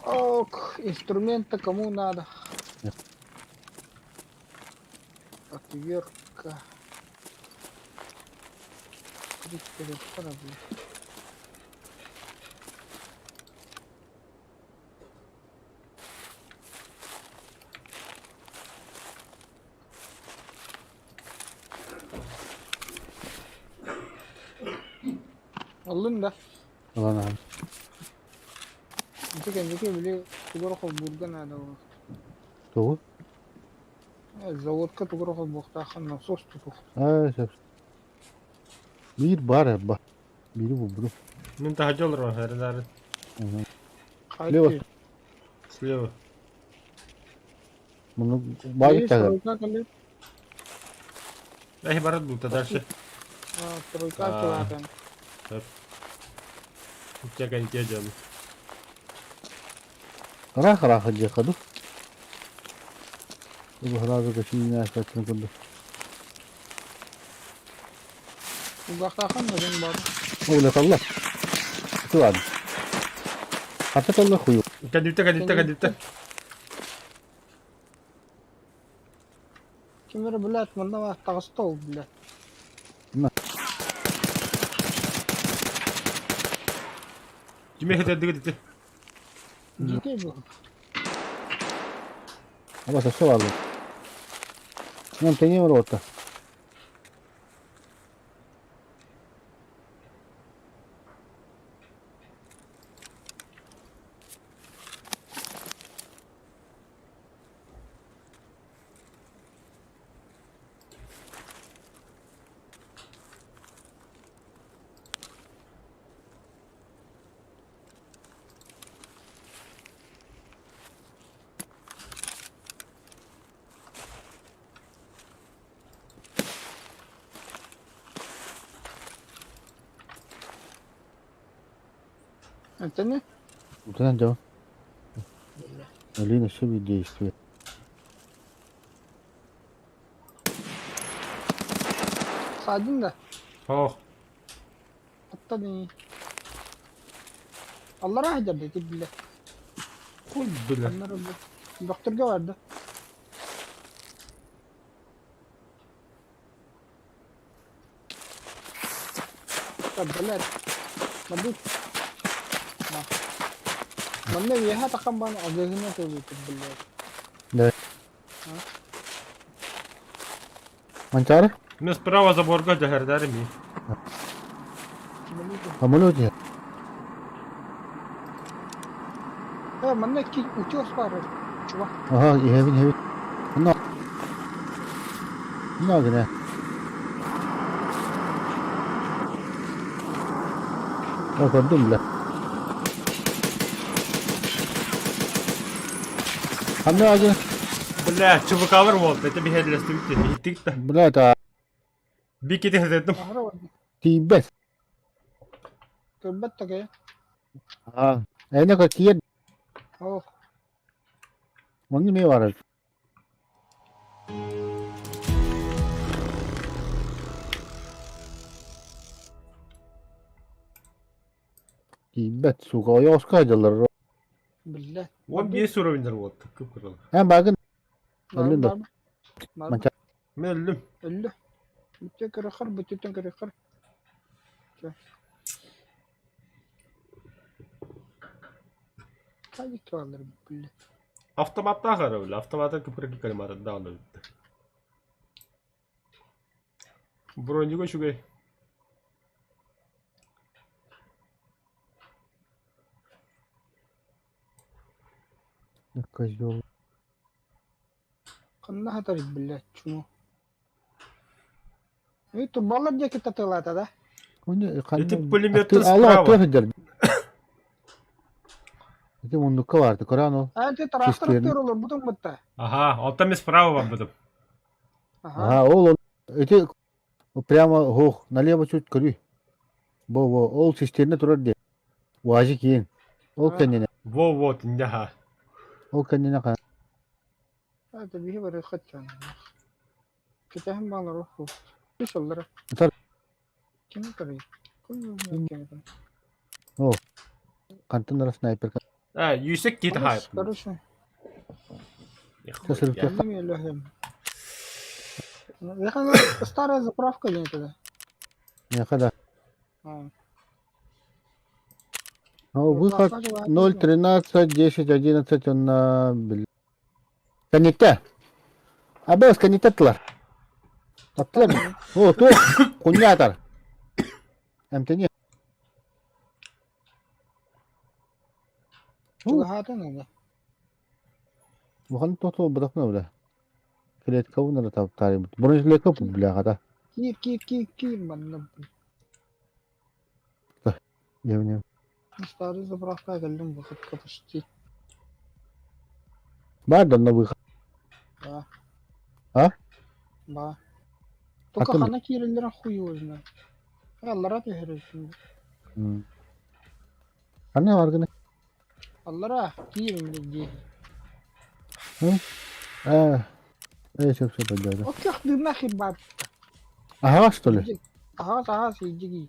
S2: Ок, инструмента кому надо?
S3: Нет.
S2: Отвертка. Три телефона, блин. Ыллыҥ да?
S3: Ылан аҕай.
S2: Ити кэнники били тугу эрэ холбуурга наада буолуо.
S3: Тугу?
S2: Заводка тугу холбуохтааххын насос тутух.
S3: Аа, сөп. Биир баар эрба. Биири булбутум.
S1: Мин таһырдьа олорон эрэлээри.
S3: Слева.
S2: Хайдыы.
S1: Слева.
S3: Муну баар
S2: Есть
S3: тагар.
S2: тройка кэлит.
S1: Эһи барат бута дальше.
S2: Тройка
S1: А.
S2: чулаатын.
S1: Сөп. Чеканьке дьон.
S3: Ыраах-ыраах дьиэхэ ду. Сразу көчүннээх көчүн курдук.
S2: Улаахтаахын нарын бар.
S3: Ол талла. Тулан. Хата талла хую.
S1: Кәдүтэ кәдүтэ кәдүтэ.
S2: Ким эрэ блядь, манна таҕыста ол блядь.
S1: Кими хэтэрдигит ити?
S2: Дикий был.
S3: Аба сосо бааллар. Нам тэҥиэ оруота.
S2: Это не?
S3: Утынан дьон. Алина все действует.
S2: Садин да.
S1: Ох.
S2: Аттан Аллара сылдьар да бile.
S1: Хуй бля.
S2: Докторга барда. Блядь. Мадут. Манна үөһэ таххан баан алгыһына тылыытын блядь.
S3: Да. Манчаары?
S1: Мен справа заборга дьэһэрдэр ми.
S3: Самолет нет.
S2: Э, манна ки утес баар чувак.
S3: Ага, иһэбин иһэбин. Онно. Онно гына. О, көрдүм бля. Ханна ажы?
S1: Бля, ЧВКлар буолта, это биһэрлэстибит иһиттик да.
S3: Бля, это
S1: Бикити хэтеттим.
S3: тиийбэт.
S2: Көрбөт такая.
S3: А, эне киер.
S2: Ох.
S3: Онно не бар. Тиийбэт, сука, ойоҕоско дьаллар.
S2: Биллэ.
S1: 15 уровеньдер вот, кып кырыл.
S3: Эн багын өллүн да. Манча.
S1: Мен өллүм.
S2: Өллү. Бүттэ көрөхөр, бүттүттэн көрөхөр. Хайдик алыр биллэ.
S1: Автоматтаах эрэ бile, автоматы кып-кыргы калиматын даҕаны бүттэ. Бронюга үчүгэй.
S3: Козел.
S2: Ханна хатар биллэ чумо. Эй, турбалар диэки татыылаата да?
S1: Ити пулеметтан справа.
S3: Ити мундукка баарты, көрөн ол.
S2: А, ты трактор олорбутуҥ бытта.
S1: Ага, оттон мен справа барбытым.
S3: Ага, ол ити прямо ох, налево чуть көрүй. Бо, бо, ол цистерна турар дии. Уазик киин. Ол кэннинэ.
S1: Во, вот, инде
S3: Ол кэннинэ ха.
S2: Это биһи бары хатчан. Кэтэһэн баалар оху. Үс оллара. Ким көрүй? Ким
S3: О. Хантан ара снайпер.
S1: А, юсек кит хайп.
S2: Короче. Старая заправка или это?
S3: Не, да. Ну, выход 0, 13, 10, 11 он на... Коннекте. Абес коннектетлар. Таптылар. О, то, кунятор. МТН.
S2: Чугаһаатын ылла.
S3: Улахан тото бырахна бля. Бронежилетка уонна таптаарыйбыт. Бронежилетка бляха
S2: Киир, киир, киир, киир манна.
S3: Не,
S2: Старый заправка кэллим выходка почти.
S3: Баар да онно выход.
S2: Да.
S3: А?
S2: Да. Только
S3: Атын-
S2: хана киирэллэрин хуй его знает. Аллара түһэрэр.
S3: Ханна баргыны?
S2: Аллара киирэллэр дии.
S3: А, сөп сөп да.
S2: Окех ты нахер бар.
S3: Ага, что ли?
S2: Ага, ага, иди.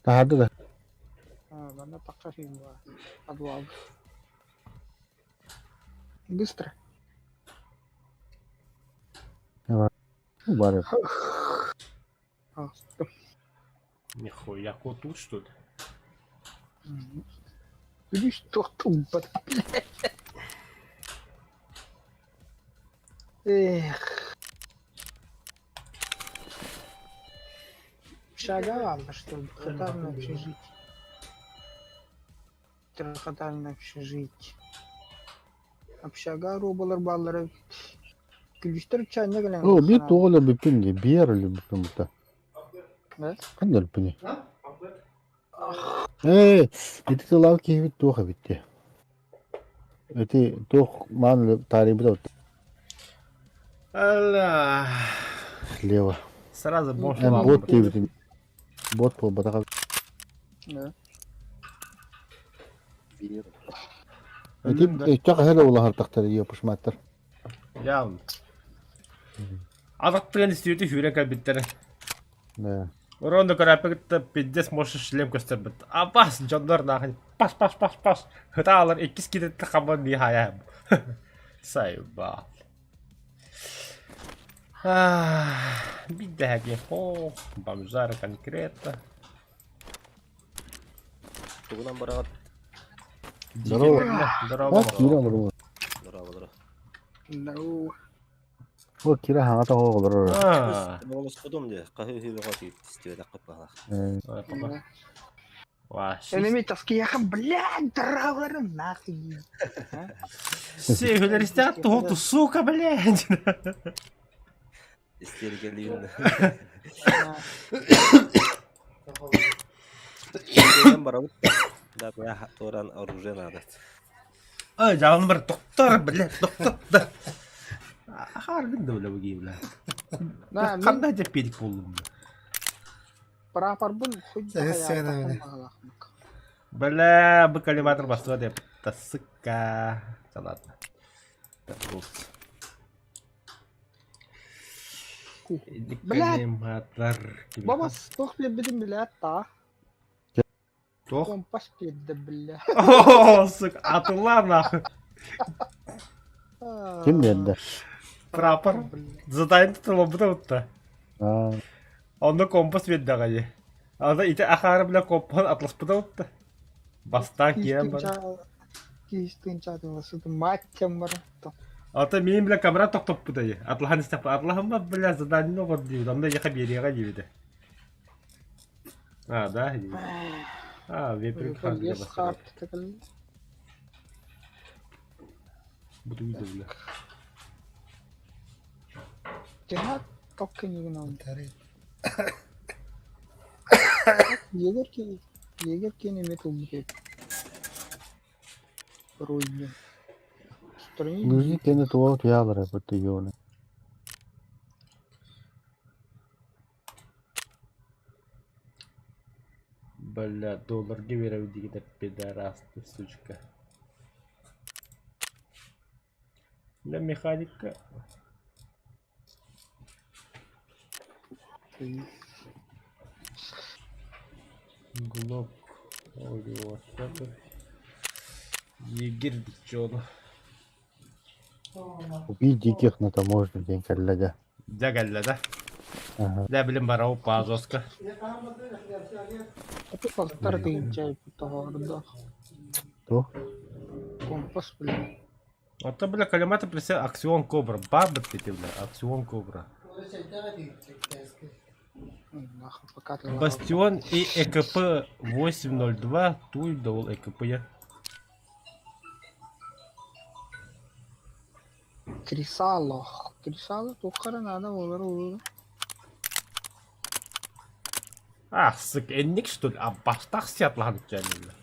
S3: Таһарды да.
S2: А, манна тахса фильм бар. Подвал. Быстро.
S3: Бары.
S2: А, стоп.
S1: Нихуя, кот тут что ли?
S2: Видишь, что тупо. Эх. Шагал, что ли, трехэтажное общежитие. Трехэтажное общежитие. Общага робалар баллары. Күлүстэр чайна кэлэн.
S3: О, биир туох өлөрбүппүн дии, биир өлөрбүппүн бута.
S2: Да?
S3: Ханна өлөрбүнүй? Ээ, ити тылаах киһибит туох эбит дии. Ити туох маан таарыйбыт
S1: Алла.
S3: слева.
S1: Сразу бомж
S3: Эн бот диэбитин. Бот буолбатах.
S2: Да.
S3: Ити өттөх эһэ улаһартахтар ёпушматтар.
S1: Явно. Атахтыган истибити сүүрэн кэлбиттэрэ.
S3: Да.
S1: Рондо көрөөппүт пиздец можешь шлем көстөрбүт. Абас дьоннор нахуй паш паш паш паш хытаалар иккис киирэтте хаман мии хайа. Сайба. Бидэһэги хо бомжара конкретно.
S4: Тугунан бараҕыт?
S3: Здорово.
S1: Здорово.
S3: Кира олорор.
S4: Здорово, здорово.
S2: Здорово.
S3: О, Кира хаҥа тоҕо олорор.
S1: Аа.
S4: Олоскодум дии, хаһыы-хаһыы бөҕө истибэтэххит баҕалаах.
S1: Э, Ваш.
S2: Энеми тоскияха, блядь, дравлары нахуй.
S1: Все, туһу сука, блядь.
S4: Истерикэлиин. Барабыт. Да, бля, туран оружие надо.
S1: Ай, жалын бар, доктор, блядь, доктор, да. Харгын да, бля, буги, бля.
S2: Да, мин
S1: Ханда дьэ педик буоллум.
S2: прапорбун хоть
S5: Сэ, сэ, да,
S1: Бля, бу коллиматор бастыа деп. Та сука. Да ладно. Так, вот.
S2: Блядь.
S1: Коллиматор.
S2: Бабас, туох биэрбитин билээт та.
S1: Туох?
S2: Компас биэрдэ бля.
S1: О, сука, атыллар нахуй.
S3: Ким биэрдэ?
S1: Прапор. Задание тутуллубута бутта.
S3: Аа,
S1: Онно компас биэрдэҕэ дии. Аны ити ахаары бля компаһын атласпыта бутта. Бастаан киирэн баран.
S2: Киистин маттям бар.
S1: Ата миин бля камера тохтоппута дии. Атлаһан истэхпэ атлаһымма бля задание оҕор диибит. Онно эйиэхэ биэриэҕэ диэбитэ. А, да, диибит. А, веприк
S2: Лес харт
S1: Бутуйда бля.
S2: Тена токкенигин Егер ки егер кени метал бит. Руйни.
S3: Лыжи кэннэ туох туйаалара бытты ёны.
S1: Бля, доллар биэрэбит диэки пидорас ты, сучка. Для механика. Глок. Ой, вот. Егерь Джон.
S3: Убить диких на таможне диэн кэллэ дьэ.
S1: Дьэ кэллэ да?
S3: Аха.
S1: Дьэ билим барау паазоска.
S2: Это полтора тысячи тоҕордо.
S3: Туох?
S2: Компас, блин.
S1: Ото бля коллиматор присел Аксион Кобра. Баба ты бля, Аксион Кобра.
S2: Нахуй, пока ты
S1: Бастион и ЭКП 802 Туй дол ЭКП я.
S2: Кресало. Кресало туохха эрэ наада буолара буолуо.
S1: Ах, сык, энник что ли? Аббастах сыатлаһан үчээннилэр.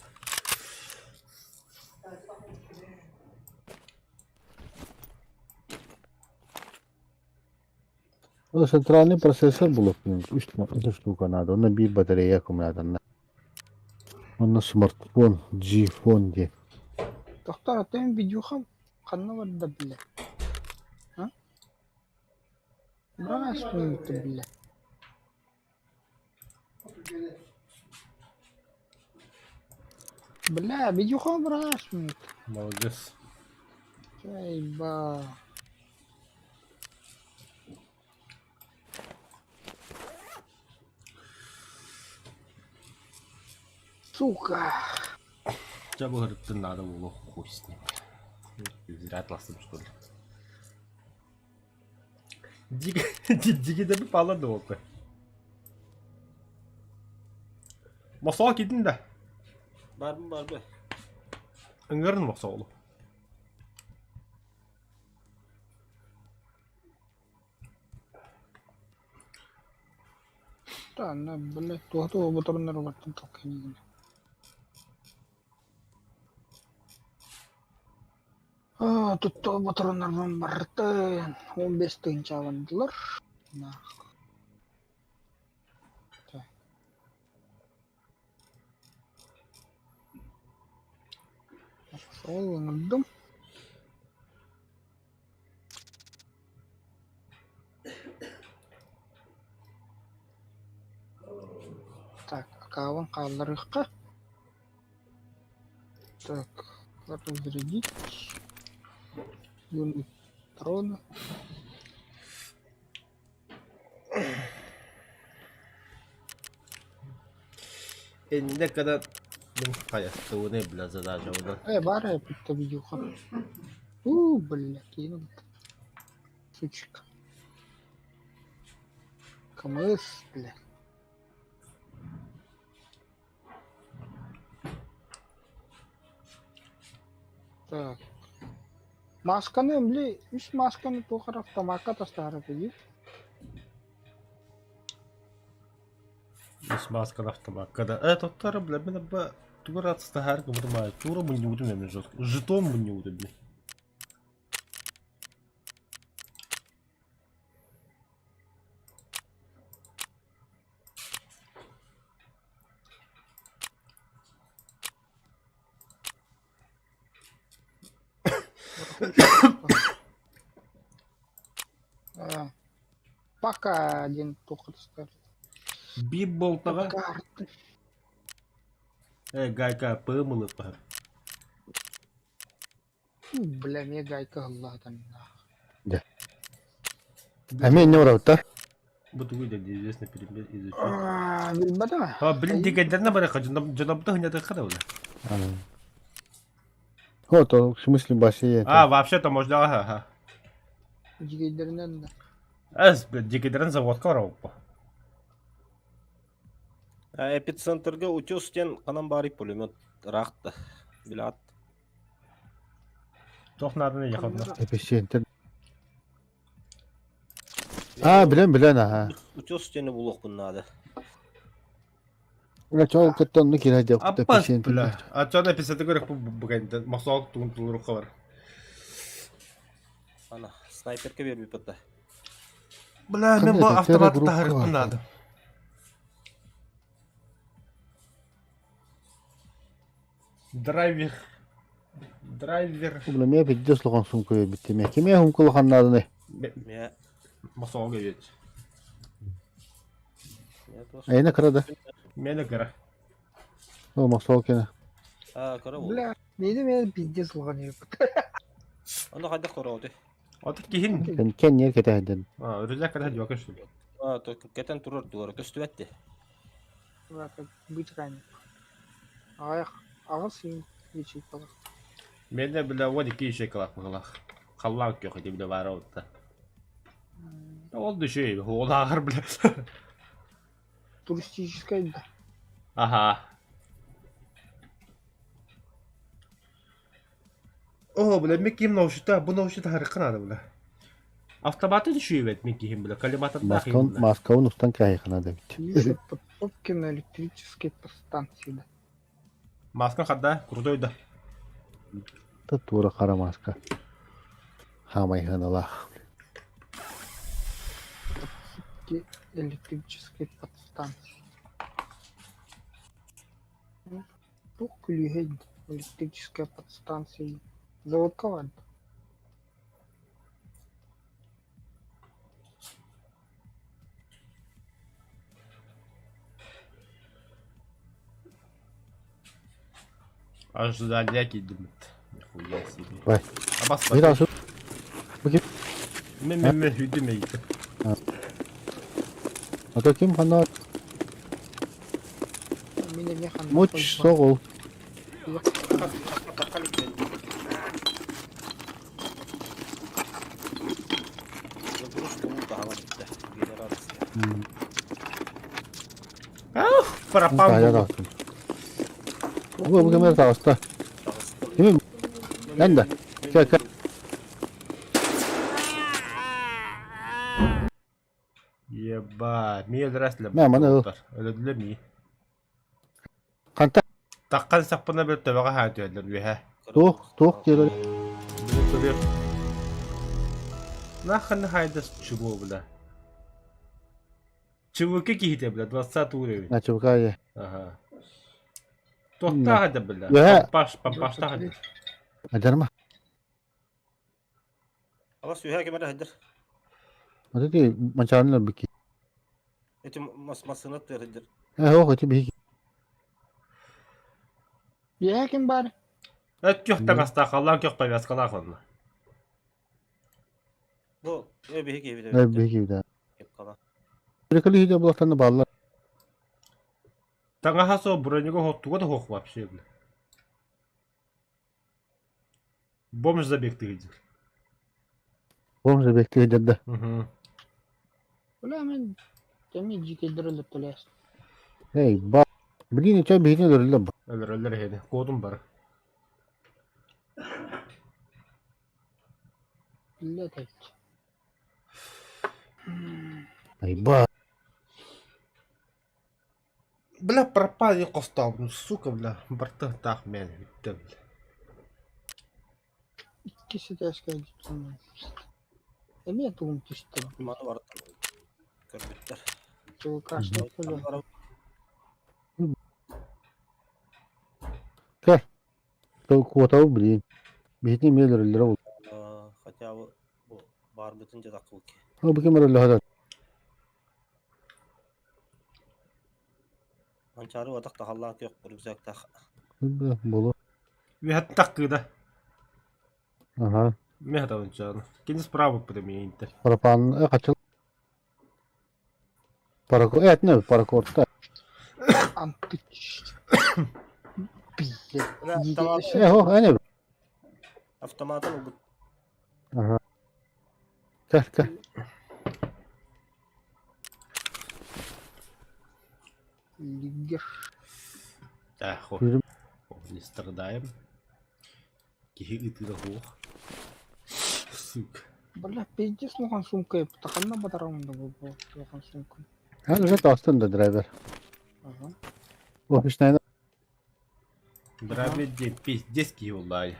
S3: Ну, центральный процессор булуп, үс штука надо. Онно биир батарея аккумуляторна. Онно смартфон, G-фон диэн.
S2: Тохтоо, атын видюхам ханна барда бile? А? Браҕас бile. Бля, видюхам браҕас
S1: Молодец.
S2: Айба. Сука.
S1: Дьэ былырыттын наада буолуох хуй с ним. Зря атластым что ли. Дигидэби пала долго. Мосоол киирдин да?
S4: Барбын барбы.
S1: Ыҥырын мосоолу.
S2: Да, на, блядь, туох-туох боторуннар бартын толкайнигин. Аа, туттуга ботуруоннарбын барытын 15 тыһыынчаландылар. Так. Ол ыҥырдым. Так, акаабын хаалларыахха. Так, разрядить. Юный трона.
S1: Иннэ гынан мин хайастыбыный бля задачабынан.
S2: Э, баар эбит видюха. У, бля, кинул. Сучка. КМС, бля. Так. Масканы били үс масканы туох эрэ автомакка тастаһар этигит.
S1: Үс масканы автомакка да. Э, тоттор, бля, мин бу тугу ратстаһар гыбытым тура мунньубутум эми жестко. Жетон мунньубутум бля.
S2: Пока диэн туохха тастар.
S1: Биир болтаҕа
S2: Карты.
S1: э гайка пымылыппа.
S2: Бля, эмиэ гайка ыһыллаатаннаах.
S3: Дьэ. Эмиэ инньэ барабыттар.
S1: Бу тугуй да неизвестный предмет изучить.
S2: Билбэтим.
S1: А, блин, дигендерне барыха, дьонобута хынятыхха да бula.
S3: Вот, в смысле бассейн.
S1: А, вообще-то можно, ага, ага.
S2: Дигейдеринэн да.
S1: Эс, блин, дигендерин заводка барабыппа.
S4: Эпицентрга утес диэн ханан баарый пулемет ыраахта. Билэҕит.
S1: Туох нааданы яхонна.
S3: Эпицентр. А, билэн билэн аха.
S4: Утес диэни булуохпун наада.
S3: Чол кытта онну киирэ диэхпит
S1: Аппас,
S3: эпицентр.
S1: бля. А чон эпицентр көрөх бу бугайда мосоок тугун тулурук бар.
S4: Ана, снайперка биэрбиппит да.
S1: Бля, мен
S3: Кандай
S1: бу
S3: это,
S1: автомат
S3: террагруппа
S1: таһарыппын
S3: бар.
S1: наада. Драйвер. Драйвер.
S3: Бля, мэ пиздец улахан сумка биттим. Кимиэ сумка улахан нааданы?
S4: Мэ
S1: Мосоок эбит.
S4: мэ туох.
S3: Эйне кыра да.
S1: Мені кыра.
S3: О, мосоок кene.
S4: А, кыра буолла.
S2: Бля, мени мени пиздец ылган ебит.
S4: Онно хайдах тураҕытый?
S1: Ото киһин.
S3: Кен кен не кэтэһдин.
S1: А, рюкзак кыра дьуока что ли?
S4: А, то кэтэн турар туора көстүбэт дии.
S2: Быть ранее. Аҕыйах аҕыс ячейкалар.
S1: Мене бля 12 ячейкалаах быһылаах. Халлаан күөх ити бля баара отта. Ол да үчүгэй, ол ааҕар бля.
S2: Туристическай да.
S1: Аха. О, бля, мин киһим наушнита, бу наушнита харыкка наада, бля. Автоматы түшүйбэт мин киһим, бля, коллиматордаах
S3: Маскаун,
S1: бля.
S3: маскаун устан кээһиэхэ наада эбит.
S2: Ниша подсобки на электрической подстанции, да.
S1: Маска хадда, крутой да.
S3: Та туора хара маска. Хаамай сыаналаах.
S2: Подсобки электрической подстанции. Туох күлүүһэй электрическая подстанция заводка баар
S1: Аж залия киирдиммит. Нихуя себе.
S3: Ой.
S1: Абас
S3: Мин асы
S1: Мен мен мен хүдүм эйти.
S3: А то ким хана
S2: Мин эмиэ ханна
S3: муч соҕул.
S4: Загрузка уу таһама бүттэ. Генерация.
S1: Ах, пропал.
S3: Таһа таҕыстым. Бу бу кэмэр таҕыста.
S4: Таҕыстым.
S3: Кими Эн да. Кэ кэ.
S1: Еба, ми өлөрөс
S3: Мэ маны ыл.
S1: Өлөдүлэ ми.
S3: Ханта
S1: Таххан саппына бір төбөҕө хаатыаллар үөһэ.
S3: туох туох диэлэр
S1: Били Нахрен хайдас чего, бля? ЧВК киһитэ, бля, 20 уровень.
S3: Начыбыкай.
S1: Ага. Туохтаах этэ, бля?
S3: Үөһэ.
S1: Пампаш, пампаштаах этэ.
S3: Адарма.
S4: Алас үһэ ким эрэ сылдьар.
S3: Вот эти мачааннар бики.
S4: Эти мас массыына тыа сылдьар.
S3: Э ох эти биһиги.
S2: Биэһэ ким баар?
S1: Эт күөх таҥастаах, халлаан күөх повязкалаах онно.
S4: Бу э биһиги киһибит
S3: Э
S4: эбит.
S3: биһиги да.
S4: Кепкала.
S3: Приколи хидэ булактан бааллар.
S1: Таҥаһа суох бронюга хоттуга да суох вообще, бля. Бомж забегты сылдьар.
S3: Бомж забегты сылдьар да.
S1: Угу.
S2: Бля, мин эмиэ дьиикэйдэр өлөртөлөөс.
S3: Эй, ба. Блин, чэ биһигини өлөрүллэр бу.
S1: Өлөрөллөр эһэни. Куотун бар.
S2: Биллэ этэйт.
S3: Ай, ба.
S1: Бля, пропали хостообун, сука, бля, бартыахтаах мээнэ бүттэ, бля.
S2: Иккис этээскэ дьиктинэн. Эмиэ тугум түстэ.
S4: Маны барытын көрбүттэр.
S2: ЧВК-шник өлөн.
S3: Көр. Куотабы блин. Биһитини эмиэ өлөрөллөрө ол.
S4: Хотя бы бу баарбытын дьэ таккыбыт.
S3: Ол бу ким өлөрөллө
S4: Манчаары атах тахаллаах күөх рюкзактаах.
S3: Болу.
S1: Үһэт таккыда.
S3: Ага.
S1: Меха табынчааны. Кини справа премиенте.
S3: Парапан качыл. Парако этне паракорта.
S2: Антыч.
S4: Автомат.
S3: Э, хо, эне.
S4: Автоматын ылбыт.
S3: Ага. Кел, кел.
S2: Лигер.
S1: Да, хо. Не страдаем. Киһи ытыыра суох. Сука.
S2: Бля, пиздец улахан сумка ханна батарамын да бу улахан сумка.
S3: Hän уже тастын да драйвер.
S2: Ага.
S3: Офисная.
S1: Драйвер диэн пиздец киһи буоллаайа.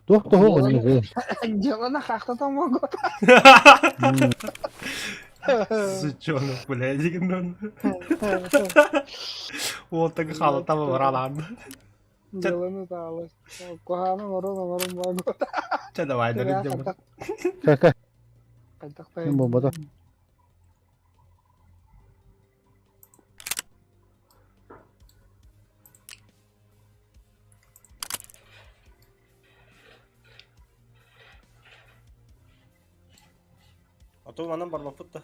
S3: Туох тоһо ону
S2: Дело хахта могу.
S1: Сучонок, блядь, дигин Ол так халата баралан.
S2: Дело таалас. Кухана морон морон могу.
S1: Чэ давай, дөрүн
S3: Кэ-кэ.
S2: Хайдах
S3: Бомбата.
S4: А то манан барбаппыт да.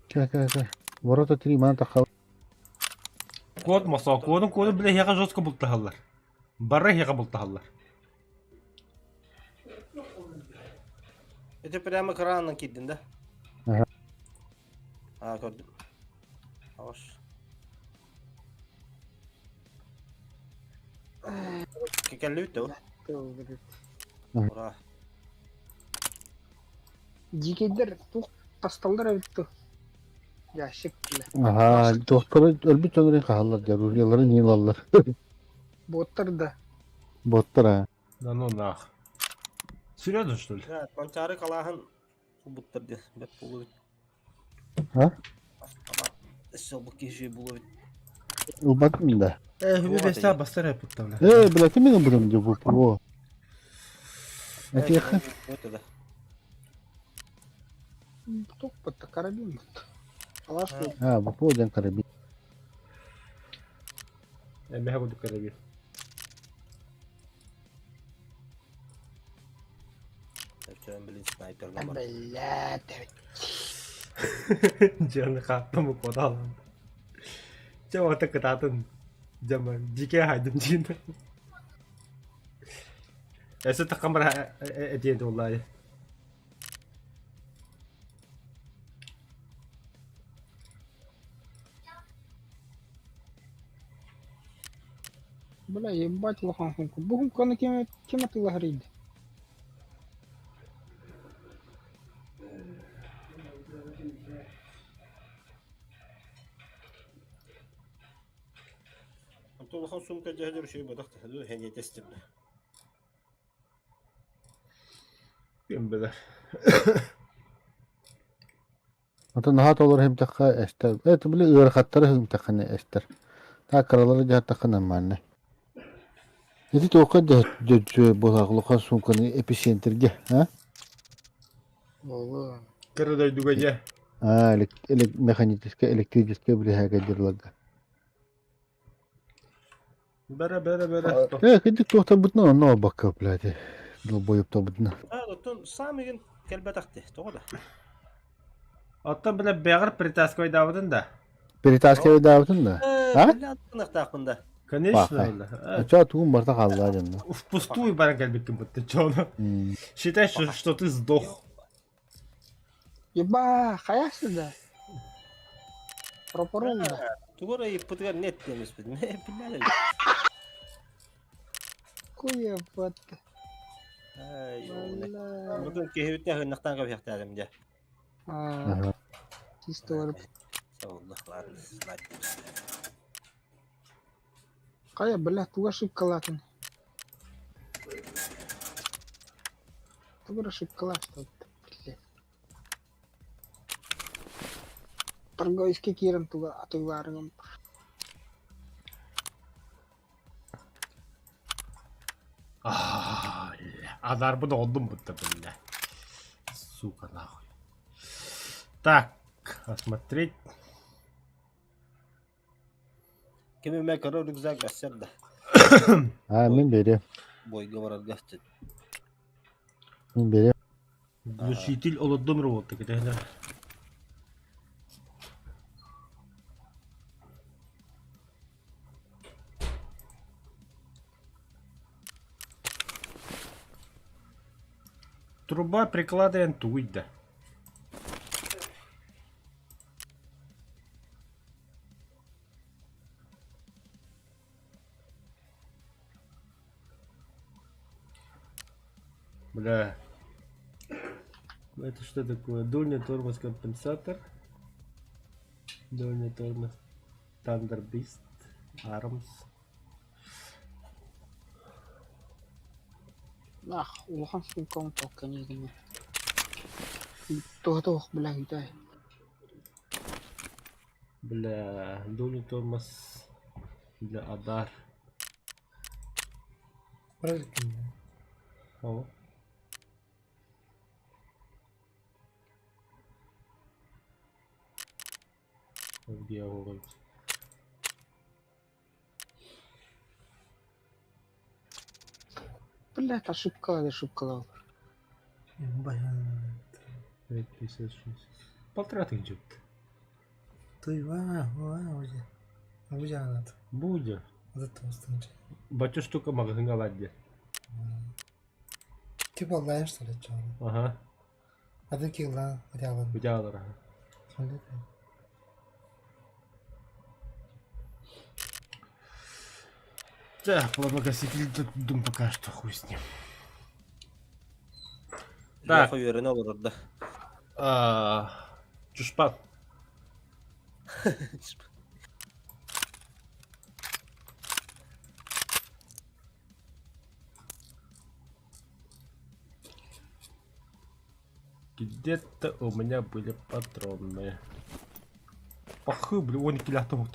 S3: Кэ-кэ-кэ. Ворота три мана тахал.
S1: Код мосо, кодун коду бile хега жестко бултахаллар. Бары хега бултахаллар.
S4: Это прямо кранынан киирдин да?
S3: Ага.
S4: Аа көрдүм. Хорош. Кэллибит да?
S2: Тыл
S4: Ура.
S2: Дикийдэр туох тасталлар эбит дуо? Ящик бля.
S3: Аһаа, туохтара өлбүт дьоннорун хаһаллар дьэ, ружьеларын иин ылаллар.
S2: Боттар да.
S3: Боттар аа.
S1: Да ну нах. Серьезно, что ли?
S4: Да, Манчаары халааһын булбуттар диэн бэрт буолуо эбит.
S3: А?
S4: Өссө ылбыт киһи үчүгэй буолуо эбит.
S3: Ылбатым да.
S1: Э, хүбү
S4: Туох
S1: бэстэ
S4: атай?
S1: бастар эппиттэр.
S3: Э, блядь, мин ылбытым дии бу. Во. Этиэххэ.
S4: Вот это.
S2: Туох бутта карабин бутта. Алаш бу.
S3: А, бу диэн карабин.
S1: Эмэһэ курдук карабин.
S4: Өчөөн блин снайперна бар.
S2: Блядь.
S1: Дьиэни хааттым куоталаан. Чэ ота кытаатын. Дьама дикэ хайдым диин. Эсэ тахамара этиэн туоллаайы.
S2: Бля, ебать улахан хунку. Бу хунканы ким ким атыылаһар иди?
S4: Онтон улахан сумка дьэһдэр үчүгэй буолбатах да, хэньиэтэстим да.
S1: Ким билэр.
S3: Атын наһаа толору иһимтэххэ эстэр. Это били ыарахаттары иһимтэххинэ эстэр. Так кыралары дьаһаттахха нормально. Ити туохха дьэ буолаах улахан суумканы эпицентргэ, а?
S2: Буолуо.
S1: Кыра дойдуга дьэ.
S3: А, механическай, электрическай билиһээгэ дьылларга.
S1: Бэрэ бэрэ бэрэ.
S3: Э, кырдьык туохтарбытынан онно барбакка, блядь, долбоебтарбытынан.
S4: А, оттон саам игин кэлбэтэхти, тоҕо да?
S1: Оттон бile бэҕэр притаскивайдаабытын да.
S3: Перетаскивайдаабытын да? А?
S4: Бile аттыныахтаахпын да.
S1: Конечно.
S3: Оччоҕо тугун барыта хаалла дьонно.
S1: Впустую баран кэлбиккин бытты чоно. Считай, что, что ты сдох.
S2: Еба, хайасы да? Пропорол да.
S4: Тугу эрэ ыйыппытыгар нет диэмиспит. Билэр
S2: Куя вот.
S4: Бүгүн киһибитин ыһыннахтаан кэбиһэхтээдим дьэ.
S2: А, чисто барып.
S4: Ладно,
S2: Хайа, бля, туга ошибкалаатын? Тугу ошибкалаата? Блядь. Торговецкий киирэн туга атыылаарыгым.
S1: Азарбын оҕолдум будто бля. Сука нахуй. Так, осмотреть.
S4: Ким эмэ кыра рюкзак бэрсэр да.
S3: А, мин берем.
S4: Бойга барарга
S3: Мин берем.
S1: Глушитель олордум работа кэтэ. Труба прикладываем туйда. Бля. Это что такое? Дульный тормоз компенсатор. Дульный тормоз Thunder Beast Arms.
S2: Ах, улахан суумкам тоққан Туох бля үтэй.
S1: Бля, дульный тормоз для Адар.
S5: Правильно.
S1: О. Где он?
S2: Блядь, ошибка, ошибка.
S1: 556. Полтора тысячи.
S5: Ты ва, уже. Уже надо.
S1: Будет.
S5: Вот это
S1: Батю штука магазин ладья.
S5: Типа онлайн что ли, что?
S1: Ага.
S5: Один килограмм рядом.
S1: Удялар.
S5: Смотри.
S1: Так, пламогаситель дум пока что хуй с ним. Так.
S4: Леха үөрэнэ олорор да.
S1: А, Чушпан. Где-то у меня были патроны. Пахы, блин, он килятом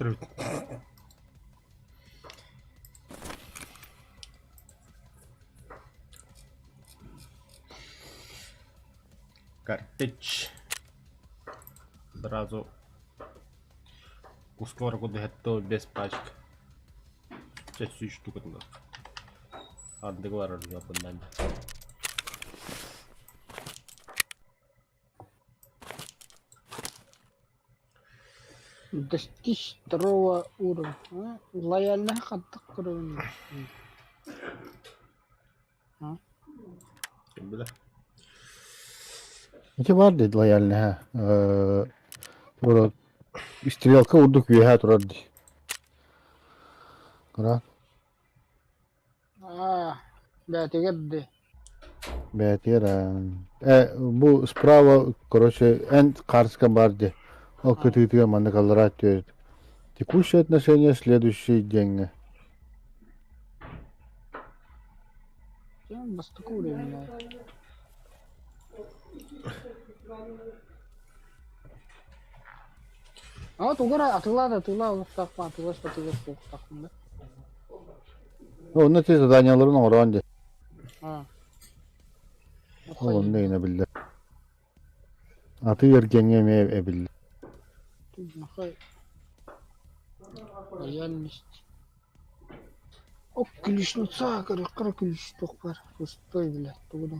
S1: Картечь. Сразу Ускорку готов без пачек. Сейчас всю штуку туда. Андыглар жапыннан.
S2: Достичь второго уровня. А? Лояльный хаттык көрөбүн.
S1: Ким билэр?
S3: Ити баар дии лояльный э, тура стрелка урдук үөһэ турар дии. Кыра
S2: Аа, бээтигэр дии.
S3: бээтигэр э, бу справа короче эн Карска бар дии. Ол кытыытыгар маннык аллараа түөрт. Текущее отношение следующий день.
S2: Бастакы уровень. А тугара атылаа да атылаа олохтоохпун атылас атылас суохтаахпын да.
S3: Ну, онно ти заданияларын оҥороон дии.
S2: Аа.
S3: Ол онно гына биллэр. Аты эргиэҥҥэ эмиэ эбиллэр.
S2: Нахай. Лояльность. О, ключница, көрөххө ключ туох баар. Пустой, блядь, тугу да.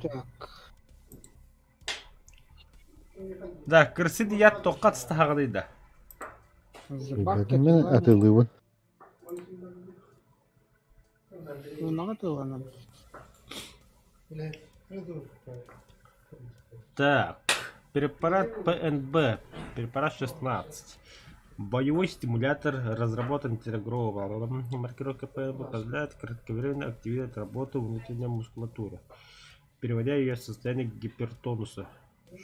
S2: Так.
S1: Да, кырсын ят тоққат стаһаҕыный да.
S2: Забавки
S3: Мен атылыыбын.
S2: Унаҕа тылланар.
S1: Так, препарат ПНБ, препарат 16. Боевой стимулятор разработан Терегровым. Маркировка ПНБ позволяет кратковременно активировать работу внутренней мускулатуры, переводя ее в состояние гипертонуса,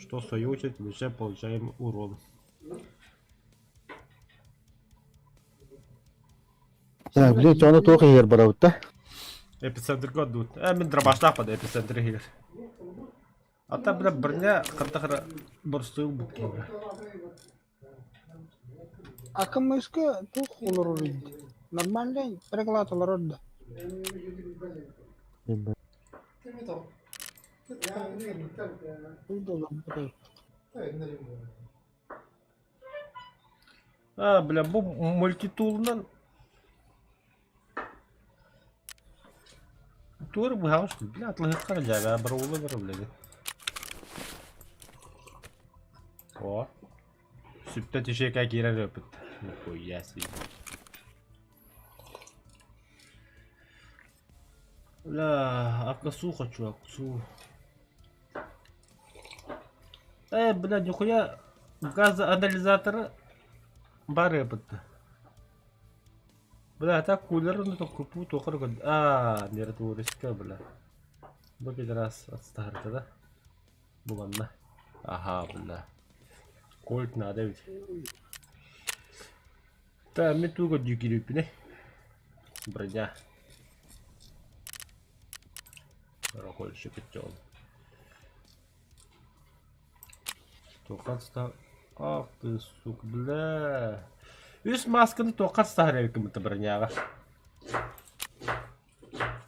S1: что в свою очередь уменьшает получаемый урон.
S3: Так, блядь, ону туох иһигэр барабыт да?
S1: Эпицентрга отдут. Мин дробаштаах бада эпицентр иһигэр. Ата бля броня хантахара борстуйул буккига.
S2: АКМС-ка туох олорор эбит? Нормальный переклад олорор да? Туй да олорбут
S1: А, бля, бу мультитулунан туора быһаҕас бля атлаһыахха дьээбэ баруулла бар блядь. О, сүптэ түшекэ киирэр өпүт. Нихуя себе. Бля, акасу хочу, акасу. Бля, нихуя газоанализаторы баар эбит. Бля, так кулер ну то купу тохор А, миротворческая, бля. Бу раз отстарта, да? Буланна. Ага, бля. Кольт надо ведь. Та, мен туга дюкирюпіне. Броня. Рокольчик пятен. Туохха Ах ты, сука, бля. Үс маасканы туохха саһар эбиккин броняҕа.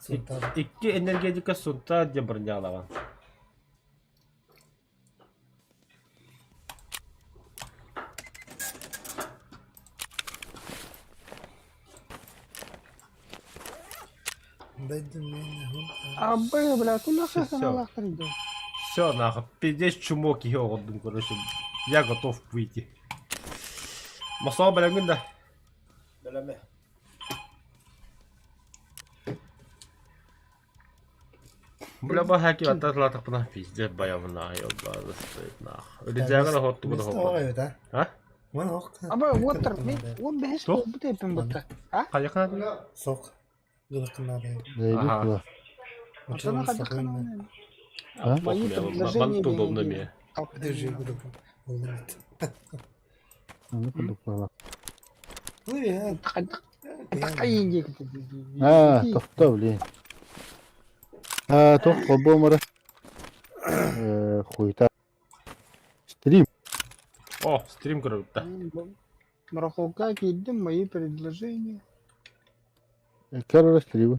S5: Сунтаар.
S1: Икки энергетика сунтаар диэн бронялаҕын.
S2: Абы, бля, куда
S1: Всё.
S2: саналаахтар дии.
S1: Все, нахуй, пиздец чмо киһи оҕордум, короче. Я готов выйти. Мосоо бэлэмҥин да?
S4: Бэлэмэ.
S1: Бля, баһаки аттатлатахпына пиздец баявна ёбаный стоит нах. Рюкзагын охотту
S5: Место
S1: хоп.
S5: оҕо да.
S1: А?
S5: Ман ох.
S2: Аба уоттар мен он бэһис
S1: Туох?
S2: буолбут эппин бутта. А?
S1: Хайакна?
S5: Сок. Гылыккынары.
S1: Ага.
S3: Ага.
S2: Антона хайдаххана
S3: А?
S2: Мои предложения
S1: Ман удобно мне.
S5: Подожди, буду. Болмат.
S3: Ну, кудук
S5: Ну я.
S3: А, тохто, блин. А, тох, хобомара. Э, хуйта. Стрим.
S1: О, стрим көрөбүт
S2: Барахолка киирдим мои предложения.
S3: Кэр стрим.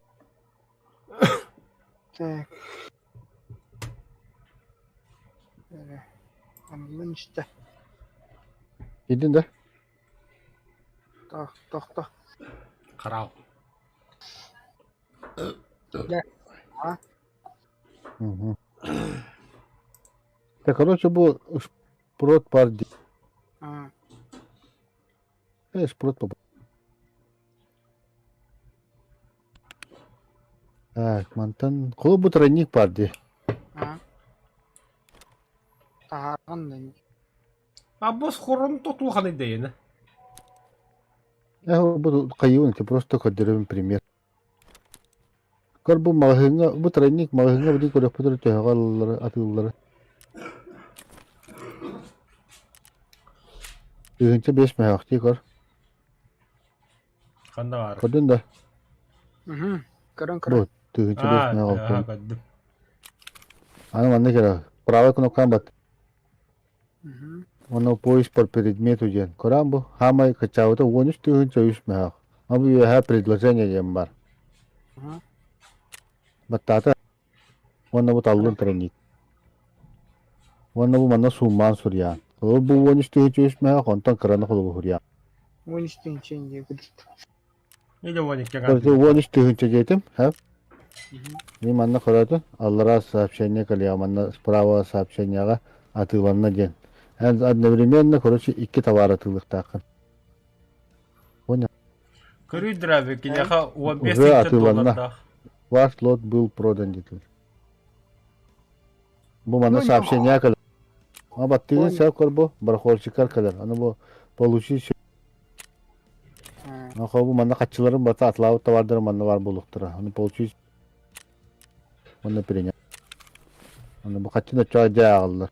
S2: Так. Анылын истэ.
S3: Идин да?
S2: Тох, тох, тох.
S1: Карал.
S2: А?
S3: Угу. Так, короче, был шпрот парди.
S2: А.
S3: Э, шпрот по. Так, мантан. Клубу тройник парди.
S2: А. Таһааран да
S1: А босс хорон тотулхан идеяны.
S3: Я буду кайын, ты просто кодируем пример. Кор бу маҕаһыыҥҥа, бу тройник маҕаһыыҥҥа били көрөхпүтүр төһөҕө ылаллара, атыыллара. 1005 мөһөөхтүү көр.
S1: Ханна бар.
S3: Көрдүн да?
S2: Угу. Көрөн
S3: Бу
S2: көрөн.
S3: 1005
S1: А,
S3: мөһөөх
S1: ага,
S3: алтын.
S1: көрдүм.
S3: Аны манна кэлэ. Правый кнопканы бат.
S2: Угу.
S3: Оно поиск по предмету диэн. Көрөн бу хаамай качаабыта 13 тыһыынча 3 мөһөөх. А бу үөһэ предложение диэн бар.
S2: Угу.
S3: Баттаата. Уонна бу таллын тройник. Уонна бу манна сууммаан суруйаан. Ол бу 13 тыһыынча 3 мөһөөх онтон кыраны холобу суруйаан.
S2: 13 тыһыынча диye күлүт.
S1: Или вон
S3: Короче, 13 тыһыынча диэтим, һэ? Мин манна көрөтүн, аллара сообщение кэлиэ, манна справа сообщениеҕа атыыланна диэн. Одновременно, короче, икки товар атыылыахтааххын. Понял?
S1: Көрүй драйвер киниэхэ 15
S3: Уже
S1: тыһыынча
S3: атыыланна.
S1: доллардаах.
S3: Ваш лот был продан диэтилэр. Бу манна
S2: Ну,
S3: сообщение кэлэр. А баттыгын
S2: Понял.
S3: сәп көр бу, барахольщиктар кэлэр. Аны бу получить Аха бу манна хаччыларын бата атлаабыт товардары манна бар буолуохтара. Аны получить манна принять. Аны бу хаччы да дьэ ааҕаллар.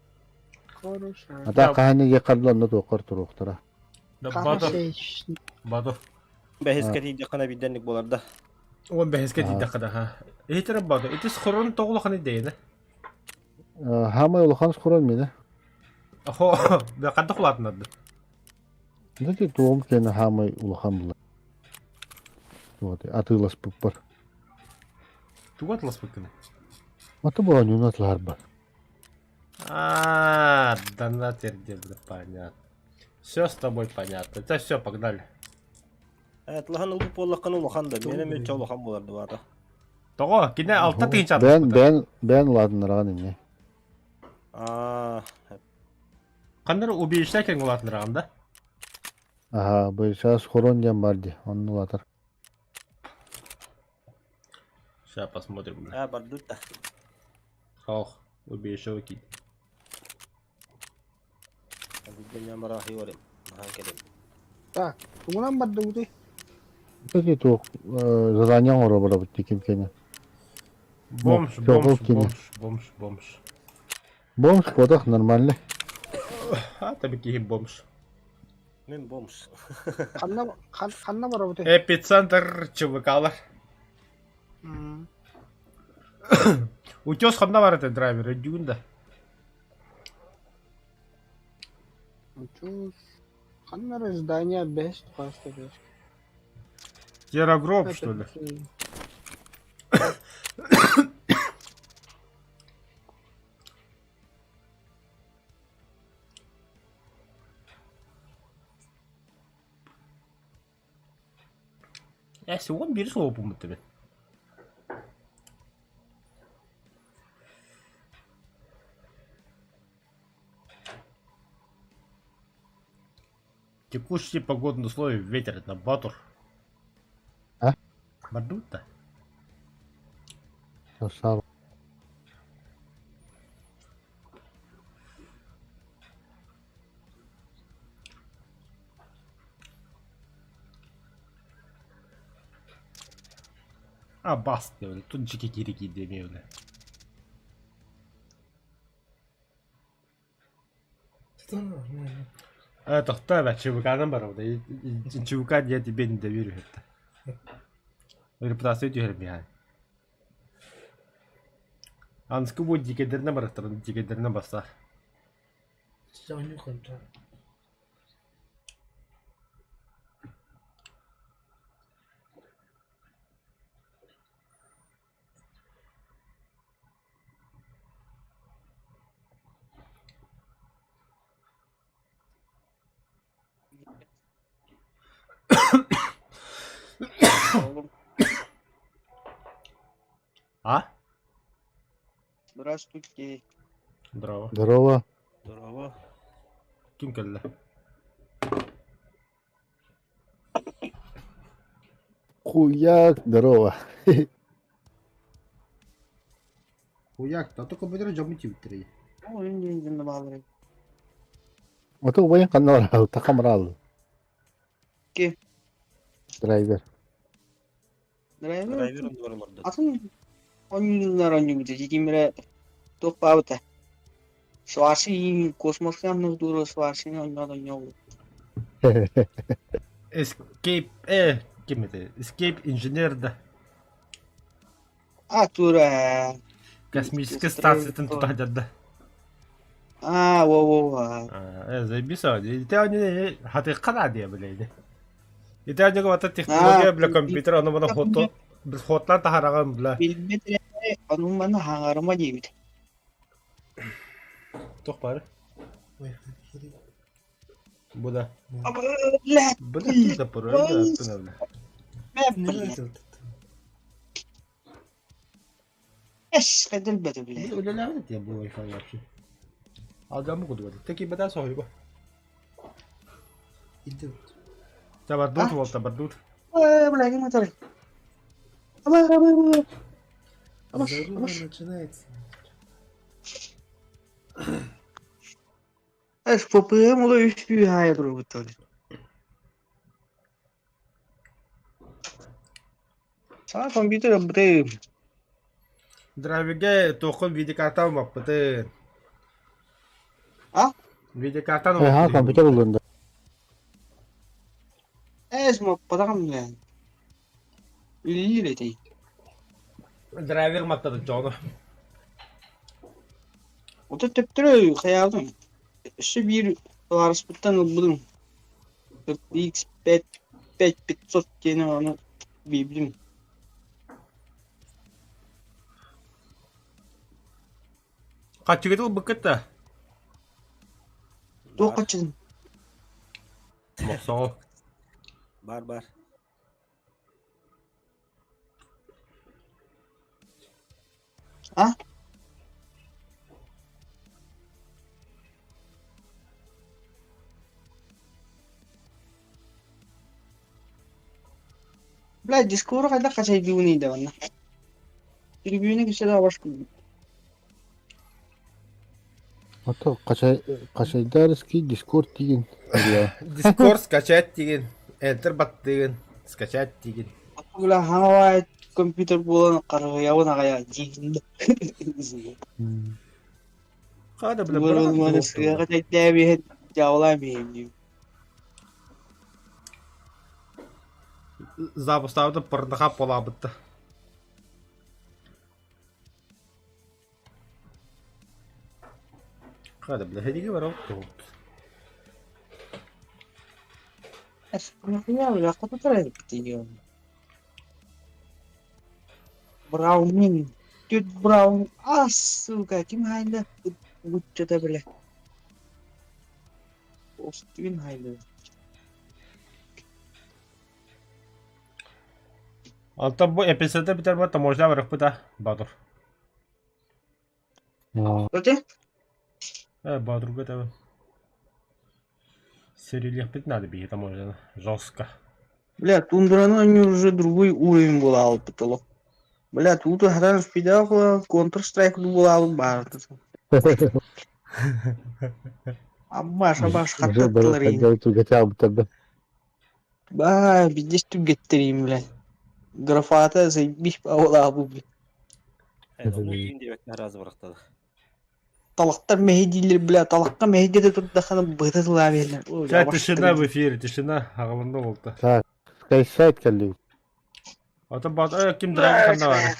S2: Хорошо.
S3: Ата хаһан диэ харланна туоххар туруохтара.
S1: Да бадо,
S2: Хорошо.
S1: бадо.
S4: Бэһискэ тиийдэххинэ биирдэнник буолар да.
S1: Он бэһискэ тиийдэххэ да ха. Иһитэрэ бадо. Итис хорон тоҕулахан идеяны.
S3: Хаамай улахан схорон миэнэ.
S1: Хо, да ханта хулаатынарды.
S3: Знаете, туом киэнэ хаамай улахан була. Вот, атыыласпыппар.
S1: Тугу атыласпыккын?
S3: Ата бу оонньууну атылаһарбар.
S1: А, донатер где понятно. Все с тобой понятно. Это все, погнали.
S4: Атылахан ылбыт буоллаххына улахан да. Миэнэ мүччэ улахан буолар баата.
S1: Тоҕо, кини 6 тыһыынча
S3: Бэйэн,
S1: атыласпыта.
S3: бэйэн, бэйэн улаатыннараҕын инньэ.
S4: Аа,
S1: Ханнары убиеште кең улаатыннараган да?
S3: Аха, бу сейчас схорон диэн бар дии, онно улаатар.
S1: Сейчас посмотрим.
S4: аа бардыт да.
S1: Ох, убиеште выкинь.
S4: Бүгүн барахи барым. Нахан кэлим.
S2: Так, тугунан бардыбытый?
S3: Кстати, туох задание оҥоро барабыт дии ким киэнэ.
S1: Бомж,
S3: всё,
S1: бомж,
S3: выкини.
S1: бомж, бомж, бомж.
S3: Бомж потах нормально.
S1: А, там киһи бомж.
S4: Мин бомж.
S2: Ханна ханна барабытый?
S1: Эпицентр ЧВКлар.
S2: М.
S1: Утес ханна бар это драйвер, өйдүүгүн да.
S2: Утес. Ханна здание бэс тухаста бэс.
S1: Террагроб, что ли? Я сегодня бир слово помню тебе. Текущие погодные условия ветер на Батур.
S3: А?
S1: Бардут-то?
S3: Красава.
S1: А бас диэбит, тут дьике киири киирдэ эмиэ бile. Тохтоо бэ, ЧВК-нан барабыт. ЧВК диэн тебе не доверю это. Репутация түһэр миэхэ. Анскы бу дикэдэринэ барахтарын дикэдэринэ басса.
S6: Oğlum
S1: А?
S6: здравствуйте.
S1: Здорово.
S3: Здорово.
S4: Здорово.
S1: Ким кэллэ?
S3: Хуяк, здорово.
S1: Хуяк, а то компьютер дьоммут тиийбиттэрий.
S3: Ото убайын ханна бараал, такам бараал.
S6: Ки?
S3: Драйвер.
S6: Драйвер.
S4: Драйвер оннугар олордо.
S6: Атын оонньуулар оонньуубут дьиҥмэрэ туох баабыта. Сварщик космоска аннык сварщик оонньоон оонньообут.
S1: Escape, ким это? Escape инженер да.
S6: А тура.
S1: Космическая станциятын тута да.
S6: А, во-во-во.
S1: Заебись, ити они хатыхха диye билейди. Ити они вата технология бля компьютер ону мана хото хотлар таһараҕын бля.
S6: Билбэт эрээри ону маны хаҥарыма диэбит.
S1: Туох баар? Бу да.
S6: Бля,
S1: Бу да да бля.
S6: Эс, хайдал бэтэ бля.
S1: Үлэлээбит этэ бу Wi-Fi вообще. Алдамы кудуга. Таки бата соһуйба. Табардут уол табардут.
S6: Бля, не мотор. Абай, абай, абай.
S5: Заруба начинается.
S6: Эс, ППМ оло үс хая турбут. Саа компьютер бутэ.
S1: Драйверге тоқын видеокарта маппыты.
S6: А?
S1: Видеокартаны
S3: Ха, компьютер улында.
S6: Эс, мо падам бля. Үллир этэй.
S1: Драйвер маттады жону.
S6: Ото төптөрө хаябым. Өссө биир табаарыспыттан ылбытым. X5 5500 диэни ону биирдим.
S1: Хачыгытыл быкыта.
S6: Туох хаччытын?
S1: Мохсоҕол.
S4: Бар бар.
S6: А? Бля, Дискорд хайдах хачайдыыбыный да манна. Трибүнэ кисэлэ абаш
S3: Ото качай качайдарский Дискорд деген.
S1: Дискорд скачать деген. Enter бат деген. Скачать деген.
S6: Бля, хаҥа компьютер буолан харыһыйабын аҕайа диигин.
S1: Хада бля.
S6: Буолан сыаҕа тэйдээбиһэн дьаалаан биһин диим.
S1: Запустауды пырныха полабытты. Хада бля, хедиге бар ол.
S6: Бля, хоту Браунин. Тут Браун. А, сука, ким хайда? Гуччата, бля. Остуин хайда.
S1: Антон бу эпизодда бүтэр бу таможня барыппыта Батур.
S6: Оте?
S1: Батурга это Серилиэхпит надо биһи таможняны. Жестко.
S6: Бля, тундраны они уже другой уровень была потолок. Бля, тут хатан спидах Counter Strike була бар. Абаш, абаш,
S3: Уже
S6: хаттаттылар.
S3: бары тугата бутабы.
S6: Ба, бидес түгеттерим, бля. Графата заебись паулаабы блин.
S4: Ол киин диэбэккэ араас барахталар.
S6: Талахтар мэһэйдииллэр бля, талахха мэһэйдэтэ турдаххына быһыта тылаа биэрэллэр.
S1: Ча тишина в эфире, тишина аҕалында болта.
S3: Так, скайсайт кэллибит.
S1: Ото бат ким драги ханна бар.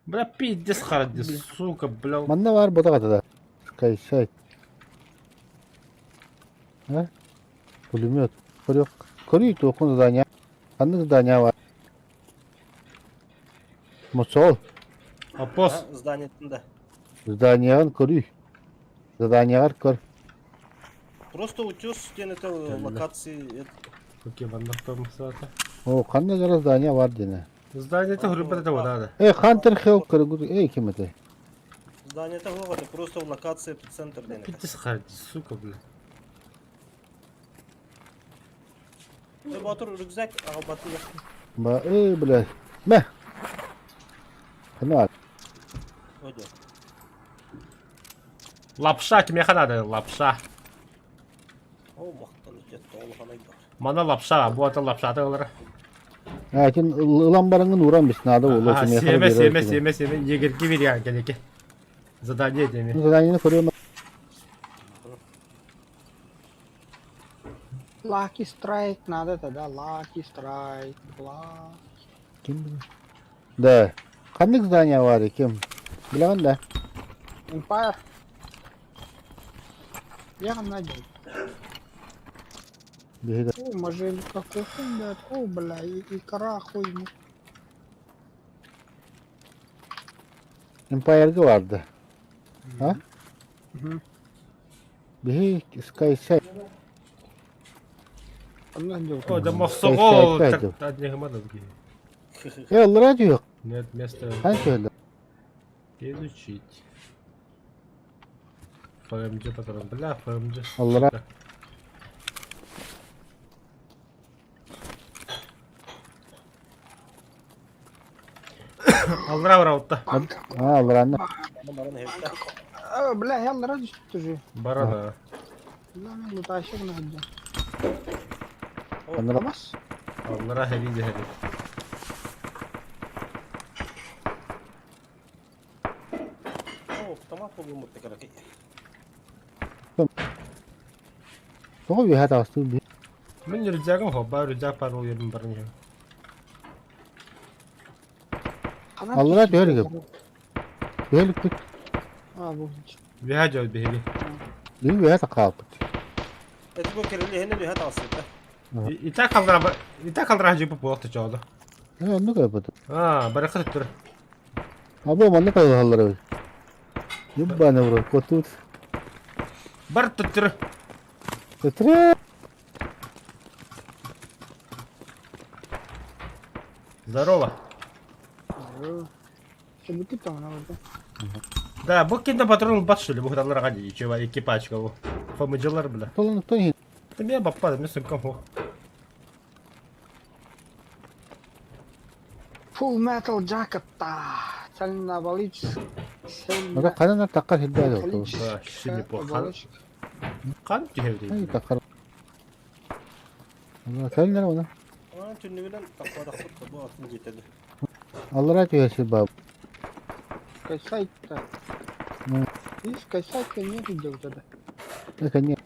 S1: Бля пиздец харади, сука, бля.
S3: Манна бар бота да. Скайсайт. А? Пулемет. Көрүөх. Көрүй туохун задание. Ханнык задание бар? Мосол.
S1: Апос.
S4: Зданиетында.
S3: Зданиеҕын көрүй. Заданиеҕар көр.
S4: Просто утес диэн это локации.
S1: Окей, манна томсата.
S3: О, ханна жара здание бар дине.
S1: Здание это хрупет это надо.
S3: Эй, Хантер Хелл көрүгүр. Эй, ким это?
S4: Здание это это просто в локации центр диэн.
S1: Пиздец харади, сука, бля.
S4: Батыр рюкзак аҕалбатын.
S3: Ба, эй, бля. Мэ. Хана.
S4: Ойде.
S1: Лапша кимиэхэ надо, лапша.
S4: О, махтан үтет тоҕулуханай бар.
S1: Мана лапша, бу ата лапшата ылара.
S3: А, кин ылан бараңын уран бис надо боло.
S1: Семе, семе, семе, семе, егерге берген кенеке. Задание деме.
S3: Заданиені көрөм.
S2: Lucky Strike надо тогда, Lucky Strike, ла.
S3: Ким билэр? Да. Ханнык здание бар ким? Билэҕин да?
S2: Empire. Я найдем.
S3: Биһиги
S2: О, можелька кухонь, блядь. О, бля, и, икра хуй. ну.
S3: Empire'га барды. А?
S2: Мгм.
S3: Биһиги Sky
S2: Онно дьыл.
S1: О, да мохсоҕол.
S3: Sky
S1: Так,
S3: Э, радио.
S1: Нет места
S3: Ханча
S1: изучить. ФМД патрон. Бля, ФМД.
S3: Аллара.
S1: сука. Аллара бараута.
S3: А, аллараны.
S4: Баран хепте.
S2: А, бля, я ради тоже.
S1: Барана.
S2: Бля, мен лутайшық надо.
S3: Анара.
S2: Камас?
S1: Аллара хәби хәби.
S4: О, автомат болуун муттакаракай.
S3: Тоҕо үөһэ таҕыстыы би.
S1: Мин рюкзагым хобба, рюкзак бар ол ерім бар не.
S3: Аллара түһэр Түһэликпит.
S2: А, бу.
S1: Биһа жол биһиги.
S3: Би үөһэ тахаалпыт.
S4: Это бу керели хене үһэ таҕысыта.
S1: И так аллара, и так аллара жипы буолта чоолу.
S3: Э, оннук эбит.
S1: А, баракат тур.
S3: Або маннык айылалар эбит. Юббаны бро, котут.
S1: Бар туттур.
S3: Өтүрэ.
S1: Здорово.
S2: Себүкү тоҥно барда.
S1: Да, бу кинде патрон бат что ли, бу алларага дии, чего экипажка бу. Фамыдьылар бля.
S3: Толон тон
S1: Да меня баппа, мен сумкам хо.
S2: Full Metal Jacket та. Цельновалическая.
S3: Ага, ханан таққар хилбää олту.
S1: Вообще неплохо. Қан
S3: Ай,
S1: түһэбит.
S3: таққар. Ана кэлнер она.
S4: Aa, түннүгүнэн тахпадахпыт бу атын жетеди.
S3: Аллара түһэси баа.
S2: Кайсайт-то.
S3: Ну.
S2: Видишь, кайсайт-то нет идет тогда.
S3: Экене.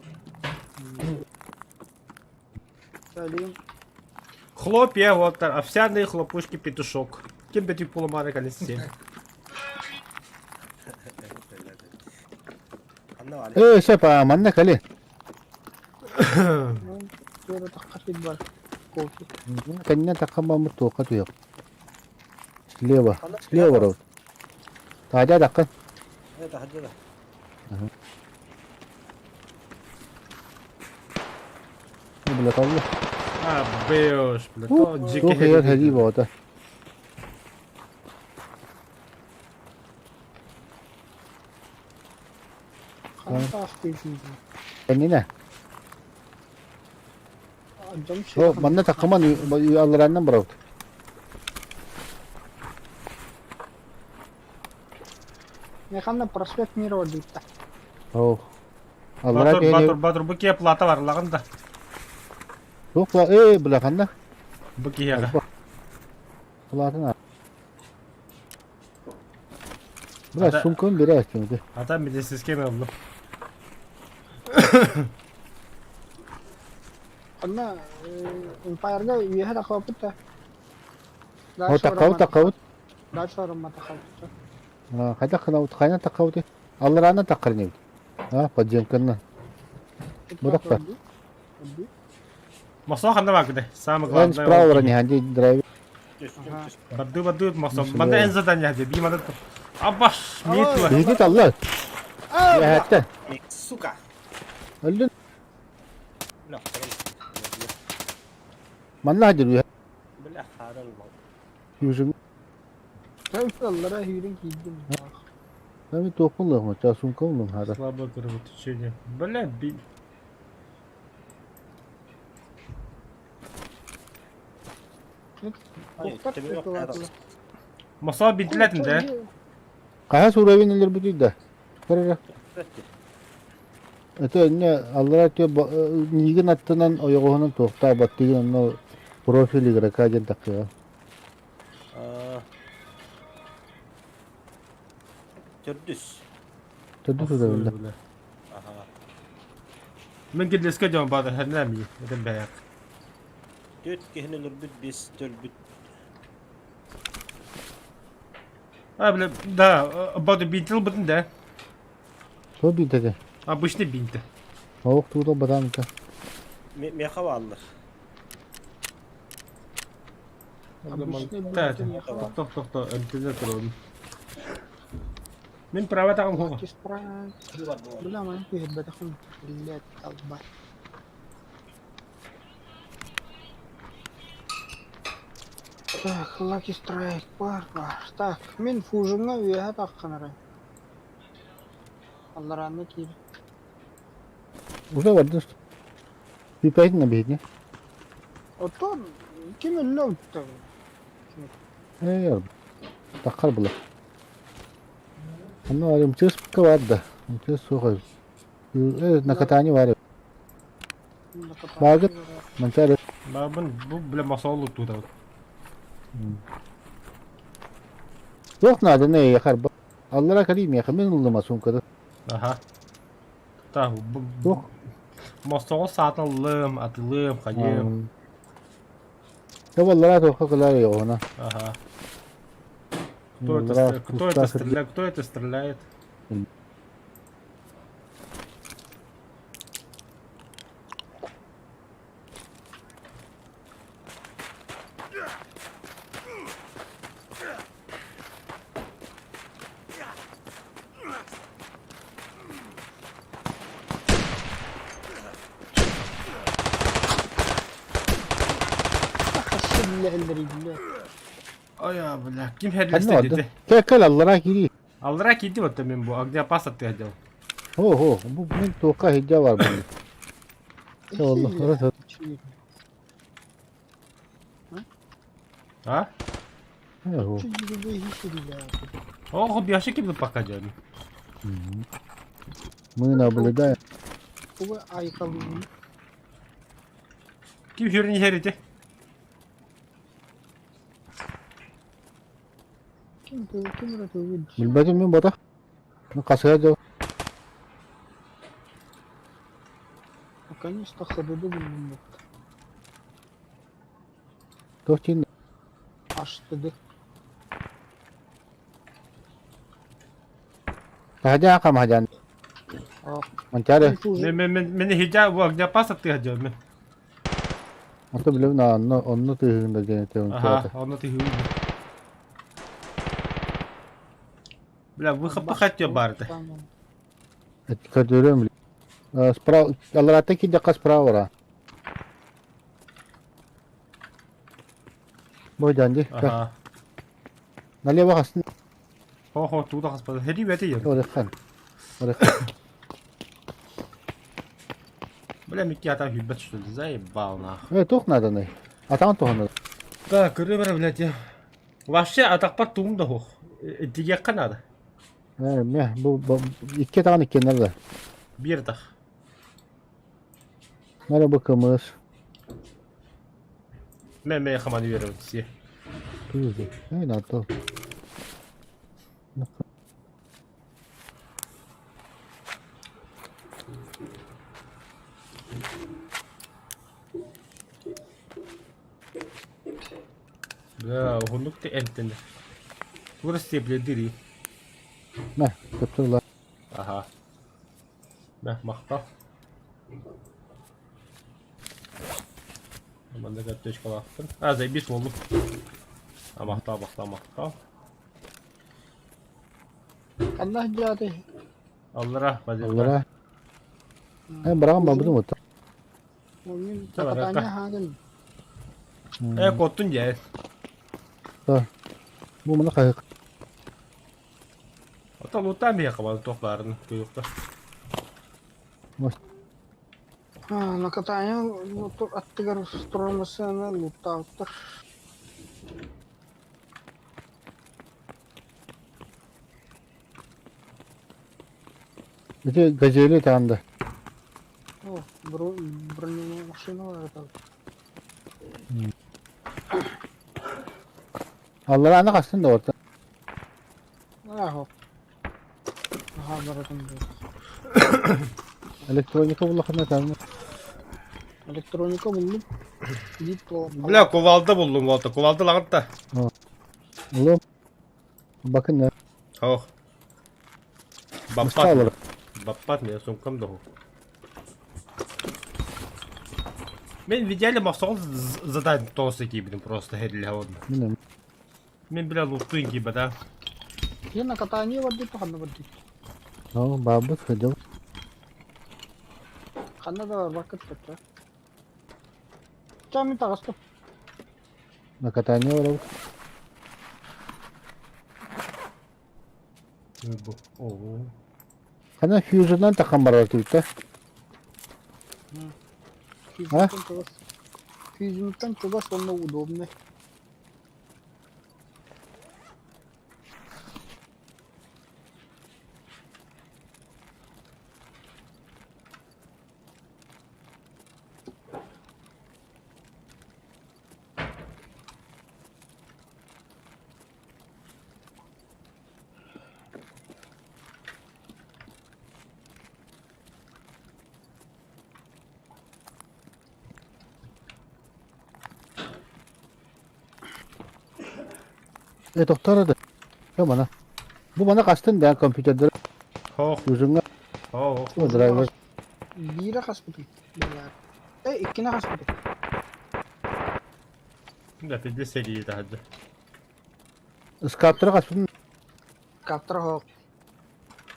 S2: Салим.
S1: Хлопья, вот овсяные хлопушки, петушок. Кем бетик полумары колесе.
S4: Анна али.
S3: Э, сепа, манна кали.
S2: Ну, Тура таххапит бар. Кофе.
S3: Кэннэ таққан баммыт туохха түһүөх. Слева. Слева барабыт. Таадьа таққан.
S4: Это хаджада.
S3: Бля, талла.
S1: А, бэш, бля, то
S3: Туох
S1: дикий
S3: иһэр сэрии боҕото.
S2: Хантаас күйсүн.
S3: Кэннинэ.
S2: Дьон
S3: О, манна таққаман аллараннан барабыт.
S2: Механна проспект Мира дипта.
S3: О. Аллара
S1: Батур,
S3: түһэн
S1: батур, батур, бу кие плата бар, лагын да.
S3: Туох ла, э, бля, ханна.
S1: Бу киеға.
S3: Улаатан Бля, сумкам берет.
S1: А там медицинский ыллым.
S2: Онно Empire-га үөһэ тахсыбыт да.
S3: О, такабыт, такабыт.
S2: Дальше орумма тахсыбыт.
S3: Хайдах гынабыт, хайна такабыт? Аллараана таккар инибит. А, подземканна. Бу
S1: Мосоо ханна баар Самое главное.
S3: Справа вроде драйв.
S1: Барды барды мосоо. Манда эн задание де би манда. Абаш, митла.
S3: Бигит алла. Я
S4: Сука.
S3: Өлдүн. Манна хадыр.
S4: Бля, харан бал.
S3: Южин.
S2: Аллара хүйрен кийдим.
S3: Мен тоқпын ча сумка улым хара.
S1: Слабое кровотечение. Бля, би. Мосоо бинтлетин да.
S3: Кая суравин элер бүтүй да. Көрөр. Это не аллара те нигин аттынан ойоҕоһунан туохтаабат тигин онно профиль игрока диэн таххыа.
S4: Төрдүс.
S3: Төрдүс уровень.
S4: Ага.
S1: Мен кирлеске дьон бадар хәрнәм этен бәяк.
S4: Төрт киһини өлөрбүт, бес төлбүт.
S1: А, бля, да, бады бинтил бытын да.
S3: То бинтеде.
S1: Обычный бинт.
S3: Ох, туда батанка.
S4: Меха бааллар.
S1: Так, тохто, тохто, МТЗ турун. Мин права тагым хуга.
S2: Бля, ман күйбэтэх блядь, алба. Так, Lucky Strike бар, бар. Так, мин фужымна үөһэ тахханара. Аллараанна киир.
S3: Уже барды. Пипайтын на бейдне.
S2: Оттон ким өллө утта?
S3: Э, таххар була. Онно арым чыс бар да. Чыс суха. Э, накатани бар. Багыт. Манчары.
S1: Бабын бу бля масалу туда.
S3: Yok надо не яхар. Аллара карим яхар. Мен уллама сумкада.
S1: Ага. Так,
S3: Yok.
S1: Мостого сатылым, атылым, хайым.
S3: Я валлара тоққа кылар йоғына.
S1: Ага. Кто это, кто это стреляет? Кто это стреляет? Ой, бля, ким хедлесте dedi.
S3: Кел аллара кири.
S1: Аллара киди вот мен бу, а где опасно ты одел?
S3: Хо, хо, бу мен тоққа хиджа бар бу. Allah
S1: А?
S3: Хо.
S1: О, бияшы кимди пока дедим.
S3: Мы наблюдаем.
S1: Ким хүрүн херити?
S3: Билбетим мен бата. Касыга жок.
S2: Наконец-то ХДД билдим.
S3: Тохтин.
S2: HTD.
S3: Хажа кам хажан. Манчары.
S1: Мен мен мен хижа бу где опасно ты одел мен.
S3: Ото билем на онно онно тыгында женете
S1: Ага, онно тыгында. Бля, выход хотел барды.
S3: Көтөрөм. Справа, алларата ки жакка справа ра. Бой жанди.
S1: Ага.
S3: Налево хасын.
S1: Хо-хо, туда хаспа. Хеди бети ер.
S3: Орехан. Орехан.
S1: Бля, Микки ата хүббет что ли, заебал нахуй.
S3: Э, тух надо най. Атаң тух надо.
S1: Так, көрө блядь, я. Вообще атакпар туум да хох. Тигекка надо.
S3: Э, ме, бу икки тагын икки надо.
S1: Бир тах.
S3: Мара бу кымыз.
S1: Мен мен хаманы берем си.
S3: Күүһү. Эй, надо.
S1: Бля, уһуннук да эмтэнэр. Тугу степлердири.
S3: Мэ, көптөр
S1: Аха. Мэ, махтал. Манна аптечкалаахпын. А, заебись буоллум. А, махтал, махтал, махтал.
S2: Ханна сылдьаатый?
S1: Аллара, вазифа.
S3: Аллара. Эн быраҕан барбытым оттон.
S2: Мин
S1: Давай,
S2: катание
S1: ракка.
S2: хаагын.
S1: Э, куоттун дьэ.
S3: Бу маны хаһык.
S1: Оттон луттаан биһиэхэ баар туох баарын куйукта.
S2: А, на катание аттыгар турар массыына луттаабыттар.
S3: Ити газели таанда.
S2: О, бронемашина бар это.
S3: Аллара аны хастын да орта.
S2: Ахо. Аха баратын
S3: Электроника буллахына таанда.
S2: Электроника буллум. Дип
S1: Бля, кувалда буллум болта. Кувалда лагытта.
S3: Улу. Bakın ne?
S1: Ох.
S3: Мыста
S1: Баппат.
S3: алар.
S1: Баппат мен сумкам да Мен в идеале махсол задать тосы кибин просто херли холодно.
S3: Мин
S1: Мен бля лутын киба да.
S2: Я на катание бардыт, ханна бардыт.
S3: Ну, бабыт ходил.
S2: Ханна да бар бакыт тутта. Чами таҕыста.
S3: На катание барабыт.
S1: О.
S3: Хана фьюжнан тахан барар түйтэ. А?
S2: Физиктан чугас. Физиктан чугас онно удобный.
S3: Э, тохтор да. Бу мана. Бу мана хастын да компьютердер
S1: Хох.
S3: фьюжнга
S1: Хох.
S3: драйвер.
S2: Биирэ хаспытым. Э, иккини хаспытым.
S1: Да, пизде серии таһырдьа.
S3: Скаптера хаспытын.
S2: Каптар хоох.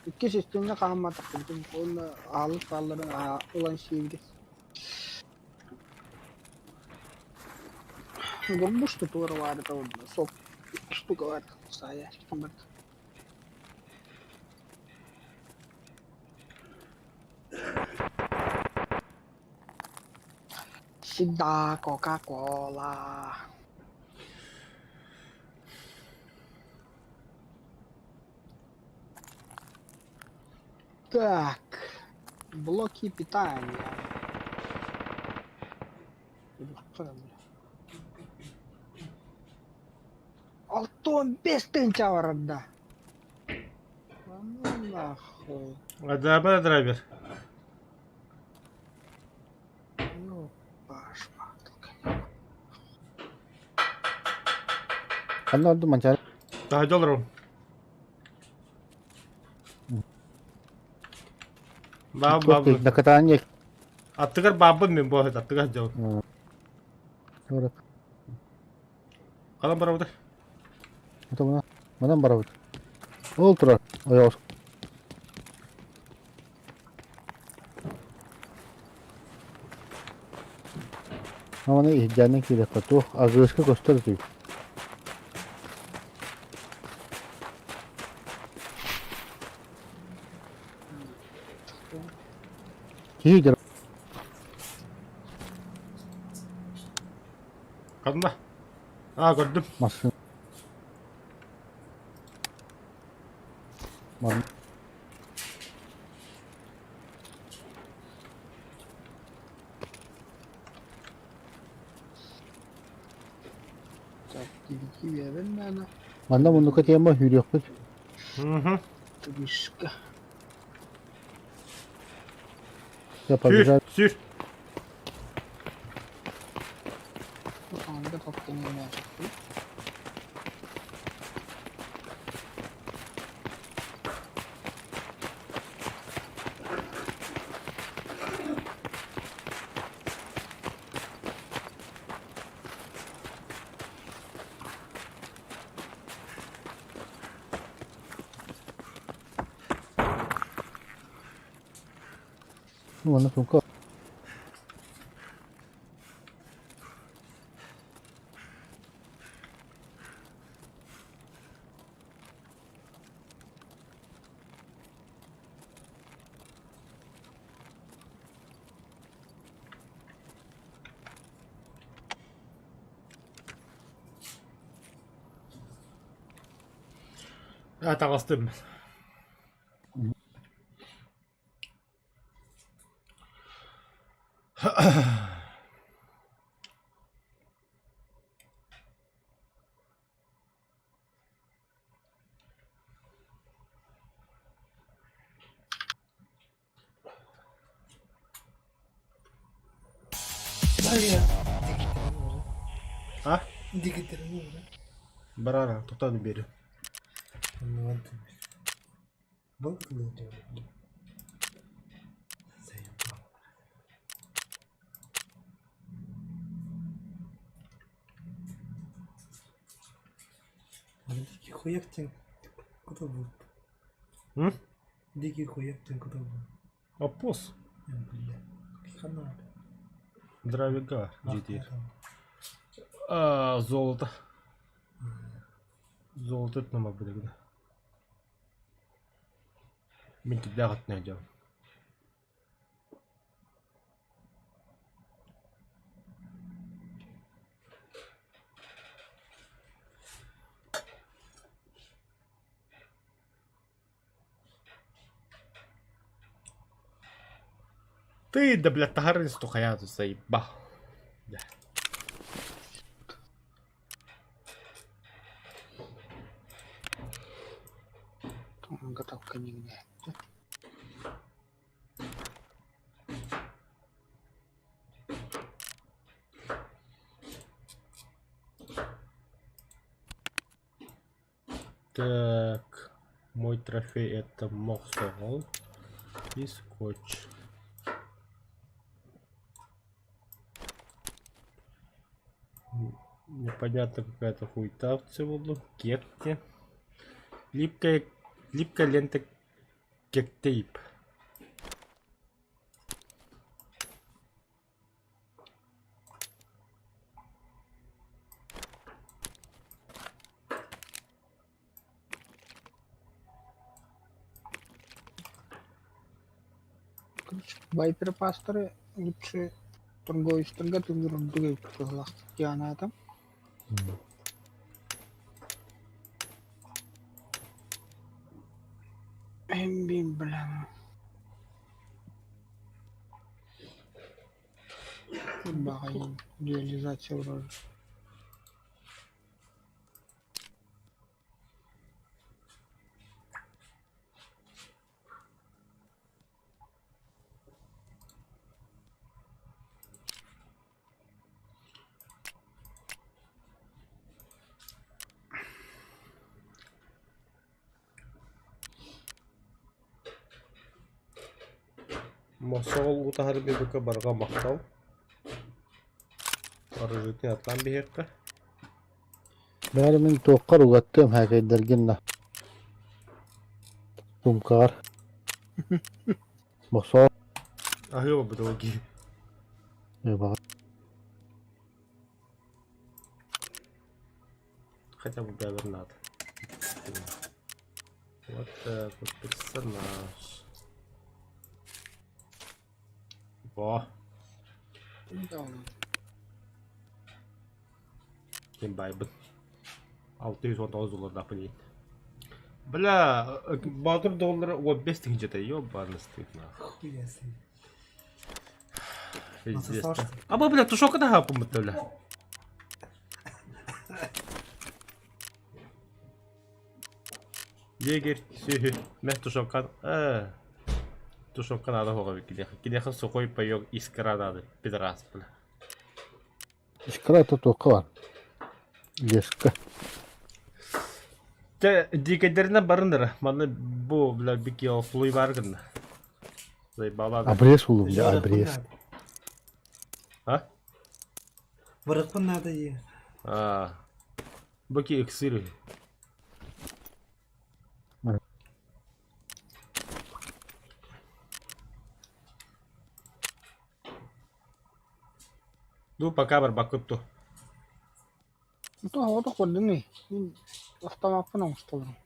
S2: Икки системне хаамматахпытым. Уонна аалык баалларын ылан сиэбитим. Горбуш тутуора баар этэ сок штука баар саайа барда. Всегда Кока-Кола. Так, блоки питания. Алтон бес тыһыынча барарда. Ну нахуй.
S1: Адама драйвер.
S2: Ну, башма.
S3: Ханна орду манчар.
S1: Таһырдьа олоробун. Бааб бааб.
S3: На катание.
S1: Аттыгар баабын мен буолар аттыгар дьон.
S3: Орак.
S1: Ханан барабыт.
S3: Это мана. Манан барабыт. Ол турар. Ойоос. Аманы иһдьээнэн киириэххэ туох агыаска көстөр үтүй. Киһи дьар
S1: Ханна. А, көрдүм.
S3: массыына. Манна
S2: Так. DVD биэрэбин наада.
S3: Манна муннукка тема сүүрүөхпүт.
S1: Угу.
S2: Тришка.
S3: Я
S1: Сүүр,
S3: побежал.
S1: сүүр.
S2: Анда топтанын
S3: Ну, манна сумка.
S1: А, таҕыстым. А? Барара, тутан бери.
S5: Дикий хуяк тен куда был?
S1: М?
S5: Дикий хуяк тен куда был?
S1: Опос.
S5: Бля. Хана.
S1: Дравига, диир. А, золото. Золото это билигин. Мин кирдээх өттүнэн дьон. Ты да блядь таһарын стухаяту заебал. Да.
S2: Готовка нигде.
S1: Так, мой трофей это мохсоҕол и скотч. Непонятно какая-то хуйта в целом. Кепки. Липкая, липкая лента кектейп.
S2: Короче, Вайпер пасторы лучше торговец торгатылырын дугай кылах дианата. Эмбин, блин. Багай реализация вроде.
S1: Мохсоҕол утаһар биэбэккэ барҕа махтал. Арыгытын атлаан биһиэххэ.
S3: Бары мин туоххар угаттыам хээкэйдэргин да. Сумкаҕар. Босоо.
S1: Аһыы барбыт ол киһи. Хотя бы бэйэбэр наада. Вот так вот персонаж. Во. Ким байбыт. 619 доллардаахпын иһин. Бля, Баатыр доллара 15 тыһыынчата, ёбаный стыд нахуй.
S5: Хуя себе.
S1: Пиздец.
S5: Насосал, что ли?
S1: А бля, тушёнка да хаппын бля. Егерь сүөһү мэ тушенкан ээ тушенка наада суох эбит киниэхэ. Киниэхэ сухой паёк искра наада пидорас бля.
S3: Искра это туохха баар? Леска.
S1: Дьэ дикэйдэринэн барын эрэ. Манна бу бля бики флуй баар гынна. Заебала.
S3: Обрез булуҥ дьэ обрез.
S1: А?
S5: Барыахпын наада дии.
S1: А. Бу ки ыксыыр үһү. Ну, пока барбаккыт ту.
S2: То оҕото көрдүҥүй? Мин автомаппын оҥостолорум.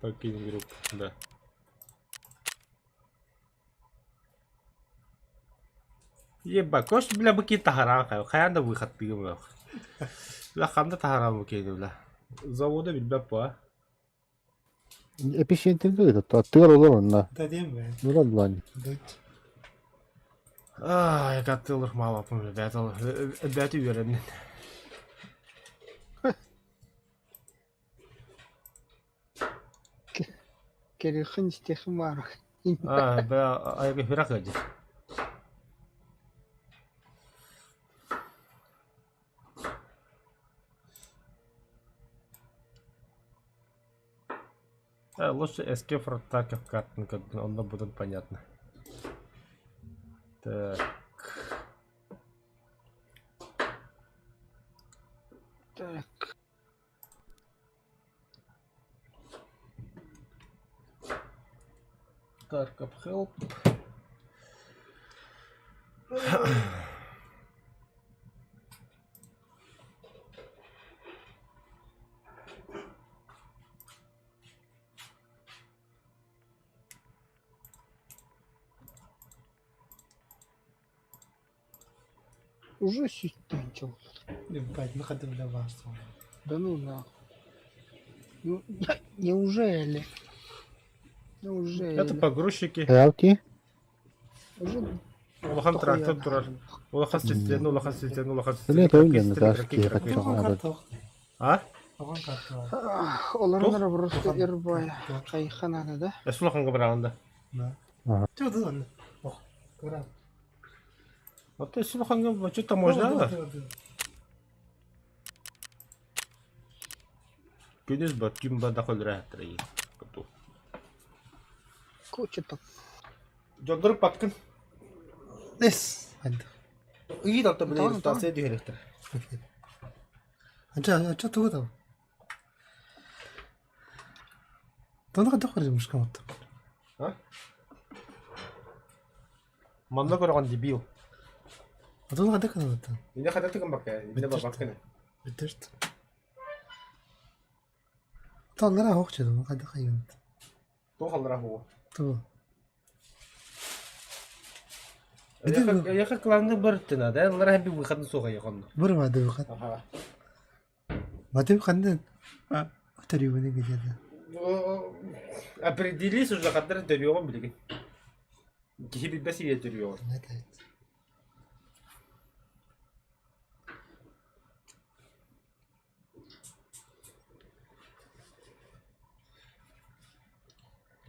S1: Покинь группу, да. Еба, көс бля быки таһараан хайа, хайаан да выходтыгым бөх. Бля ханна таһараан бу киһини бля. Завода билбэт бу а.
S3: Эпицентргэ ыытатта. Аттыгар олор онно.
S5: Да диэн бэ.
S3: Нура булан.
S5: Дуть.
S1: Ай, каттылыр маалаппын бэт ол бэт үөрэннин.
S2: Кэлиэххин истиэххин баар.
S1: Аа, бля, айга хүрэх ыдьы. Лучше Escape from Tarkov картын көрдүн, онно будут понятно. Так.
S2: Так.
S1: Tarkov help.
S2: Уже сүүстэн буолар.
S5: Ебать, ну хотя бля вас.
S2: Да ну нахуй. Ну, неужели? Неужели?
S1: Это погрузчики.
S3: Хайалки?
S2: Уже
S1: Улахан трактор турар. Улахан система, улахан система, улахан система.
S3: Билэ тойон таас киһи хаччаҕа
S1: А?
S2: Олорон просто ирбай хайханана да?
S1: Эс улахан гыбыраанда.
S5: Чё ты Ох, кыра.
S1: Вот эс улахан что-то можно да? Күнүс бат күн бада холра трей.
S2: Куча так.
S1: Жолдор паткын.
S5: Эс.
S1: Ыйы алта биле станция дүйелектер.
S5: Анча, анча тугу там. Тонга тохор мушка вот.
S1: А? Манна көрөгөн дебил.
S5: Тонга тохор вот.
S1: Ине хата тыгын бакка, ине баккын.
S5: Биттерт. Тоннара хохчу, хада хайын.
S1: Тохаллара хоо.
S5: Ту.
S1: Яха кланны быртына, да, лара би выходны суга яконно.
S5: Быр мады выход.
S1: Ага.
S5: Мады ханды. Второй где-то.
S1: Определись уже хаддар төрүөҕүн билигин. Киһи билбэс иэ төрүөҕүн.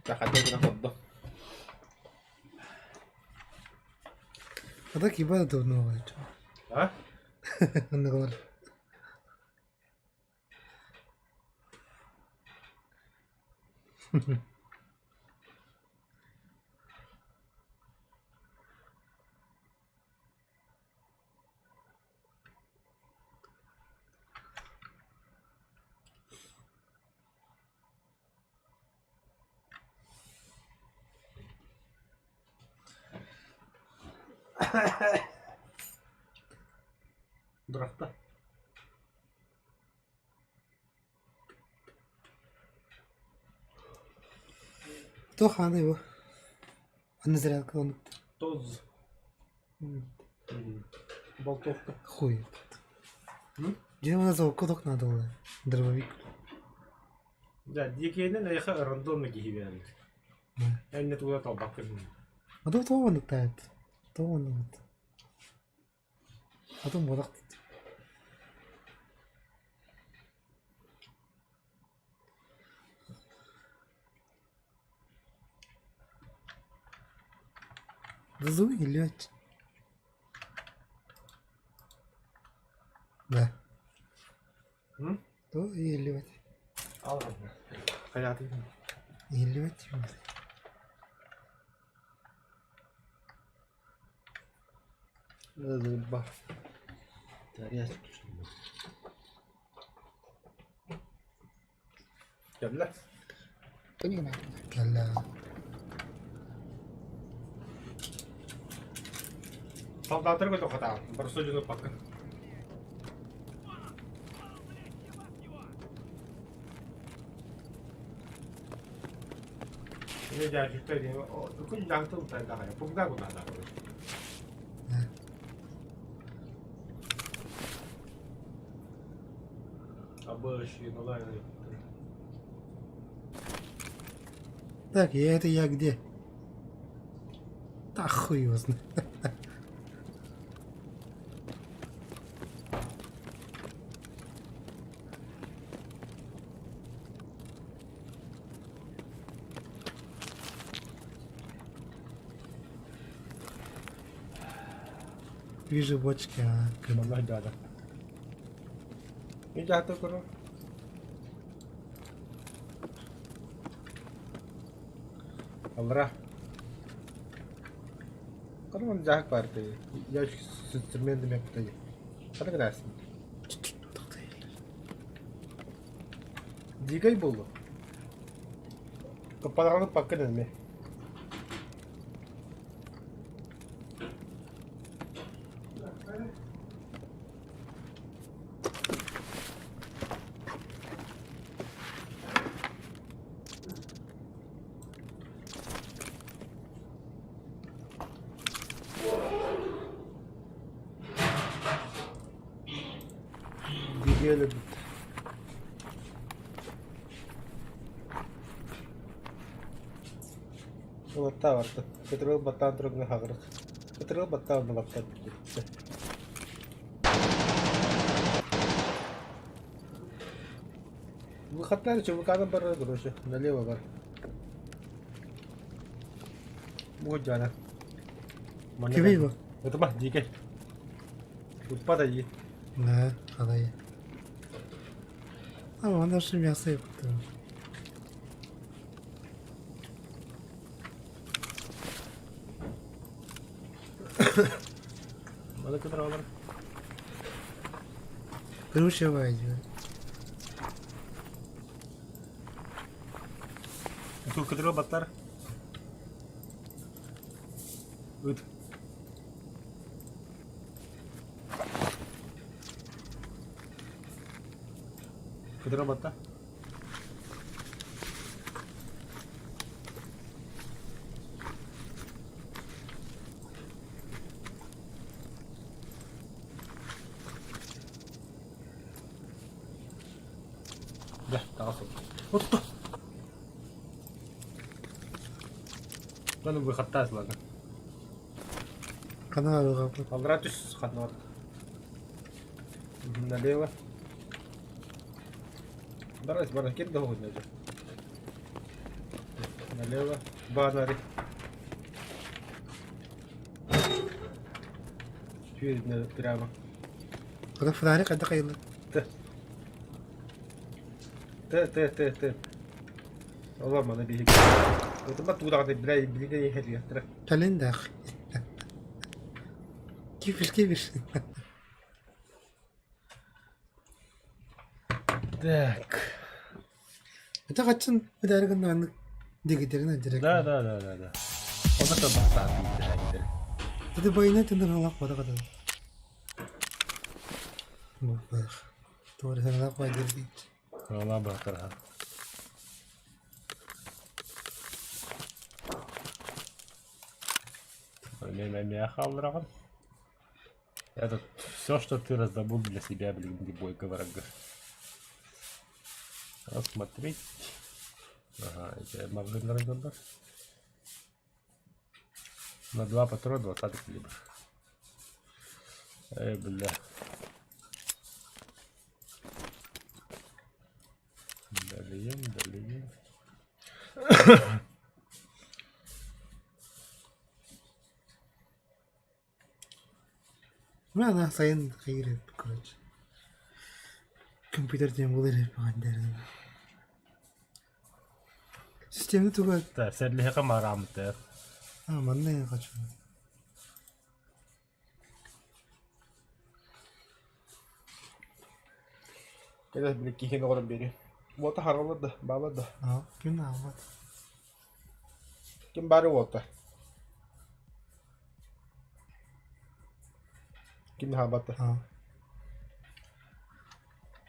S1: Хаддар гына ходдо.
S5: А так ебать это новое.
S1: А?
S5: Он говорит.
S1: Дуракта.
S5: Туох хааны бу? Анна зарядка он
S1: Тоз. Болтовка.
S5: хуй. Где у нас кодок надо было? Дробовик.
S1: Да, дикейнен эйха рандомно киһи Энне тула талбаккын.
S5: А то того он тает. То он вот. А то модак. Дызу илиэч. Да.
S1: М?
S5: То иһиллибэт.
S1: Ал Хайаатын.
S5: Иһиллибэт.
S1: Ба. Кэллэ.
S5: Кэллэ.
S1: Солдаттар көтө хатаан, барса дьону пакка.
S5: Так, я это я где? Да хуй его знает. Вижу бочки, а.
S1: Манна дяда. Не дяда көрө. Алра. Кырмын жак барды. Я инструмент демек Қана кірәсің? Дигай болду. Капаланы пакын эме. Дигай өлөрбүт. Улаттаа барда. Көтөрөл баттаан тургуна хагырыт. Көтөрөл баттаан булаттаа бүттү. Выходная ЧВК бар, короче, налево бар. Вот Диана.
S5: Кими бу?
S1: Это ма, дикий. Утпада и.
S5: Да, хадай. А, он даже мясо и потом.
S1: Надо контроллер.
S5: Кручевая идет.
S1: Тут контроллер баттар. Ыт. Контроллер батта. Да, таҕас. Вот то. Ладно, выходтаас ладно.
S5: Канал
S1: Аллара түс хатнар. Налево. Барась, барась, кем дорогу найдешь? Налево. Банари. Чуть прямо.
S5: Когда фонарик, это кайла.
S1: Т. Т, Т, Т, Т. Allah bana bir. Это туда, бля, бля, не
S5: Калин дах. Кипиш, кипиш.
S1: Так.
S5: Это качан ударган дигитерин директ.
S1: Да. Он это бастат.
S5: Это бойна тендер алак бада када. Бах. Тур алак бада директ.
S1: Ала батыр. Это все, что ты раздобыл для себя, блин, не бойко врага. Рассмотреть. Ага, это магазин разобрать. На два патрона 20 калибр. Эй, бля. Долием, долием.
S5: Ну, она сайын хайыр короче. Компьютер диэн буолар эбит Системаны туга
S1: Так, сэллиһэхэ марааммыта.
S5: А, манна я хочу.
S1: Кэлэ били киһини оҕорон биэриэ. Уота харалар да, баалар да.
S5: А, ким аалбат.
S1: Ким баары уота? Ким хаалбата?
S5: А.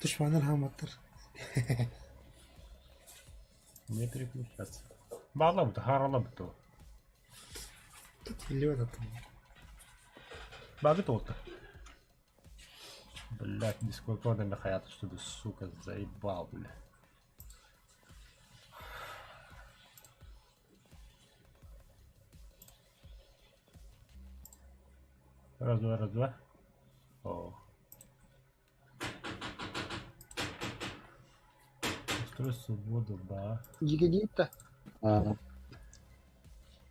S5: Душманнар хааматтар.
S1: Не переключаться. Баалабыт, харалабыт дуо?
S5: Тут еле там.
S1: Баҕыт уота. Блядь, дискотоны нахуя что ты, сука, заебал, бля. Раз, два, раз, два. О. Устройство ввода, да.
S2: Дьигэ да.
S3: Аа,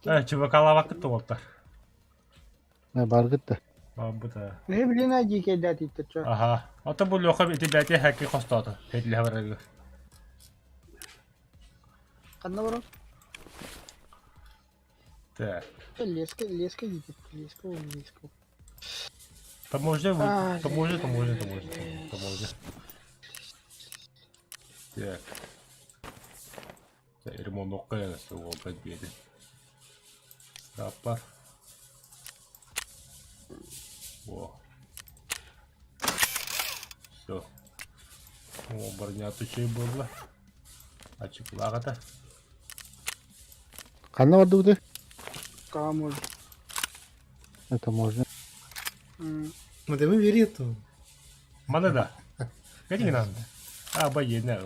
S1: Э, ЧВК-лаабаккыт да уолтар.
S3: баргыт да.
S1: Бааммыта.
S2: Э, блин, дьиикэйдээтиттэр чё.
S1: Аха. Ото бу Леха ити бэйэтэ хэки хостоото. Хэтлэһэ барарыгар.
S2: Ханна барар?
S1: Так.
S2: Леска, леска диэки, леска, леска.
S1: Таможня,
S2: А,
S1: таможня, таможня, таможня, таможня. Так. Ремонтокка уолбат биэрдим. Саппар. Во. Все. О, броня үчүгэй буолла. Ачыкылаах этэ.
S3: Ханна бардыбыты?
S2: Кому?
S3: Это можно.
S5: Вот мы верету.
S1: Маны да. Кэтиҥ надо. А, байыаннай.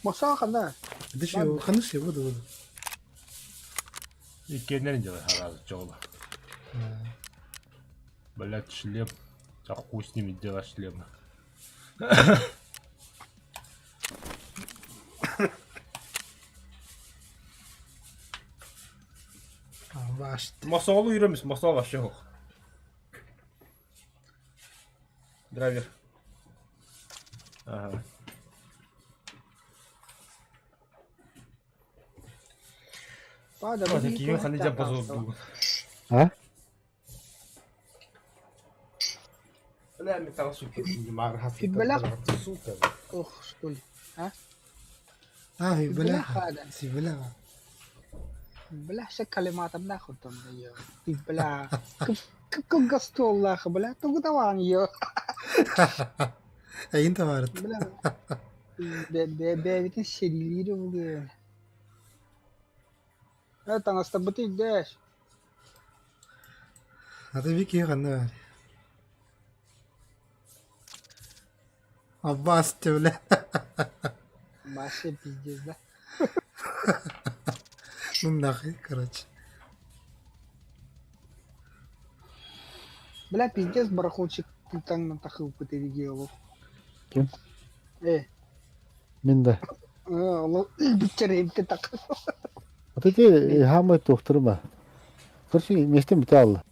S2: Мосаа ханна?
S5: Это еще ханыш я буду буду.
S1: Иккиэннэрин дьылы хараазы чоҕула. Блядь, шлем. А хуй с ними дела шлема.
S5: Ваш.
S1: Мосоолу yürümüş. Мосол вообще yok. Драйвер. Ага.
S2: Пада,
S1: Киһи ханна дьэ позордуу.
S3: А?
S1: Бля, металл сука,
S2: Бля.
S1: сука.
S2: Ох, что ли.
S5: А, في
S2: بلا
S5: بلاها.
S2: هذا.
S5: في بلاها.
S2: بلا شكل ما تبناخذ في بلا كيف كيف قصتو الله بلا تقول طبعا يا
S5: أي أنت بارت.
S2: بلا бэйбитин сэриилиирэ буолуо. Ээ таҥастарбытын илдьээр
S5: هذا بيك يا غنار. عباس تبلا.
S2: Вообще пиздец, да?
S5: Ну нахуй, короче.
S2: Бля, пиздец, барахолчик таҥнан тахыыппыт эбиги олох.
S3: Ким?
S2: Э,
S3: Мин да.
S2: олох ылбыччар эмте так.
S3: Вот эти хамай туохтарыма. Короче, миэстэ бүтэ алла.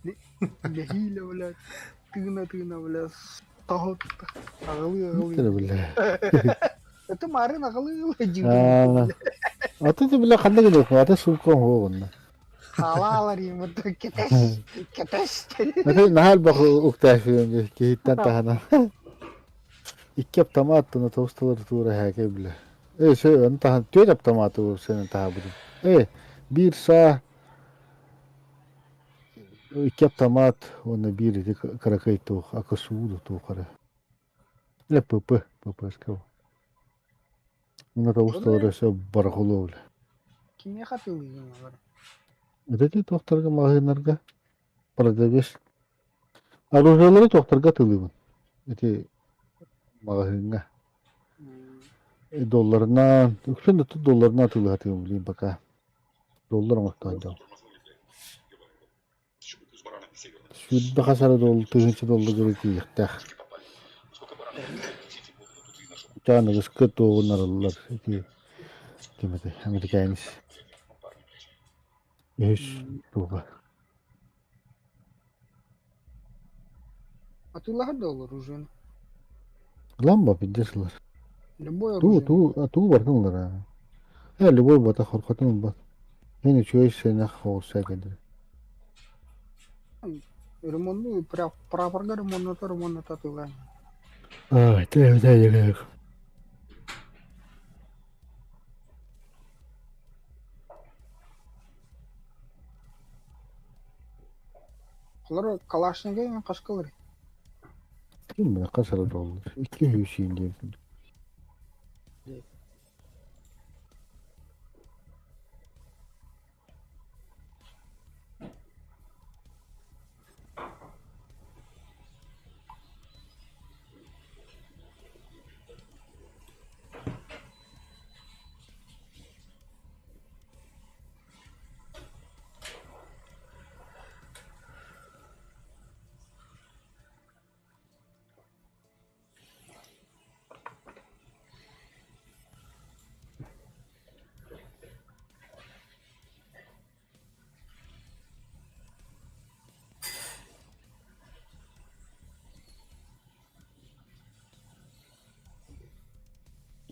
S2: Нэһиилэ, бля, тыына-тыына, бля, тоһутта. Аҕылыы-аҕылыы.
S3: Бля.
S2: Это марын аҕылыы дьиҥ.
S3: Аа. А ты бля ханна гелиэх, аты сууккаҥ хуоҕунна.
S2: Халаалар иммут кэтэс, кэтэс.
S3: Аты наһаа элбэх уктаах киһиттэн таһынан. Икки автомат туна тоҕус тулар тура һээкэй бля. Э, сө, ону таһан түөрт автоматы сенен таһабытым. Э, биир саа икки автомат уонна биир ити кыракый туох акасууду туох эрэ. Э, ПП, ППСК. Уонна тоҕус тыллары өссө барахолуо бля.
S2: Кимиэхэ атыылыыгын олор?
S3: Это туохтарга маҕаһыыннарга продавец. Оружиелары туохтарга атыылыыбын. Ити маҕаһыыҥҥа. Долларынан, үксүн да долларынан атыылаһатыым блин пока. Доллар оҥостон дьон. Сүүрбэ хас эрэ доллар, тыһыынча долларга тиийиэхтээх. Чаан ыгыскы туоҕун арыллар ити ким этэй американец. Үһүс туоҕа.
S2: Атыылаһар да ол оружиены.
S3: Ламба пиздец ылар.
S2: Любой
S3: Туу,
S2: оружие.
S3: туу, туу барытын ылар аа. Э, любой батах хорхотун ылбат. Мин үчүгэй сыанах оҕурсаа кэлэр.
S2: Ремонту прапорга ремонната ремонната атыылаан.
S3: Аа, тэ тэ
S2: Олор Калашнига хаскалар.
S3: Ким бile хас эрэ доллар. Икки үс диэбитим.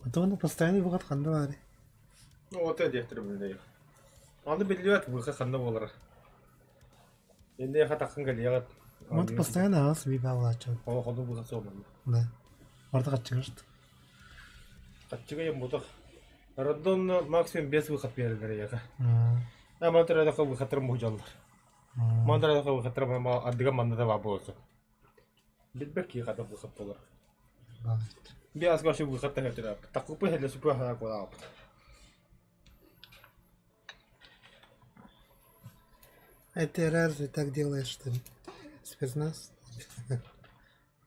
S5: А то он постоянно выход ханна баарый.
S1: Ну, вот это диэхтэр билинэ. Аны биллибэт выход ханна буолара. Инде хатахын кэлиэҕит.
S5: Вот постоянно аас би баалааччы.
S1: Ол хону выход суоманна.
S5: Да. Барда хаччыгырт.
S1: Хаччыга ем бутах. Роддон максимум без выход берилер яка. А мантра выходтар мужаллар. Мантра выходтар адыга манна да болсу. Билбек ки хата выход болар. Биас гошу выход та Такупы хеле супы хана кола.
S5: А ты разве так делаешь, что ли? Спецназ?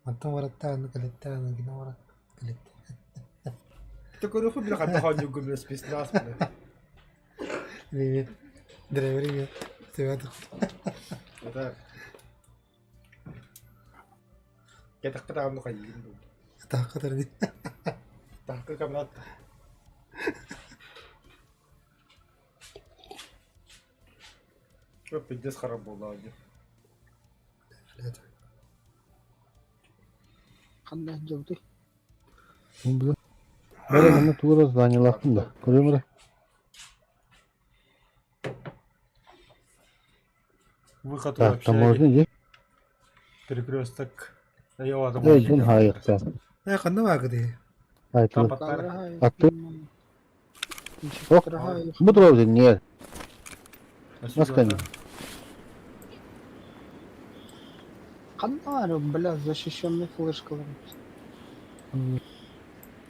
S5: Потом воротаны, калитаны, генора, калитаны.
S1: Такой руку бля хата ханю гумле спецназ.
S5: Привет. Привет. Привет.
S1: Это Кетахта ну хайын.
S5: Тахтар.
S1: Тахка камнат. Пиздец харап буолла дии.
S2: Ханна дьабыты.
S3: Бары манна тугура занялахтым да. Көрөм эрэ.
S1: Выход
S3: Так, таможня есть?
S1: Перекресток. Э,
S3: дьон хаайыктаах.
S5: Э, ханна баагы
S3: Айтылы.
S1: Там подтар.
S3: А ты? Ох, бу нет. Маскани.
S2: Ханна бля, защищенный флешкалар.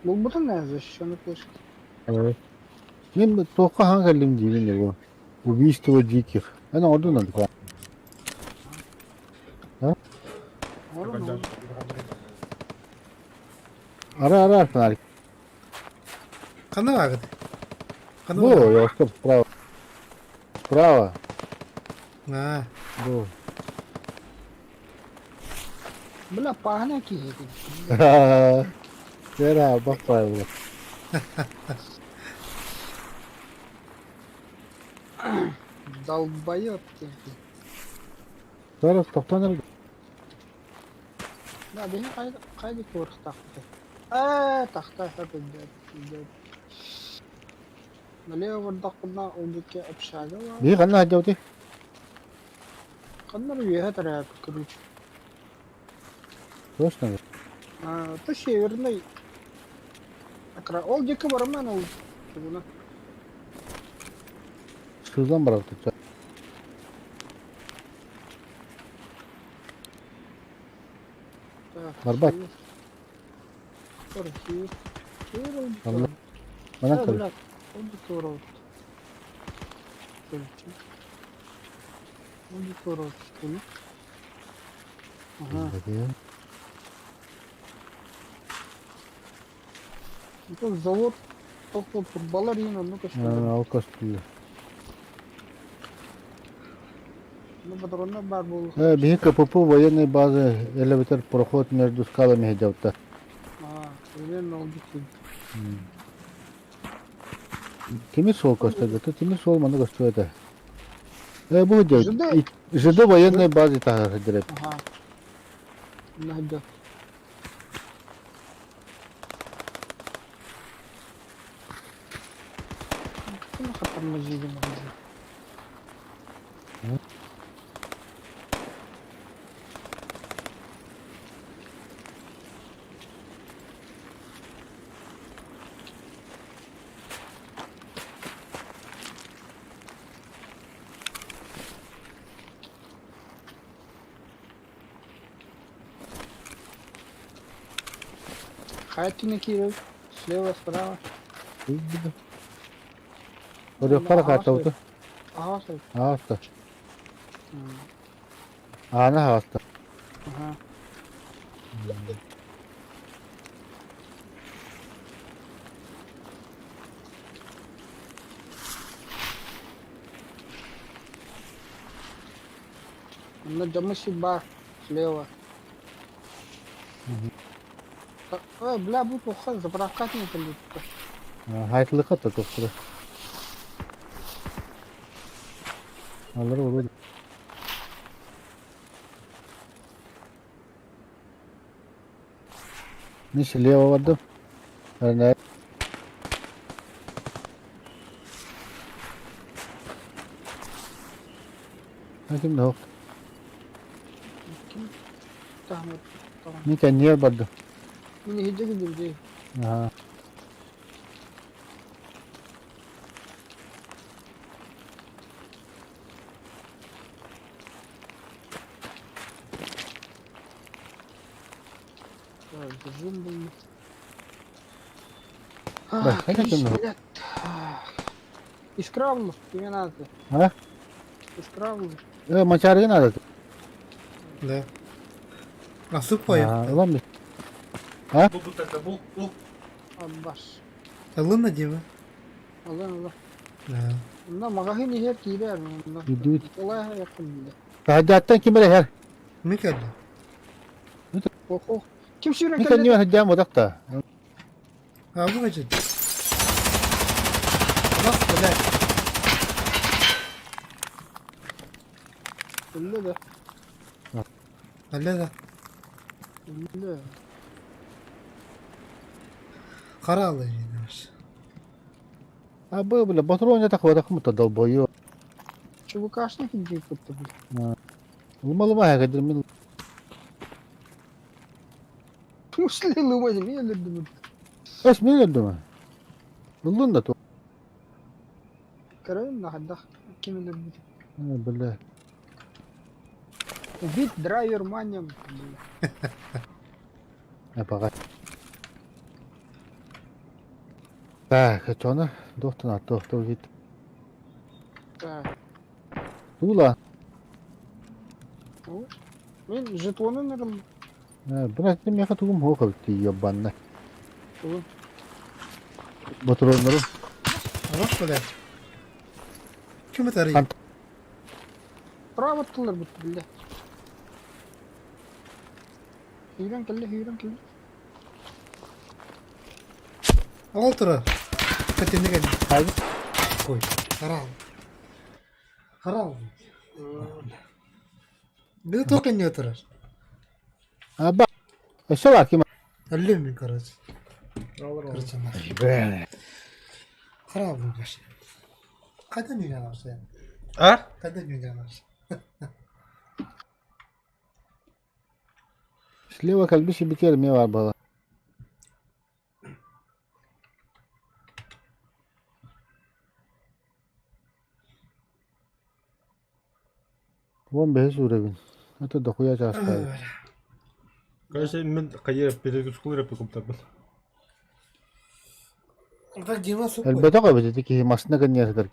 S2: Бу бутын защищенный флешка.
S3: Мен тоққа хан кэллим диибин его. Убийство диких. Ана ордун надо. Ара ара фонарик.
S5: Ханна баагы. Ханна
S3: Бу, я стоп, справа. Справа.
S5: А,
S3: Бу.
S2: Бля, пахне киһи.
S3: Вера, бах правило.
S2: Долбоёб ты.
S3: Зараз тоқтан эрэ.
S2: Да, биһи кайда кайда куорхтаахпыт. Ээ, тахта хэп идет. Налево бардахпына ол диэки общага бар.
S3: Бии ханна сылдьабытый?
S2: Ханна үөһэ тараппыт, короче.
S3: Точно?
S2: А, то северный. Ол диэки бараман ол. Тугуна.
S3: Сыздан барабыт.
S2: Так,
S3: Барбат.
S2: север. Север. Север ол диэки
S3: Алла.
S2: барар.
S3: Манан
S2: Э,
S3: көр.
S2: бля, ол диэки барабыт. Короче. Ол диэки барабыт. Тугуна. Ага. Это завод только балларина, ну-ка что.
S3: Ол көстүллэр.
S2: Ну, патронна бар буолу.
S3: Э, биһи КПП военной базы элеватор проход между скалами сылдьабыта.
S2: А, примерно ол диэки.
S3: Тимир суол көстөр, то тимир суол манна көстүбэт этэ. Э, бу
S2: ЖД.
S3: ЖД военной базы таһар диреп.
S2: Ага. Надо. Тормозили магазин. Хайа киирэр? Слева, справа.
S3: Орехтар хааччабыта.
S2: Аҕас.
S3: Ааста. Аана ааста.
S2: Ага. На дьоммут бар слева. Ой, бля, бу туохха заправкатын кэлбит.
S3: Хайтлыка да тохтура. Алар olur. Мин слева бардым. Ана Ким да
S2: Ким таһымыр
S3: Мин кэннигэр бардым.
S2: Мин иһирдьэ кэллим дии.
S3: Аа.
S2: Держим был.
S3: Да, хайа ким да?
S2: Искра был, тебе надо.
S3: А?
S2: Искра был.
S3: Э, мочарга надо.
S5: Да. А суп поехал.
S3: Улам би.
S1: Бу бу так бу бу.
S2: Аббас.
S5: Алына Дима.
S2: Алла алла.
S5: Да.
S2: Мына магазин иһэр киирэр.
S3: Идут.
S2: Николай якын биле.
S3: Хаджаттан ким эрэ
S5: Ми кэллэ.
S2: Охо. Ким сүүрэн
S3: Мин
S2: кэллэ?
S3: кэннигэр хаджаан бодохта.
S5: А бу хачыт. Бас, блядь.
S2: Өллө да.
S5: Алла да.
S2: Өллө.
S5: Хара алла жинаш.
S3: А бы, бля, патрон я так вот так мута долбою.
S2: ЧВКшник иди кытты бу.
S3: Лума-лума хагадыр мин.
S2: Пусли лума не өлөрдүм.
S3: Эс мин өлдүм. Булдун да ту.
S2: Көрөйүн нахадах ким өлөрбүт.
S3: Бля.
S2: Убит драйвер манем.
S3: Апага. Так, это Доктор, доктор, вид.
S2: Так.
S3: Тула.
S2: Мин жетонун ырым.
S3: Брат, меха тугум хокал ти ебанна.
S2: Тугун.
S3: Батроннору.
S5: Бас, блядь. Ким это арый?
S3: Ант-
S2: Право тылыр бут биле. Хүйрен кэллэ, хүйрен кэллэ.
S5: Ол тура. Кэтинне кэллэ.
S3: Хайды.
S5: Ой, хара алла. Хара алла. Били туох кэннигэр турар.
S3: Аба. Өссө бар ким?
S5: Өллүм мин, короче. Короче, нахуй.
S3: Бля.
S5: Хара алла баш. Қайдан үйренеміз енді?
S1: А?
S5: Қайдан үйренеміз?
S3: Слева кальбиси битер мне бар было. Вон без уровень. Это дохуя часто.
S1: Короче, мин хайа перегрузку репе куптарбын.
S5: Так Дима суп.
S3: Элбэтэх эбит ити киһи массыына гынньыар сытар киһи.